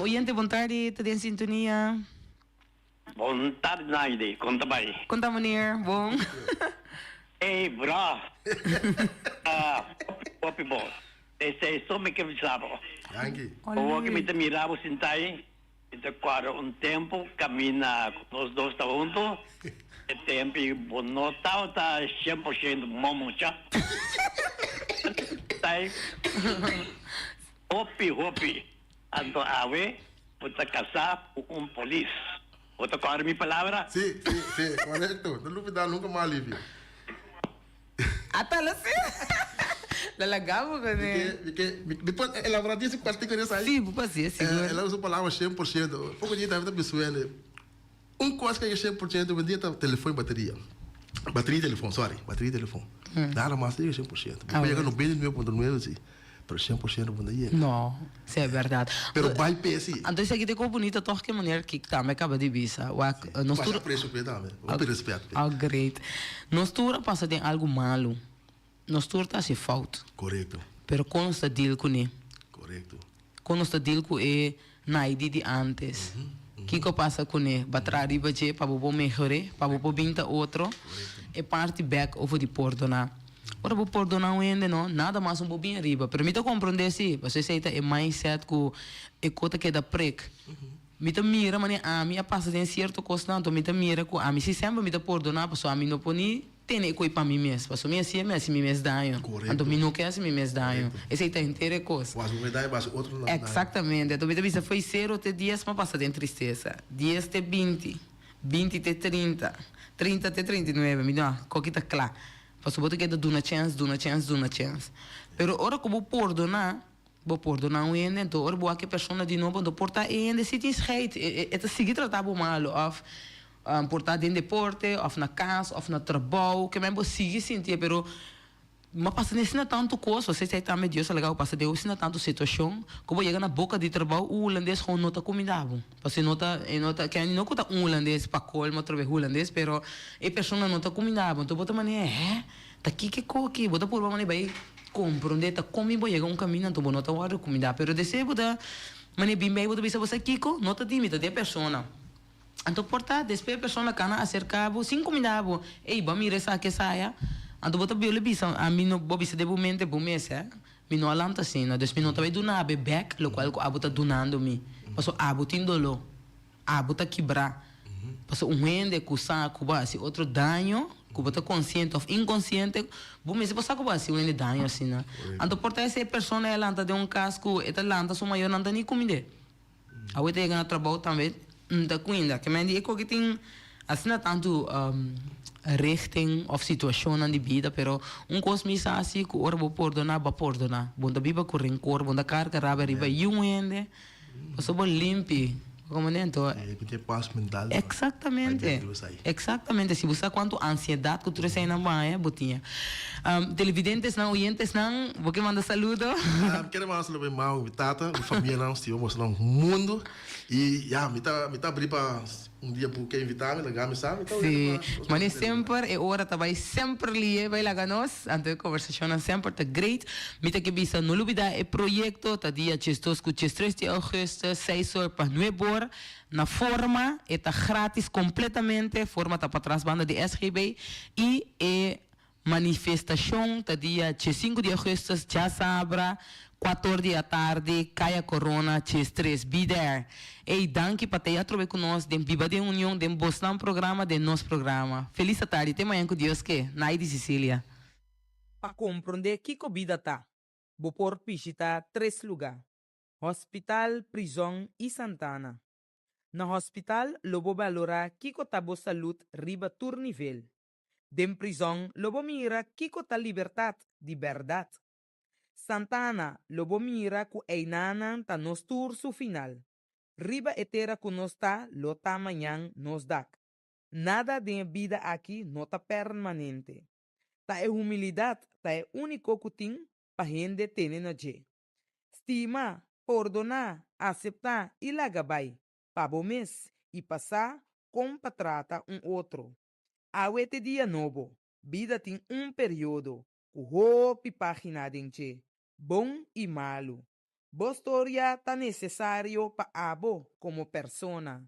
Oyente bon tardi, ta den sintonia. Bon tardi Naide, kon ta bai? Kon ta meneer, bon. Ey bra, hopi hopi bon. Esei so mi ke bisa bo. Danki. Awor ke mi ta mira bo sinta ei, Mi ta cuadra un tempo camina cu nos dos ta hunto, e tempo y bo no tabata 100% momocha. Tai hopi hopi, anto awe bo ta casa cu un polis. Bo ta cuadra mi palabra? Si, si, si, corecto. No lubida nunca mas, Livia. Ata lo si. La laga bo con e. Mi ke, mi ke, mi por elabora dies un cuartico di esai? Si, bo por hacié, sigur. El a usa palabra 100%. Poco dia tambe ta bisuende. Un cos cu a 100% hoy en dia ta telefon y bateria. Bateria y telefon, sorry. Bateria y telefon. Nada mas ta yega 100%. Bo por yega 99.9 si, pero 100% bo no ta yega. No, si e berdad. Pero bai pe si. Anto esaki ta e cos bunita toch ke meneer Kik tambe caba di bisa. Wak, nos tur. Masha aprecio p'e tambe. Hopi respet p'e. Oh, great. Nos tur a pasa den algo malo. Nos tur ta haci fout. Corecto. Pero con nos ta deal cune? Corecto. Con nos ta deal cu e Naidi di antes? Kico a pasa cune? Ba traha riba dje pa bo por mehore, pa bo por bin ta otro. E parti bek over di pordona. Ora bo pordona un hende no, nada mas no por bin ariba. Pero mi ta comprende si, pasobra esey ta e mindset cu e co ta keda prik. Mi ta mira manera ami a pasa den cierto cosnan, anto mi ta mira cu ami si semper mi ta pordona pasobra ami no por ni tene e coi pa mi mes, pasobra mi hacié mi haci mi mes daño, anto mi no ke haci mi mes daño, esey ta henter e cos. Bo haci bo mes daño, bo haci otro nan daño. Exactamente, anto mi ta bisa fo'i cero te dies mi a pasa den tristesa, dies te binti, binti te trinta, trinta te 39, mi di no, koki ta cla, pasobra bo ta keda duna chens, duna chens, duna chens, pero ora cu bo pordona, Bo pordoná un hende, anto ora bo wak e persona di nobo, anto por ta e hende si tin scheid, e ta sigui trata bo malo, òf por ta den deporte, òf na kas, òf na trabou, ke men bo sigui sintié, pero bo a pasa den asina tantu kos, bo esei tambe Dios a laga bo pasa den asina tantu situashon, ku bo yega na boka di trabou, un hulandes gewoon no ta kumindá bo, pasobra e no ta, e no ta, no ku ta un hulandes pa kolmo atrobe hulandes, pero e persona no ta kumindá bo, anto bo ta manera, hè? Ta kiko e koki? Bo ta purba manera bai komprondé ta kon mi bo yega un kaminda anto bo no ta wòrdu kumindá. Pero despues bo ta manera bin bai bo ta bisa bo sa kiko? No ta di mi, ta di e persona. Anto por ta despues e persona kana aserká bo sin kumindá bo, ey bo a mira esaki esaya? Anto bo ta biola bisa ami no bo bisa den bo mente bo mes eh mi no a lanta asina dus mi no ta bai duna bo e bèk lokual ku abo ta dunando mi pasobra abo tin doló. Abo ta kibrá. Pasobra un hende ku sa ku bo a hasi otro daño, ku bo ta konsiente òf inkonsiente, bo mester por sa ku bo a hasi un hende daño asina. Anto por ta esei persona e a lanta den un kas ku e ta lanta su mayornan ta ni kumind'é. Awe ta yega na trabou tambe, N ta kuinda. Ke men di e koki tin. Asina tantu richting of situacionnan di bida, pero un cos mi sa si cu ora bo pordona, bo a pordona. Bo no ta biba cu rencor, bo no ta carga rabia riba yiun hende, pasobra bo limpi. Bo comprende? Anto. E cu tin paz mental. Exactamente. Exactamente. Si bo sa cuanto ansiedad cu tur eseinan baña, bo tin. Televidentesnan, oyentesnan, bo ke manda saludo? Mi kere manda saludo pa mi mama, mi tata, mi famianan, stima bosonan mundo. Y ya, mi ta, mi ta abri pa un dia bo ke invita mi, laga mi sa, mi ta Sí, mane semper e ora ta bai semper lié bai laga nos, anto e conversacionnan semper ta great. Mi ta ke bisa no lubida e proyecto ta dia diesdos cu diestres di augustus, seis or pa nuebe or, na Forma, e ta gratis completamente, Forma ta patras banda di SGB, y e Manifestacion ta dia diescinco di augustus djasabra, cuator di atardi, Caya Corona, diestres. Be there! Ey, danki pa ta atrobe cu nos den Biba den Union, den bosnan programa, den nos programa. Feliz atardi, te mañan cu Dios ke. Naidy Cecilia. Pa komprondé kiko bida ta, bo por bishitá tres lugá, Hospital, prizòn i santana. Na hospital lo bo balorá kiko ta bo salud riba tur nivel. Den prizòn lo bo mira kiko ta libertat di bèrdat. Santana lo bo mira ku einanan ta nos tur su final. Riba e tera ku nos ta lo ta mañan nos dak. Nada den e bida aki no ta permanente. Ta e humilidat ta e úniko ku tin pa hende tene na dje. Stima, pordoná, aseptá i laga bai, pa bo mes i pa sa kon pa trata un otro. Awe t'e dia nobo, bida tin un periodo ku hopi página den dje, bon i malu. Bo storia ta nesesario pa abo komo persona.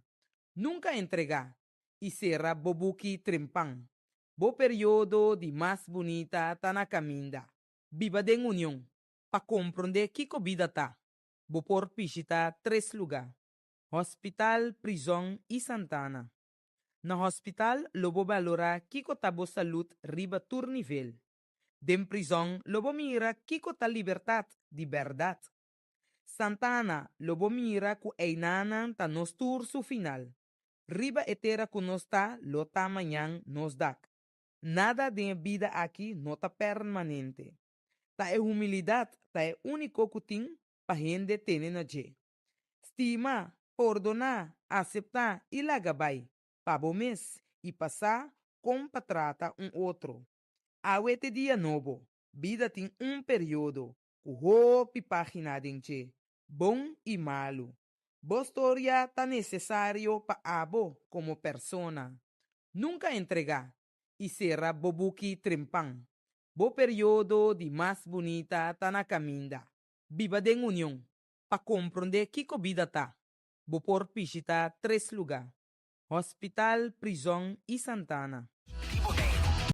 Nunka entregá i sera bo buki trempan. Bo periodo di mas bunita ta na kaminda. Biba den union. Pa komprondé kiko bida ta, bo por bishitá tres lugá, hospital, prizòn i santana. Na hospital lo bo balorá kiko ta bo salud riba tur nivel. Den prizòn lo bo mira kiko ta libertat di bèrdat. Santana lo bo mira ku einanan ta nos tur su final. Riba e tera ku nos ta lo ta mañan nos dak. Nada den e bida aki no ta permanente. Ta e humilidat ta e úniko ku tin pa hende tene na dje. Stima, pordoná, aseptá i laga bai, pa bo mes i pa sa kon pa trata un otro. Awe t'e dia nobo, bida tin un periodo ku hopi página den dje, bon i malu. Bo storia ta nesesario pa abo komo persona. Nunka entregá i sera bo buki trempan. Bo periodo di mas bunita ta na kaminda. Biba den union. Pa komprondé kiko bida ta, bo por bishitá tres lugá, hospital, prizòn i santana.